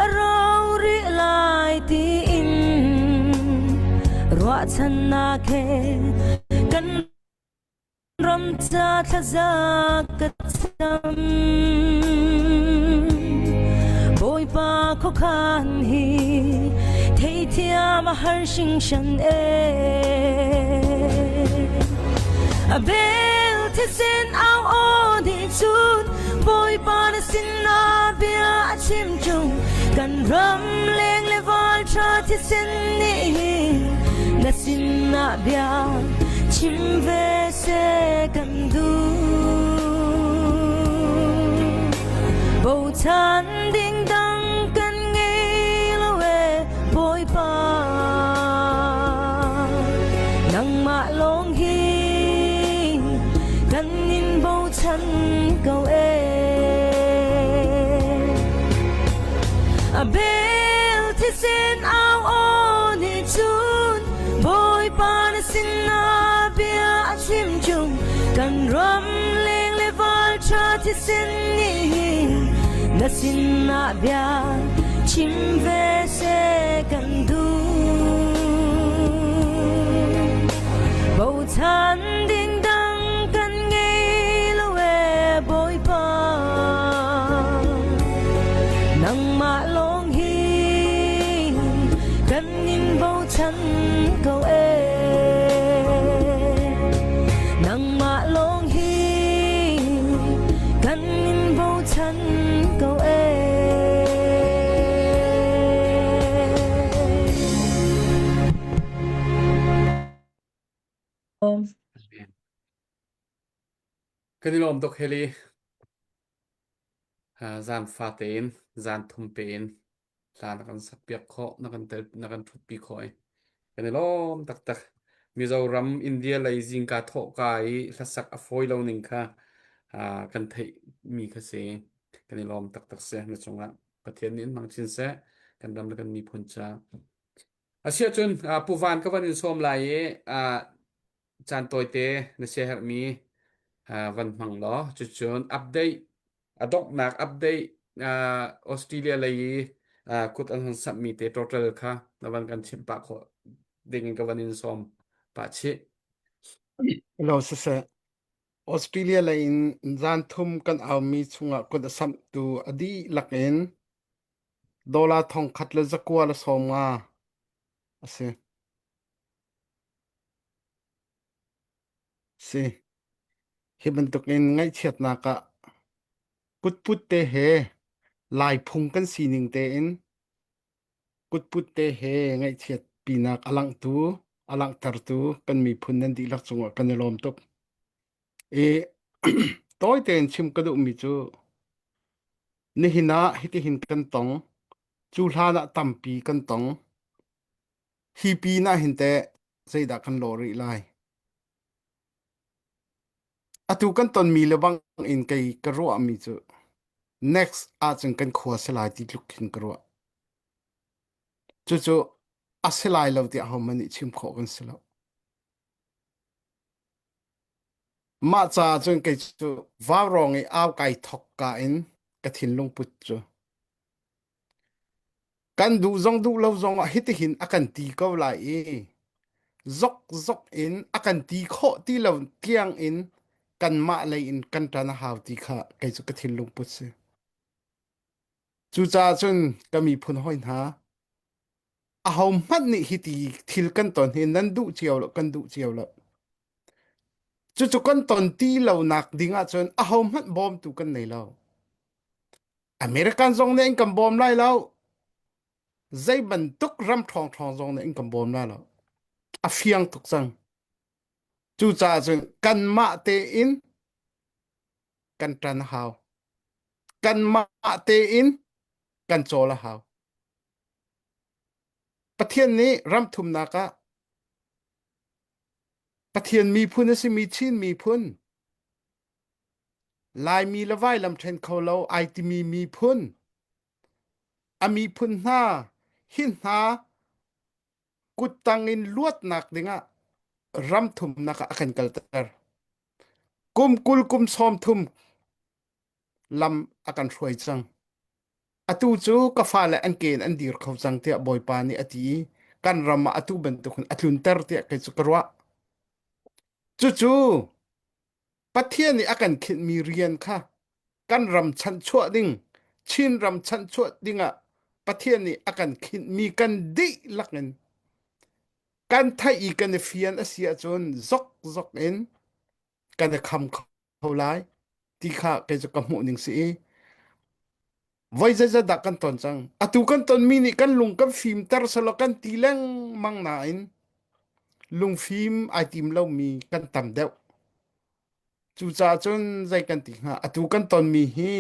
a rau rih lai tiin ruahchannak he kan ram ca thlaza ka cam. Bawipa khuakhan hi theithiam a har hringhran e. A bel thisen au aw nih cun Bawipa na sinah bia a chim ṭung kan ram leng le val ṭha thisen nih hin na sinah bia chim ve seh kan duh. Bochan ding dang kan ngei lo e Bawipa nangmah lawng hi kan in bochan ko e. A bel thisen au aw nih cun Bawipa na sinah bia a chim chung kan ram leng le val ṭha thisen nih hin na sinah bia chim ve seh kan duh. Bochan ding dang kan ngei lo e Bawipa nangmah lawng hi kan in bochan ko e nangmah lawng hi kan in bochan ko e. Kan i lawm tuk Heli. Zan fa tein, zan thum pein hla na kan sak piak khawh, na kan tel na kan ṭhut pi khawh i. Kan i lawm taktak. Mizoram, India lei zingka thawh ka i hlasak a fawi lo ning kha kan theih mi kha si. Kan i lawm taktak si na cungah. Pathian nih in hmang chin seh. Kan ram le kan miphun ca. Asiahcun Pu Van ka van in sawm lai i caan tawite na siaherhmi van hmang law cucun update a donghnak update Australia lei i kut an hon samhmi te total kha na van kan chimh pah khawh ding in ka van in sawm pah chih. Hello, siseh. Australia lei in zan thum kan aumi chungah kut a samhtu a dihlak in Dollar 1,190 a si. Si. Hi bantukin ngaihchiatnak ah kutput te he Lai phung kan sining tein kutput te he ngaihchiat pinak a langhtu a. a langhtertu kan miphun nan dihlak cungah kan i lawm tuk. I tawi tein chim ka duhmi cu nihin ah hitihin kan tong, cu hlan ah tampi kan tong. Hi pin ah hin teh zeidah kan lawh rih lai? Atu kan tonmi le bang in kei ka ruahmi cu next ahcun kan khua si lai ti tluk khin ka ruah. Cucu a si lai lo tiah ahohmanh nih chim khawh kan si lo. Mah caah cun kei cu vaurawng i au kai thok ka in ka thinlung put cu kan duh zong duh lo zong ah hitihin a kan ti ko lai i zokzok in a kan ti khawh ti lo tiang in kanmah lei in kan ṭan a hau ti kha kei cu ka thinlung put si. Cucaah cun ka miphun hawi hna ahohmanh nih hiti thil kan ton hi nan duh cio lo kan duh cio lo. Cucu kan ton ti lonak ding ahcun ahohmanh bawmtu kan nei lo. American zong nih an kan bawm lai lo. Zei bantuk ram ṭhawngṭhawng zong nih an kan bawm lai lo. A fiang tuk cang. Cucaah cun kanmah tein kan ṭan a hau. Kanmah tein kan cawl a hau. Pathian nih ram thumnak ah Pathian miphun a simi Chin miphun Laimi le vailam ṭhen kho lo ai timi miphun a miphun hna hi hna kuttang in luatnak dingah ram thumnak ah a kan kalter. Kum 20 kum 30 lam a kan hruai cang. Atu cu ka fale an ke in an dir kho cang tiah Bawipa nih a ti i kan ram ah atu bantukin a tlunter tiah kei cu ka ruah. Cucu Pathian nih a kan khinhmi rian kha kan ram chanhchuah ding, Chin ram chanhchuah dingah Pathian nih a kan khinhmi kan dihlak in kan theih i kan i fian a si ahcun zokzok in kan i kham kho lai ti kha kei cu ka hmuh ning si i voi zeizat dah kan ton cang atu kan tonmi nih kan lung kan fimter selaw kan ti lengmang nain lungfim ai tim lomi kan tam deuh cucaah cun zei kan ti hnga atu kan tonmi hi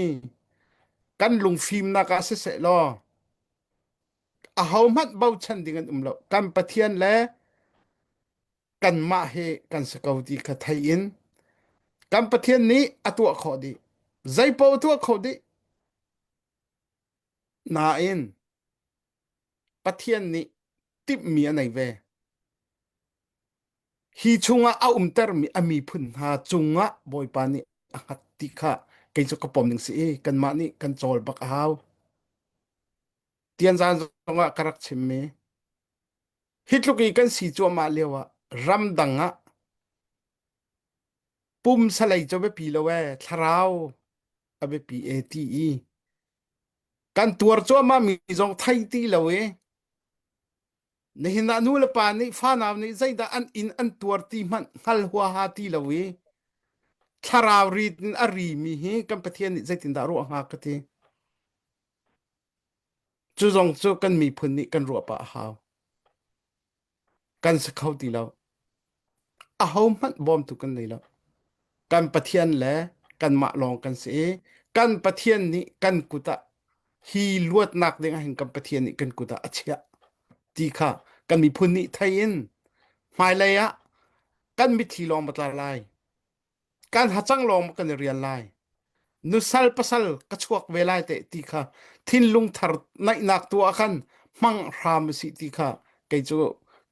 kan lungfimnak ah siseh law ahohmanh bochan ding an um lo kan Pathian le kanmah hi kan si ko ti kha thei in kan Pathian nih a tuah khawh dih zeipaoh a tuah khawh dih nain Pathian nih timhmi a nei ve hi chungah a umtermi a miphun hna cungah Bawipa nih a hngat ti kha kei cu ka pom ning si i kanmah nih kan cawl bak a hau tianzan zongah ka rak chimmi Hi tluk i kan si cuahmah lio ah ramdang ah pumsalei cu a biapi lo ee, thlarau a biapi e ti i kan tuar cuahmah mi zong thei ti lo i nihin ah nu le pa nih fanau nih zeidah an inn an tuar ti hmanh hngal huaha ti lo i thlarau ri in a ri mi hi kan Pathian nih zeitindah ruah hnga ka ti. Cu zong cu kan miphun nih kan ruah pah a hau. Kan si kho ti lo. Ahohmanh bawmtu kan nei lo. Kan Pathian le kanmah lawng kan si i kan Pathian nih kan kut ah hi luatnak ding ah hin kan Pathian nih kan kut ah a chiah ti kha kan miphun nih thei in hmailei ah kan mitthli lawng ma tla lai. Kan hacang lawng kan i rial lai nusal pasal ka chuak ve lai te ti kha thinlung thar naihnak tu ah khan hmang hram si ti kha kei cu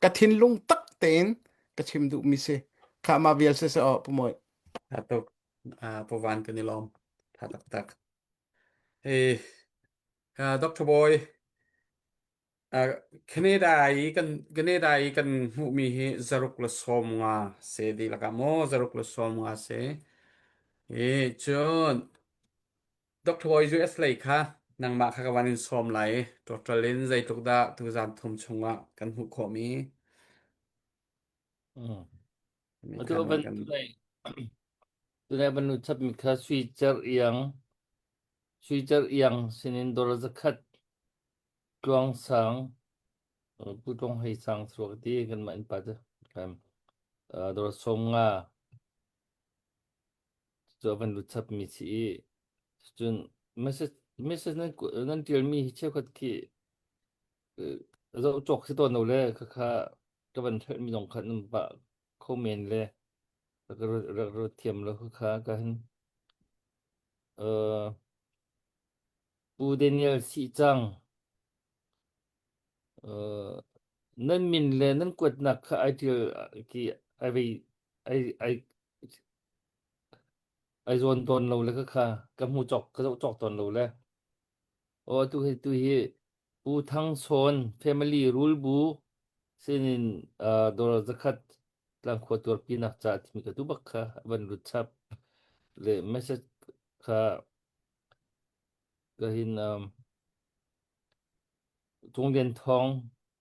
ka thinlung tak tein ka chim duh mi si kha ma vial se se o pu moi Tha tuk. Ah, Pu Van kan i lawm. Tha taktak. Hey, uh, Dr. Boy, Canada i kan Canada i kan hmuhmi hi zaruk le 50 se dihlak ah maw zaruk le 50 se. I cun Dr. Boy US lei kha nangmah kha ka van in sawm lai. Total in zeitluk dah tuzan thum chungah kan hmuh khawhmi. Mm. Mi Atu khan van kan tunai tunai van nu chap mi kha sui cer iang sui cer iang sinin dollar zakhat Tluang Sang, Pu Tluang Hei Sang suak ti kanmah innpa cu. Kan dollar 50 cu a van lut chapmi si i cun message message nan nan ṭialmi hi cheukhat khi zoh cawk si tawn lo le khakha ka van hrelhmi zong kha nan pah kho men le rak rak rak thiam lo khakha ka hin uh, Pu Daniel Sihcang uh, nan min le nan kuatnak kha ai ṭial ki ai vei ai ai ai zawn tawn lo le khakha ka hmu cawk ka zoh cawk tawn lo le aw tu hi tu hi Pu Thang Sawn family rulbu sinin uh, dollar zakhat tlangkhua tuarpinak ca timi ka tu bak kha van lut chap le message kha ka hin um, Tunglian Thawng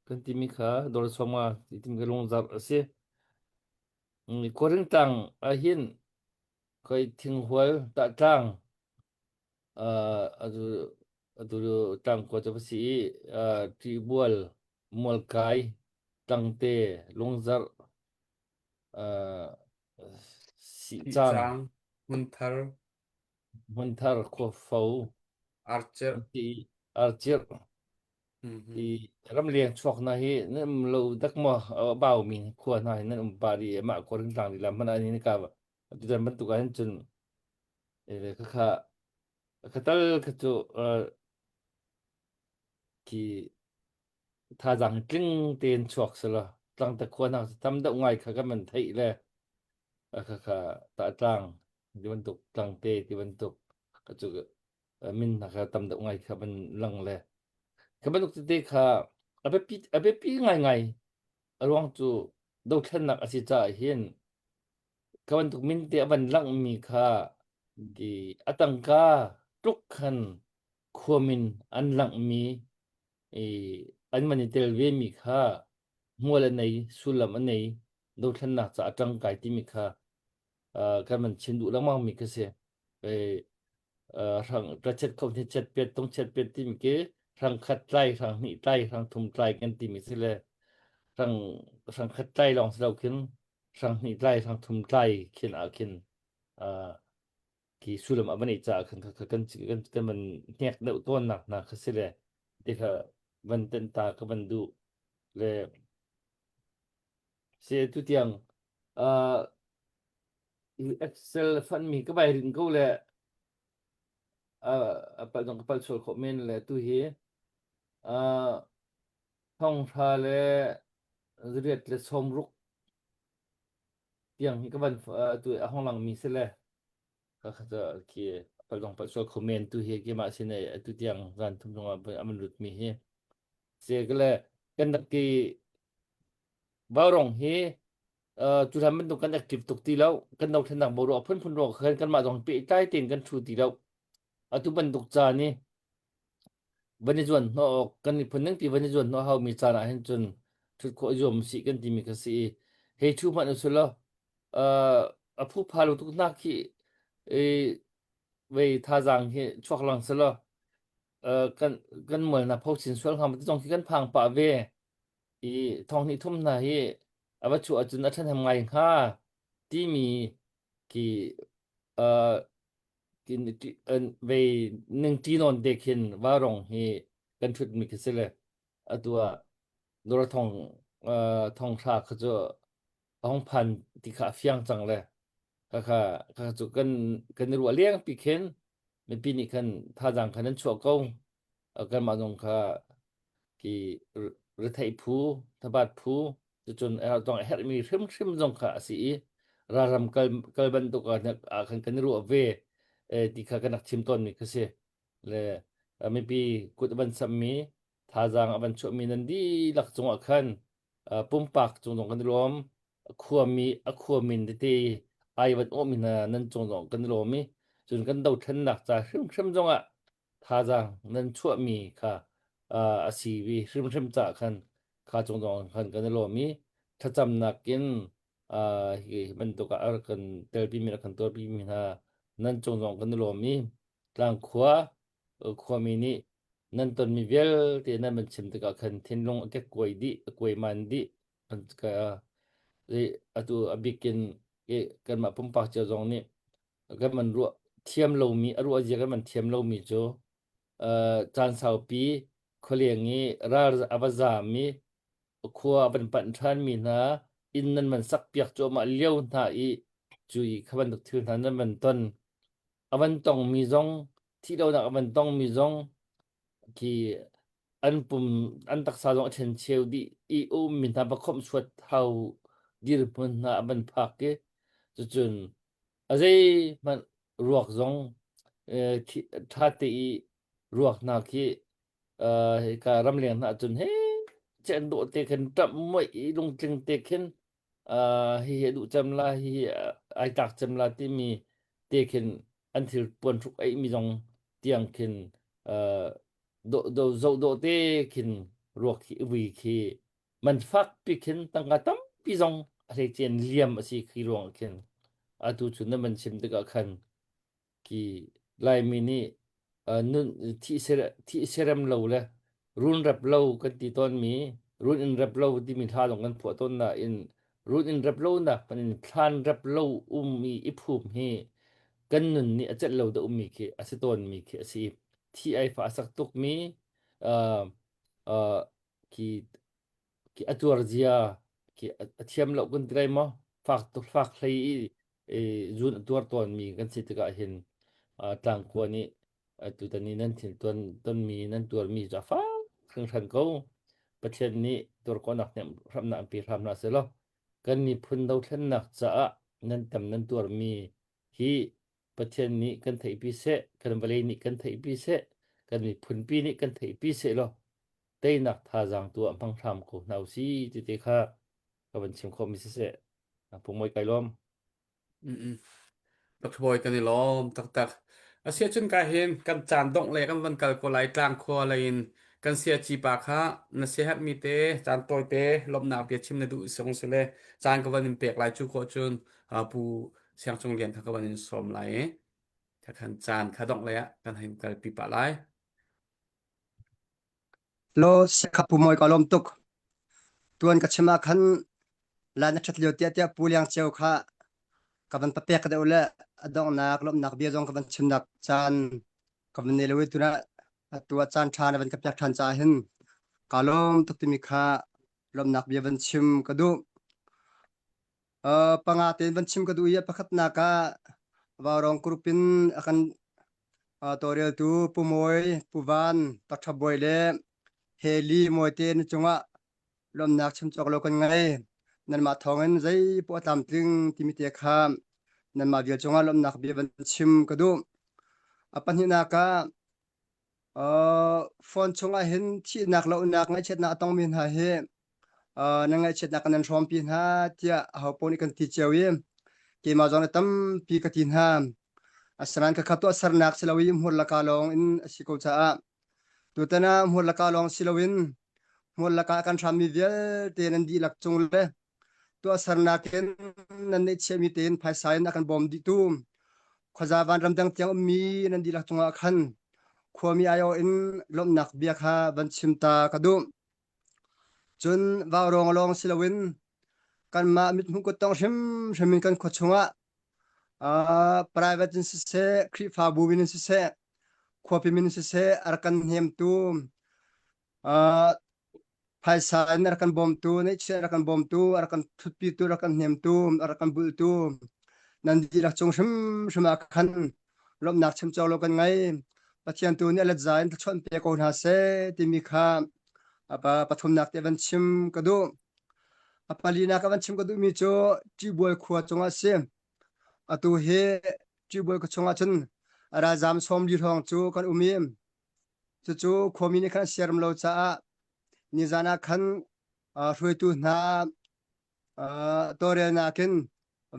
kan timi kha dollar sawma timi ka lungzar a si. Kawring tlang ah hin khoi thinghual tahtlang atu atu tlangkua cu va si i ṭihbual mualkai tlangte lungzarh sihcang Sihcang, Hmunthar, Hmunthar khuafo Arcerh. ti arcirh Mhm. i ramleng chuak hna hi nan um lo dak maw a baumi khua hna hi nan um pah rih i mah kawring tlang lila hmanh ah ni ka atutan bantuk ah hin cun Khakha ka tal kha cu khi thazaang tling tein chuak selaw tlangta khua hna cu tam deuh ngai kha kan van theih le khakha tahtlang ti bantuk tlangte ti bantuk ka cu min hna kha tam deuh ngai kha van lang le kha bantuk tete kha a biapi a biapi ngaingai a ruang cu dothlennak a si caah hin Ka bantuk min te a van langhmi kha ti a tangka tluk khan khuamin an langhmi i an man i tel vemi kha hmual a nei, sullam a nei, dothlennak ca a ṭangkai timi kha uh, kan van chim duh lengmang mi kha si. Eh, uh, hrang ṭachet kho hni chet pet tong chet pet timi khi hrang khat tlai, hrang hnih tlai, hrang thum tlai kan timi si le hrang hrang khat tlai lawng si lo khin hrang hnih tlai hrang thum tlai khin ah khin uh, khi sullam a van i caah khan kha kan kan kan van hnek deuh tawn nak hna kha si le ti kha van ten ta ka van duh le si tu tiang uh, Excel fan mi ka vai rin ko le uh, a pal dong ka pal sual khawh men le tu hi uh, thonghra le riat le sawmruk tiang hi ka van tu a hong langmi si le ka kha cu khi palong pal sual comment tu hi keimah sin ai atu tiang zan thum zong ah a man lut mi hi se ka le kan rak ti Vaurong hi cu hlan bantuk kan active tuk ti lo kan dothlennak boruak phunphun ruang khan kanmah zong pehtlai tein kan thu ti lo atu bantuk caan i van i zuan hnawh awk kan miphun ningpi van i zuan hnawh haumi caan ah hin cun ṭhut khawh i zuam usih kan timi kha si i hei ṭhu hmanh usih law uh, a phupha lo tuk hna khi i vei thazaang hi chuak lang selaw uh, kan kan mual na pho chin sual hnga ma ti zong khi kan phang pah ve i thong hnih thum hna hi a va chuah ahcun a ṭhahnem ngai hnga timi khi uh, vei ningṭi nawn te khin vaurawng hi kan ṭhutmi khi si le atu ah dawr thong thong hra kha cu a hung phan ti kha a fiang cang le khakha khakha cu kan kan i ruah lengpi khin mipi nih khan thazaang khan an chuah ko kanmah zong kha ki retheih phu thabat phu cucun tong a herhmi hrimhrim zong kha a si i ralram kal kal bantuk ah khan kan i ruah ve ti kha kan rak chim tawnmi kha si le mipi kut a van sammi thazaang a van chuahmi nan dihlak cungah khan pumpak cung zong kan i lawm khuami a khuamin tete ai van awhmi hna nan cung zong kan i lawm i cun kan dothlennak ca hrimhrim zongah thazaang nan chuahmi kha a si vi hrimhrim caah khan kha cung zong khan kan i lawm i thlacamnak in hi bantuk ah a rak kan telpimi rak kan tuarpimi hna nan cung zong kan i lawm i tlangkhua khuami nih nan tonmi vialte nan van chim tikah khan thinlung a kekkuai dih a kuaiman dih. Atu a bikin kanmah pumpak cio zong nih kan man ruah thiam lomi a ruah zia kan man thiam lomi cu caan saupi khualeng i ral a va zaam i khua a van panh ṭhanmi hna inn nan van sakpiak cuahmah lio hna i cu i kha bantuk thil hna nan van ton a van tongmi zong thihlonak a van tongmi zong khi an pum an taksa zong a ṭhencheu dih i ummi hna va khawmhsuat hau dirhmun hna a van phak i cucun a zeihmanh ruak zong ṭha te i ruak hna khi hika ramleng hna cun he chen dawh te khin ṭamh muai i lungtling te khin hihi a duh cem la hihi ai tlak cem la timi te khin an thil puan hruk eih mi zong tiang khin dawh zoh dawh te khin ruak hi vui khi man fak pi khin tangka tampi zong a hleicen liam a si khi ruang khin atu cu na man chim tikah khan Ki Laimi nih nun thih serem lo le run rep lo kan ti tawnmi run in rep lo timi hla zong kan phuah tawn nain run in rep lo nak hmanh in thlan rep lo ummi i phum hi kan nun nih a celh lo dah ummi khi a si tawnmi khi a si. Thi ai fa a sak tukmi uh, uh, khi khi a tuar zia khi a thiam lo kan ti lai maw fak tuk fak hlei i zun a tuar tawnmi kan si tikah hin tlangkua nih tutan i nan thil tuan tonmi nan tuarmi cu a fak hringhran ko. Pathian nih tuar khawhnak hramnak an pe hram hna seh law kan miphun dothlennak caah nan tam nan tuarmi hi Pathian nih kan theihpi seh, kan vawlei nih kan theihpi seh, kan miphunpi nih kan theihpi seh law teinak thazaang tu ah hmang hram ko hna usih ti te kha ka van chim khawhmi siseh. Pungmawi kai lawm. Dr. Bawi kan i lawm taktak. Asiahcun ka hin kan caan dongh le kan van kal ko lai tlang khua lei in kan siaci pa kha na siaherhmi te caan tawi te lawmhnak bia chim na duh song si le caan ka van in pek lai cu khawh cun pu Siang Cung Lian kha ka van in sawm lai i khan caan kha dongh le ah kan hei kalpi pah lai. Lo siakha pu mawi ka lawm tuk. Tuan ka chim ah khan lai na ṭhat lio tiah tiah Pu Liang Ceu kha ka van papek deuh le a donghnak lawmhnak bia zong ka van chimnak caan ka van nei lo i tunah atu ah caan ṭha na van ka pek ṭhan caah hin ka lawm tuk timi kha lawmhnak bia van chim ka duh. Uh, panga tein van chim ka duh i a pakhatnak ah Vaurawng group in a kan uh, tawlreltu Pu Mawi, Pu Van, Dr. Bawi le Heli Mawite na cungah lawmnak chim cawk lo kan ngei. Nanmah thawngin zei poah a tlamtling timi te kha nanmah vial cungah lawmhnak bia van chim ka duh. A pahnihnak ah uh, phone chungah hin thihnak lohnak ngaihchiatnak a tongmi hna hi uh, nan ngaihchiatnak kan nan hrawmpi hna tiah aho nih kan ti cio i keimah zong nih tampi ka ti hna. Asinain khakha tuahsernak si lo i hmur laka lawng in a si ko caah tutan ah hmur laka lawng si loin hmur laka kan hrammi vialte nan dihlak cung le tuahsernak in nan neihchiahmi tein phaisa in a kan bawm dihtu khuaza vanram dang tiang ummi nan dihlak cungah khan khuami aiawh in lawmhnak bia kha van chim ta ka duh. Cun vaurawng lawng si loin kanmah mithmuh kuttong hrimhrim in kan khua chungah uh, private in siseh, Khrihfabu min in siseh, khuapi min in siseh, a rak kan hnemtu, uh, phaisa in a rak kan bawmtu, neihchiah a rak kan bawmtu, a rak kan thutpitu, a rak kan hnemtu, a rak kan bultu, nan dihlak cung hrimhrim ah khan lawmhnak chim cawk lo kan ngei. Pathian tu nih a let za in thluachuah pe ko hna seh timi kha apa pathumnak te van chim ka duh. A palinak a van chim ka duhmi cu Ṭibual khua cungah a si. Atu hi Ṭibual khua chungah cun ralzaam 40 hrawng cu kan um i cucu khuami nih khan an siaram lo caah nizan ah khan hruaitu hna tawlrelnak in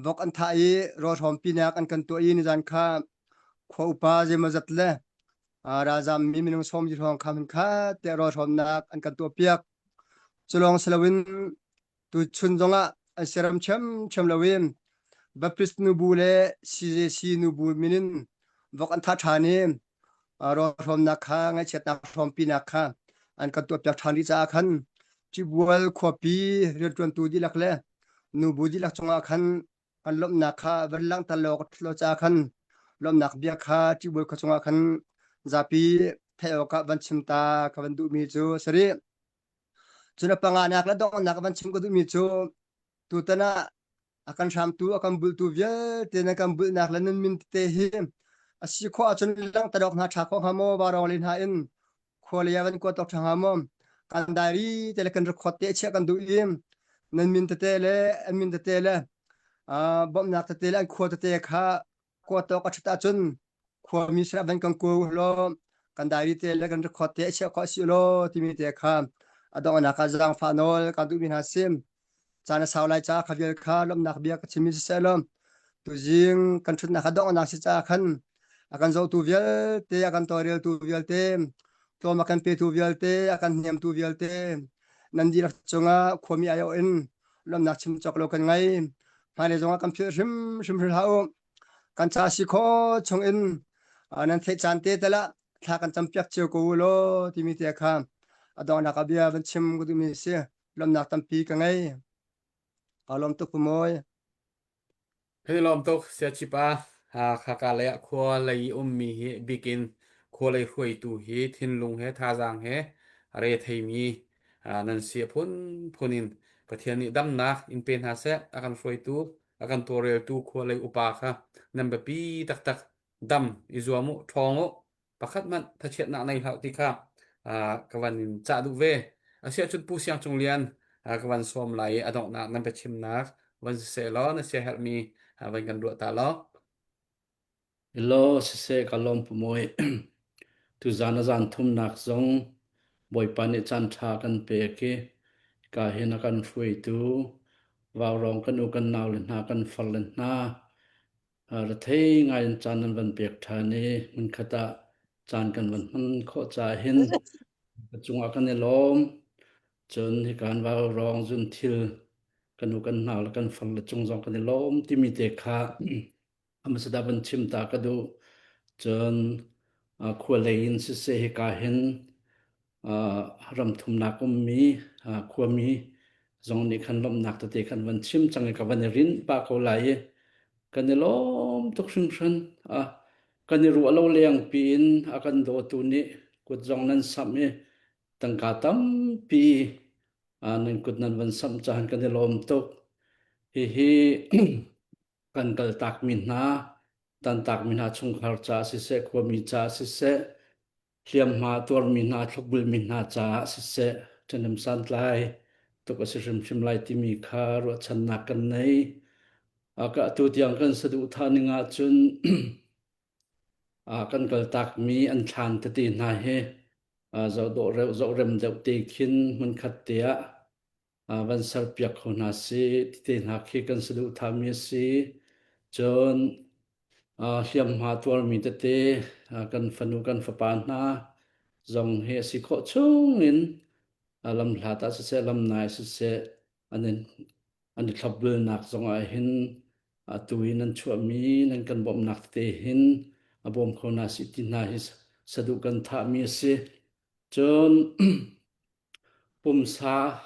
vok an thah i rawlhrawmpinak an kan tuah i nizan kha khua upa zeimawzat le ralzaam mi minung 40 hrawng kha hmunkhat tiah rawlhrawmnak an kan tuahpiak. Cu lawng si loin tuchun zongah an siaram ṭhiamṭhiam loin Baptist nubu le CJC nubu min in vok an thah ṭhan i rawlhrawmnak kha ngaihchiatnak hrawmpinak kha an kan tuahpiak ṭhan rih caah khan Cibual khuapi rianṭuantu dihlak le. Nubu dihlak cungah khan kan lawmhnak kha van langhter law ka ṭhut lo caah khan lawmhnak bia kha ṭihbawi khua cungah khan zapi theih awkah van chim ta ka van duhmi cu a si rih. Cun a panganak le donghnak van chim ka duhmi cu tutan ah a kan hramtu a kan bultu vialte nan kan bulhnak le nan min tete hi a si khawh ahcun langhter awk hna ṭha khawh hnga maw varawng le hna in khua lei ah van kuat awk ṭha hnga maw kan diary te le kan record te chiah kan duh i nan min tete le an min tete le bawmhnak tete le an khua tete kha kuat awk a ṭhat ahcun khuami sinah van kan ku law kan diary te le kan record te chiah khawh si law timi te kha a donghnak ah zaangfah nawl kan duhmi hna sim caan a sau lai ca kha vial kha lawmhnak bia ka chimmi siseh law tuzing kan ṭhutnak a donghnak si caah khan a kan zohtu vialte a kan tawlreltu vialte tlawm a kan petu vialte a kan hnemtu vialte nan dihlak cungah khuami aiawh in lawmhnak chim cawk lo kan ngei hmailei zongah kan philh hrim hrim hlah u kan ca si khawh chung in nan theih caan te tal ah thla kan campiak cio ko u law timi te kha a donghnak ah bia van chim ka duhmi si lawmhnak tampi ka ngei ka lawm tuk mawi Kan i lawm tuk Siachipa Khaka lei ah khua lei ummi hi bikin khua lei hruaitu hi thinlung he thazaang he re theimi nan si a phunphun in Pathian nih damnak in pe hna seh a kan hruaitu a kan tawlreltu khua lei upa kha nan biapi taktak dam i zuam u ṭhawng u pakhat hmanh thachiatnak nei hlah ti kha ka van in cah duh ve asiahcun Pu Siang Cung Lian ka van sawm lai i a donghnak nan biachimnak van siseh law na siaherhmi van kan ruah ta law Hello, siseh ka lawm pu mawi. Tuzan a zan thumnak zong Bawipa nih caan ṭha kan pek i ka hin a kan hruaitu vaurawng kan u kan nau le hna kan far le hna rethei ngai in caan nan van pek ṭhan i hmunkhat ah caan kan van hman khawh caah hin ka cungah kan i lawm. Cun hika an vaurawng zun thil kan u kan nau le kan far le cung zong kan i lawm timi te kha hmasa dah van chim ta ka duh. Cun khua lei in siseh hika hin ram thumnak ummi khuami zong nih khan lawmhnak tete khan van chim cang i ka van i rinh pah ko lai i kan i lawm tuk hringhran. Kan i ruah lo leng piin a kan dawtu nih kut zong nan samh i tangka tampi nan kut nan van samh cahan kan i lawm tuk. Hihi kan kaltakmi hna, tantakmi hna chungkhar caah siseh, khuami caah siseh, hliamhma tuarmi hna, thlopbulmi hna caah siseh, ṭhahnem santlai tuk a si hrimhrim lai timi kha ruahchannak kan nei. Ka atu tiang kan saduhthah ning ahcun kan kaltakmi an thlan tete hna hi zohdawh reuh zohrem deuh te khin hmunkhat te ah van serpiak kho hna si tite hna khi kan saduhthahmi a si. Cun hliamhma tuarmi tete kan fanu kan fapa hna zong hi a si khawh chung in lamhlat ah siseh lamnai siseh an in an i thlopbulnak zong ah hin atu hi nan chuahmi nan kan bawmhnak tete hin a bawm kho hna si ti hna hi saduh kan thahmi a si. Cun Pumsa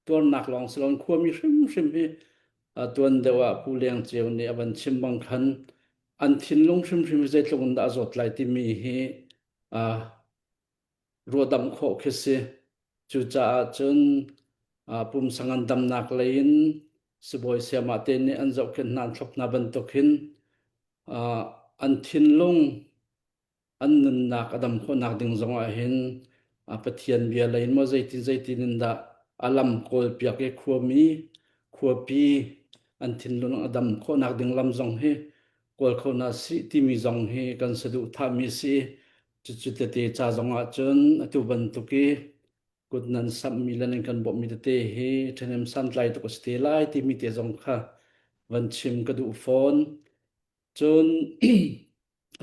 tuarnak lawng si loin khuami hrimhrim hi tuan deuh ah Pu Leng Ceu nih a van chim bang khan an thinlung hrimhrim hi zeitluk in dah a zawt lai timi hi ruahdamh khawh khi si. Cucaah cun pumsa ngandamnak lei in sibawi sayamah te nih an zohkhenh hna an thlop hna bantuk hin an thinlung an nunnak a dam khawhnak ding zong ah hin Pathian bia lei in maw zeitin zeitin in dah a lam kawlpiak i khuami khuapi an thinlung a dam khawhnak ding lam zong hi kawl kho hna sih timi zong hi kan saduhthahmi a si. Cucu tete ca zong ah cun atu bantuk i kut nan samhmi le nan kan bawmhmi tete hi ṭhahnem santlai tuk a si te lai timi te zong kha van chim ka duh fawn. Cun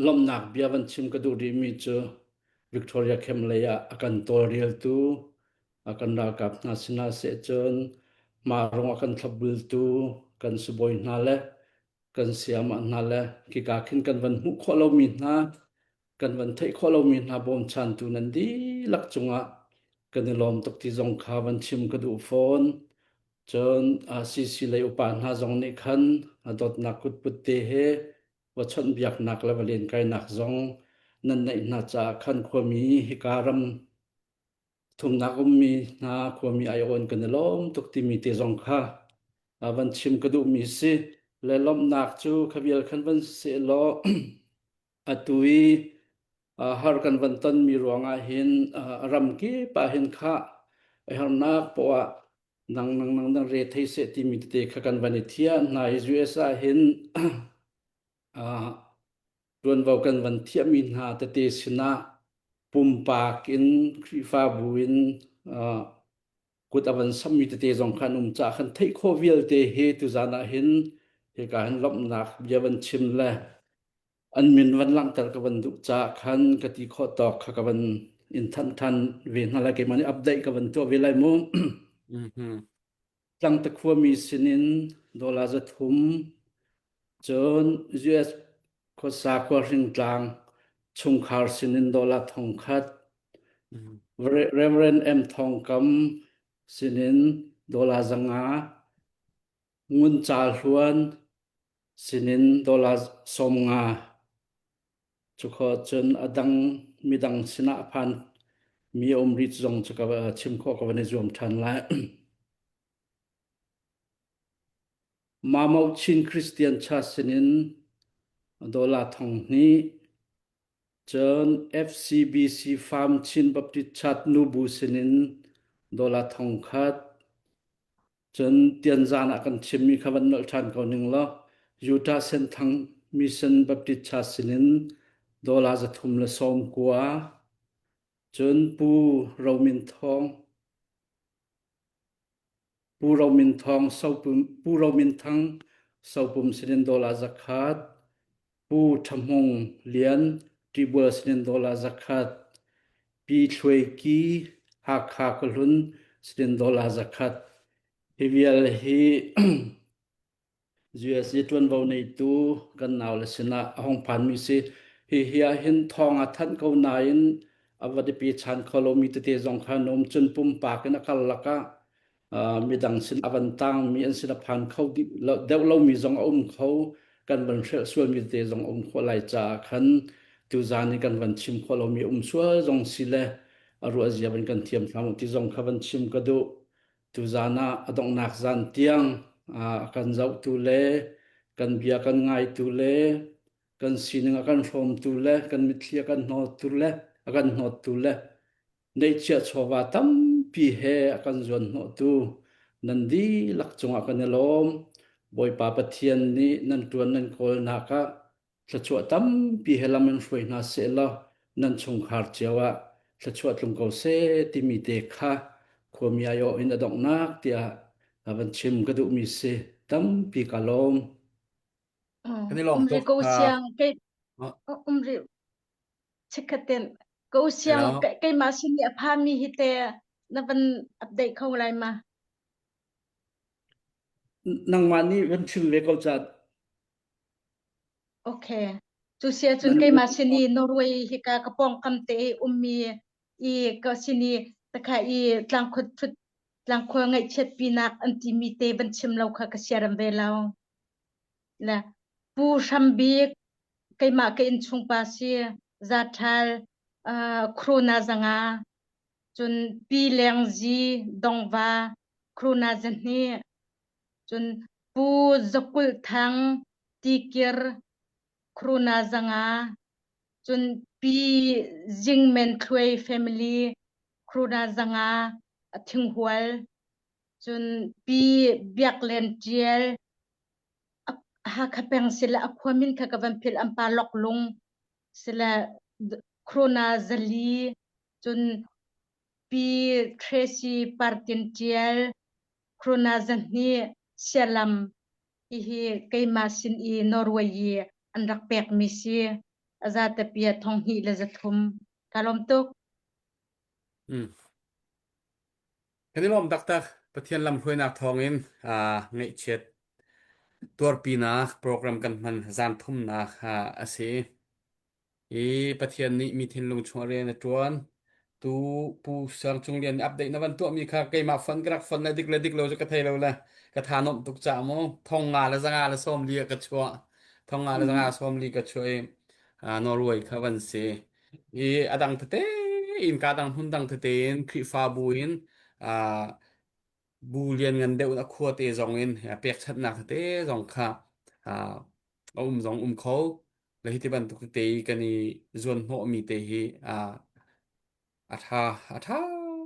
lawmhnak bia van chim ka duh rihmi cu Victoria Camp lei ah a kan tawlreltu a kan ralkap hna sinah seh cun marung a kan thlopbultu kan sibawi hna le kan sayamah hna le khika khin kan van hmuh khawh lomi hna kan van theih khawh lomi hna bawmchantu nan dihlak cungah kan i lawm tuk ti zong kha van chim ka duh fawn. Cun CC lei upa hna zong nih khan a dawtnak kutput te he va chawnhbiaknak le va lenkainak zong nan neih hna caah khan khuami hika ram thumnak ummi hna khuami aiawh in kan i lawm tuk timi te zong kha van chim ka duhmi si. Le lawmhnak cu kha vial khan van seh law atu i har kan van tonmi ruangah hin ram kip ah hin khah a harnak poah nang nang nang nang re thei seh timi tete kha kan van i thiah hna i US ah hin tuanvo kan van thiahmi hna tete sinah pumpak in Khrihfabu in kut a van sammi tete zong khan um caah khan theih khawh vialte hi tuzan ah hin hika hin lawmhnak bia van chim le an min van langhter ka van duh caah khan ka ti khawh tawk kha ka van in thanh than ve hna lai keimah nih update ka van tuah ve lai mu. Mhm. Tlangte khuami sinin dollar 300 cun US khuasa khuahring tlang chungkhar sinin dollar 1000 Mhm. Reverend M Thong Kam sinin dollar 500 Ngun Ca Hluan sinin dollar 50 Cukhawh cun a dang midang sinah a phan mi a um rih zong cu ka chim khawh ka van i zuam ṭhan lai. Mamau Chin Christian Church sinin dollar 2000, cun FCBC Farm Chin Baptist Church nubu sinin dollar 1000, Cun tianzan ah kan chimmi kha van nolh ṭhan ko ning law Utah Senthang Mission Baptist Church sinin dollar 390 cun Pu Ro Min Thawng Pu Ro Min Thawng Sopum Pu Ro Min Thang Sopum sinin dollar 100 Pu Ṭha Hmung Lian Ṭibual sinin dollar 100 Pi Thluai Ki Hakha Khuahlun sinin dollar 100 Hi vial hi USD ṭuanvo neitu kan naule sinah a hung phanmi si. Hi hi ah hin thawng a thanh ko nain a va biapi chan kho lomi tete zong kha an um. Cun pumpak in a karlak ah midang sin a van tangmi an sin a phan kho deuh lomi zong a um kho kan van hrelh sualmi tete zong a um khawh lai caah khan tuzan i kan van chim khawh lomi um sual zong si le a ruah zia van kan thiam hram ti zong kha van chim ka duh tuzan ah a donghnak zan tiang a kan zohtu le kan bia kan ngaitu le kan sining a kan hrawmtu le kan mitthli a kan hnawttu le a kan hnawttu le Neihchiah chawva tampi he a kan zuanhnawhtu nan dihlak cungah kan i lawm. Bawipa Pathian nih nan ṭuan nan kawlnak ah thluachuah tampi he lam in hruai hna seh law nan chungkhar cio ah thluachuah tlung ko seh timi te kha khuami aiawh in a donghnak tiah van chim ka duhmi si. Tampi ka lawm. Kan i lawm Um ri tuk. ko siang kei Uh, um ri chikkhaten ko siang Hello. keimah sin i a phami hi te na van update kho lai ma? Nangmah nih van chim ve ko ca. Okay. Cu sia cun keimah sin i Norway hika ka pawngkam te i ummi i ka sin i takha i tlangkhut thut tlangkhua ngaihchiat pinak an timi te van chim lo kha ka siaram ve lo. Le Pu Hram Bik keimah ka innchungpa si Zaṭhal uh, Krona 500 cun Pi Leng Zi Dongva Krona 200 cun Pu Zakulh Thang Tikir Krona 500 cun Pi Zingmen Thluai family Krona 500 Thinghual cun Pi Biak Len Ṭial Hakha peng sile a khua min kha ka van philh an pa Loklung sile Krona 400 cun Pi Tracy Partin Ṭial Krona 200 Sialam hihi keimah sin i Norway i an rak pekmi si a zatapia 2300 ka lawm tuk. Mm. Kan i lawm taktak. Pathian lamhruainak thawngin uh, ngaihchiat tuarpinak program kan hman zan thumnak uh, a si. I Pathian nih mi thinlung chungah rian a ṭuan. Tu Pu Sang Cung Lian nih update na van tuahmi kha keimah fon ka rak fon le dik le dik lo cu ka thei lo le ka tha nuamh tuk ca mu thong nga le zanga le sawm li ah ka chuah thong nga le zanga sawm li ka chuah i Norway kha van si i adang tete in ka dang hmun dang tete in Khrihfabu in bu lian ngan deuh a khua te zong in pekchanhnak tete zong kha a um zong um kho le hi ti bantuk tete i kan i zuan hnawhmi te hi a tha a tha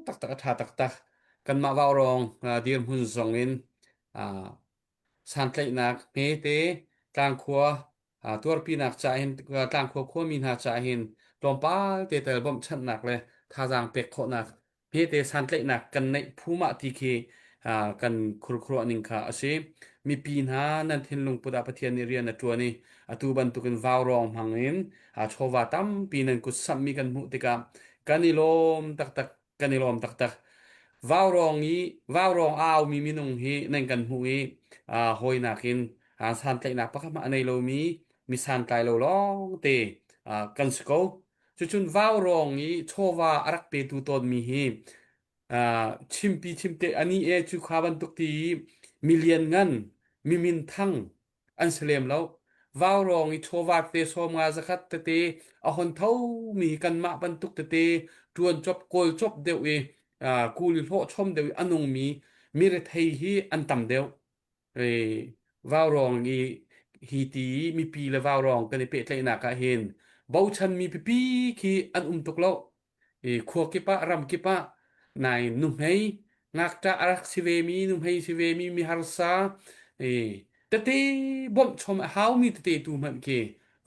taktak a tha taktak kanmah vaurawng dirhmun zong in santlaihnak hmete tlangkhua tuarpinak ca hin tlangkhua khuami hna ca hin tlawmpal te tel bawmhchanhnak le thazaang pek khawhnak hmete santlaihnak kan neih phumah ti khi kan khurkhuruah ning kha a si. Mipi hna nan thinlung put ah Pathian nih rian a ṭuan i atu bantukin vaurawng hmang in chawva tampi nan kut samhmi kan hmuh tikah kan i lawm taktak kan i lawm taktak. Vaurawng i vaurawng a aumi minung hi nan kan hmuh i hawinak in santlaihnak pakhat hmanh a nei lomi mi santlai lo lawng te kan si ko. Cucun vaurawng i chawva a rak petu tawnmi hi chimpi chimte ani e cu kha bantuk ti i milian ngan mi minthang an si lem lo. Vaurawng i chawva te sawm nga zakhat tete a hon thomi hi kanmah bantuk tete ṭuan cop kawl cop deuh i kuli hlawh chom deuh i a nungmi mirethei hi an tam deuh. Vaurawng i hi ti mipi le vaurawng kan i pehtlaihnak ah hin bochanmi pipi khi an um tuk lo. I khua kip ah ram kip ah nai nuhmei ngakṭah a rak si vemi nuhmei si vemi mi harsa i tete bawmhchom a haumi tete tu hmanh khi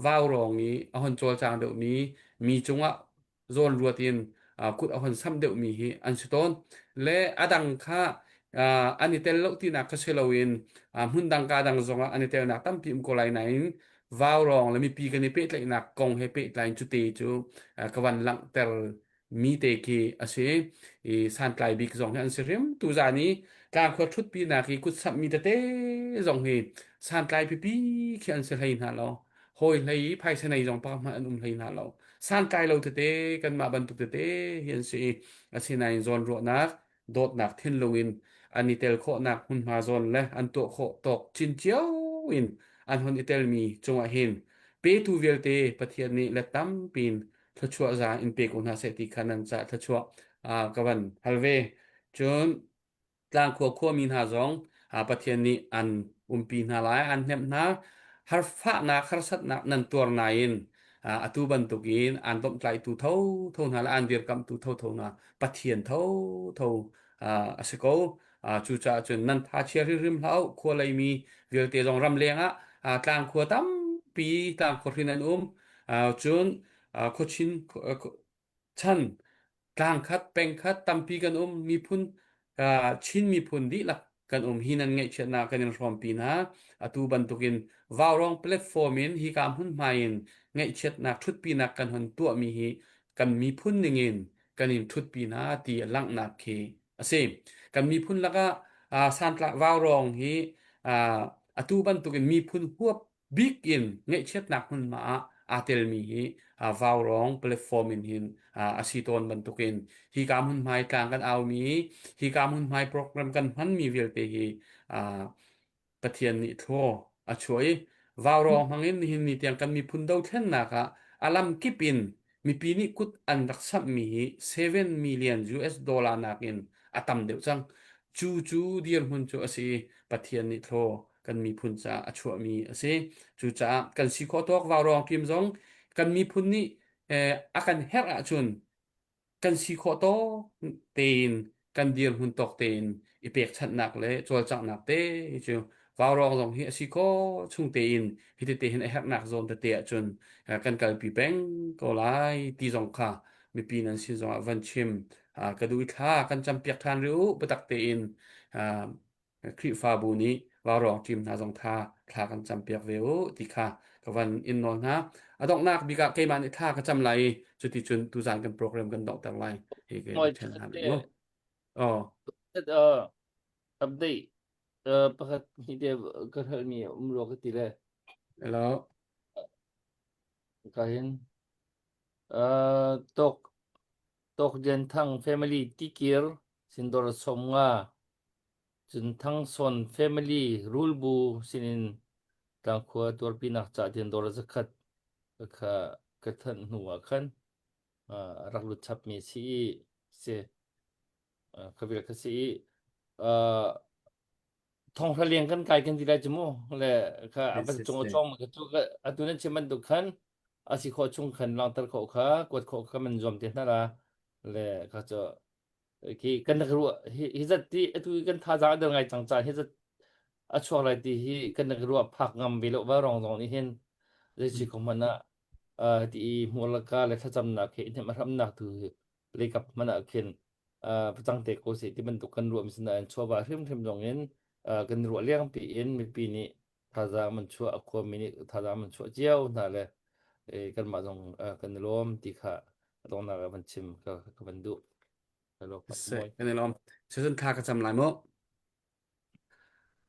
vaurawng i a hon cawlcang deuhmi mi cungah zawn ruat in kut a hon samh deuhmi hi an si tawn. Le a dang kha an i tel lo tinak kha si loin hmun dang ka dang zongah an i telnak tampi um ko lai nain vaurawng le mipi kan i pehtlaihnak kong he pehtlai in cute cu ka van langhter mi te khi a si i santlai bik zong hi an si hrim tuzan i tlangkhua ṭhutpinak i kutsamh mi tete zong hi santlai pipi khi an si hlei hna lo hawi hlei i phaisa nei zong pakhat hmanh an um hlei hna lo santlai lo tete kanmah bantuk tete hi an si i asinain zawnruahnak dawtnak thinlung in an i tel khawhnak hmunhma zawn le an tuah khawh tawk chin cio in an hon i telmi cungah hin petu vialte Pathian nih let tampi in thluachuah za in pe ko hna seh ti kha nan cah thluachuah ka van hal ve. Cun tlangkhua khuami hna zong Pathian nih an umpi hna lai, an hnemh hna. Harfahnak, harsatnak nan tuar nain atu bantukin aan domhtlaitu thotho hna le aan dirkamhtu thotho hna Pathian thotho a si ko. Cucaah cun nan tha chia hrimhrim hlah u. Khua leimi vialte zong ramleng ah tlangkhua tampi tlangkhua hrin an um. Cun khuachin chan tlangkhat pengkhat tampi kan um miphun Chin miphun dihlak kan um hi nan ngaihchiatnak kan in hrawmpi hna atu bantukin Vaurawng platform in hika hmunhma in ngaihchiatnak ṭhutpinak kan hon tuahmi hi kan miphun ningin kan in ṭhutpi hna ti a langhnak khi a si. Kan miphun lakah santla Vaurawng hi atu bantukin miphun huap bik in ngaihchiatnak hmunhma ah aa telmi hi Vaurawng platform in hin a si tawn bantukin hika hmunhma i tlang kan aumi hika hmunhma i program kan hmanmi vialte hi Pathian nih thlaw a chuah i Vaurawng hmangin nihin ni tiang kan miphun dothlennak ah a lam kip in mipi nih kut an rak samhmi hi 7 million US dollar nakin a tam deuh cang. Cu cu dirhmun cu a si i Pathian nih thlaw kan miphun caah a chuahmi a si. Cucaah kan si khawh tawk vaurawng team zong kan miphun nih eh, a kan herh ahcun kan si khawh tawk tein kan dirhmun tawk tein i pekchanhnak le cawlcanghnak te hi cu vaurawng zong hi a si khawh chung tein hi tete hin a herhnak zawn tete ahcun eh, kan kalpi peng ko lai ti zong kha mipi nan sin zongah van chim ah, ka duh i thla kan campiak ṭhan rih u biatak tein ah, Khrihfabu nih vaurawng ṭim hna zong tha thla kan campiak ve u ti kha ka van in nawl hna. A donghnak bik ah keimah nih thla ka cam lai i cuticun tuzan kan program kan donghter lai. Hi ke Moi ṭhen hna te mu. Oh. uh, update uh, pakhat hi te ka halmi um rua ka ti le. Hello. Ka hin uh, tok Tawk Lian Thang family Tikir sin dollar 50. Cun Thang Son family Rulbu sinin tlangkhua tuarpinak ca tian dollar 100 kha ka thanh hnu ah khan rak lut chapmi si i si ka vil kha si i thonghra leng kan kai kan ti lai cu mu le kha a van cung a cawng ka cu atu nan chim bantuk khan a si khawh chung khan langter khawh kha kuat khawh kha man zuam te hna la le kha cu khi kan rak ruah hi hi zat ti atu kan thazaang a der ngai cang ca hi zat a chuak lai ti hi kan rak ruah phak ngam ve lo va rong zong nih hin zei si ko hmanh ah ti i hmurlaka le thlacamnak he hnem a hramnak tu leikap hmanh ah khin pacang te ko seh ti bantuk kan ruah mi sinain chawva hrimhrim zong in kan ruah lengpi in mipi nih thazaang man chuah a khuami nih thazaang man chuah cio hna le kanmah zong kan i lawm ti kha a donghnak ah van chim ka ka van duh. Seh, kan i lawm. Cucun thla ka cam lai mu.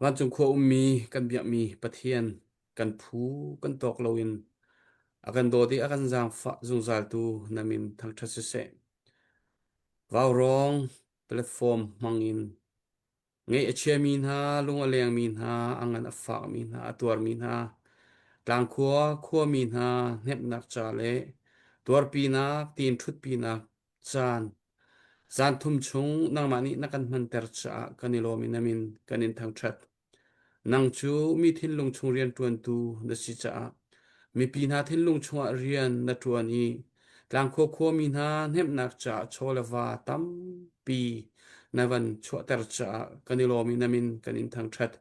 Vancung khua ummi kan biakmi Pathian kan phu kan tawk loin a kan dawt i a kan zaangfah zungzaltu na min thangṭhat siseh. Vaurawng platform hmangin ngeih a chiami hna, lung a lengmi hna, a ngan a fakmi hna, a tuarmi hna, tlangkhua khuami hna hnemhnak ca le tuarpinak, tiin ṭhutpinak caan Zan thum chung nangmah nih na kan hmanter caah kan i lawm i na min kan in thangṭhat. Nang cu mi thinlung chung rianṭuantu na si caah mipi hna thinlung chungah rian na ṭuan i tlangkhua khuami hna hnemhnak caah chaw le va tampi na van chuahter caah kan i lawm i na min kan in thangṭhat.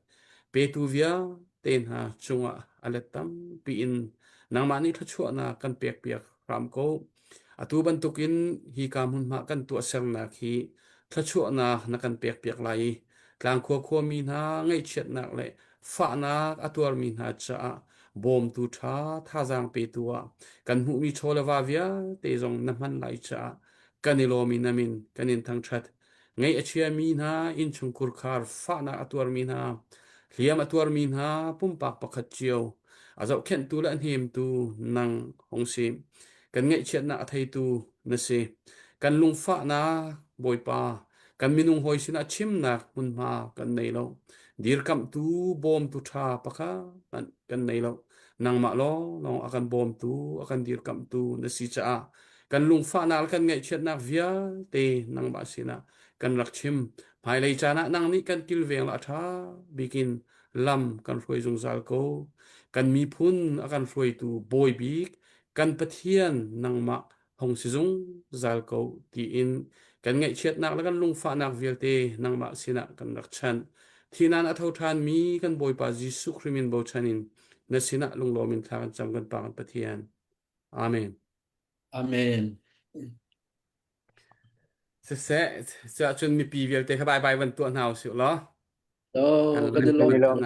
Petu vialte hna cungah a let tampi in nangmah nih thluachuahnak kan pekpiak hram ko. Atu bantukin hika hmunhma kan tuahsernak hi thluachuahnak na kan pekpiak lai i tlangkhua khuami hna ngaihchiatnak le fahnak a tuarmi hna caah bawmtu ṭha thazaang petu ah kan hmuhmi chaw le va vialte zong na hman lai caah kan i lawm i na min kan in thangṭhat. Ngaih a chiami hna, innchungkhur khar fahnak a tuarmi hna, hliam a tuarmi hna pumpak pakhat cio, a zohkhenhtu le a hnemtu nang hung si. Kan ngaihchiatnak a theitu na si. Kan lungfahnak, Bawipa, kan minung hawi sinah chimnak hmunhma kan nei lo. Dirkamhtu, bawmtu ṭha pakhat hmanh kan nei lo. Nangmah lawnglawng a kan bawmtu, a kan dirkamhtu na si caah kan lungfahnak le kan ngaihchiatnak vialte nangmah sinah kan rak chim. Hmailei caan ah nang nih kan kilveng la a ṭha bikin lam kan hruai zungzal ko. Kan miphun a kan hruaitu bawi bik kan Pathian nangmah hong si zungzal ko tiin kan ngaihchiatnak le kan lungfahnak vialte nangmah sinah kan rak chanh. Thinan a tho ṭhanmi kan Bawipa Jesuh Khrih min bochan in na sinah lunglawm in thla kan cam kan Pa kan Pathian. Amen. Amen. Siseh, cuahcun mipi vialte kha bye bye van tuah hna usih law. Oh, kan i lawm.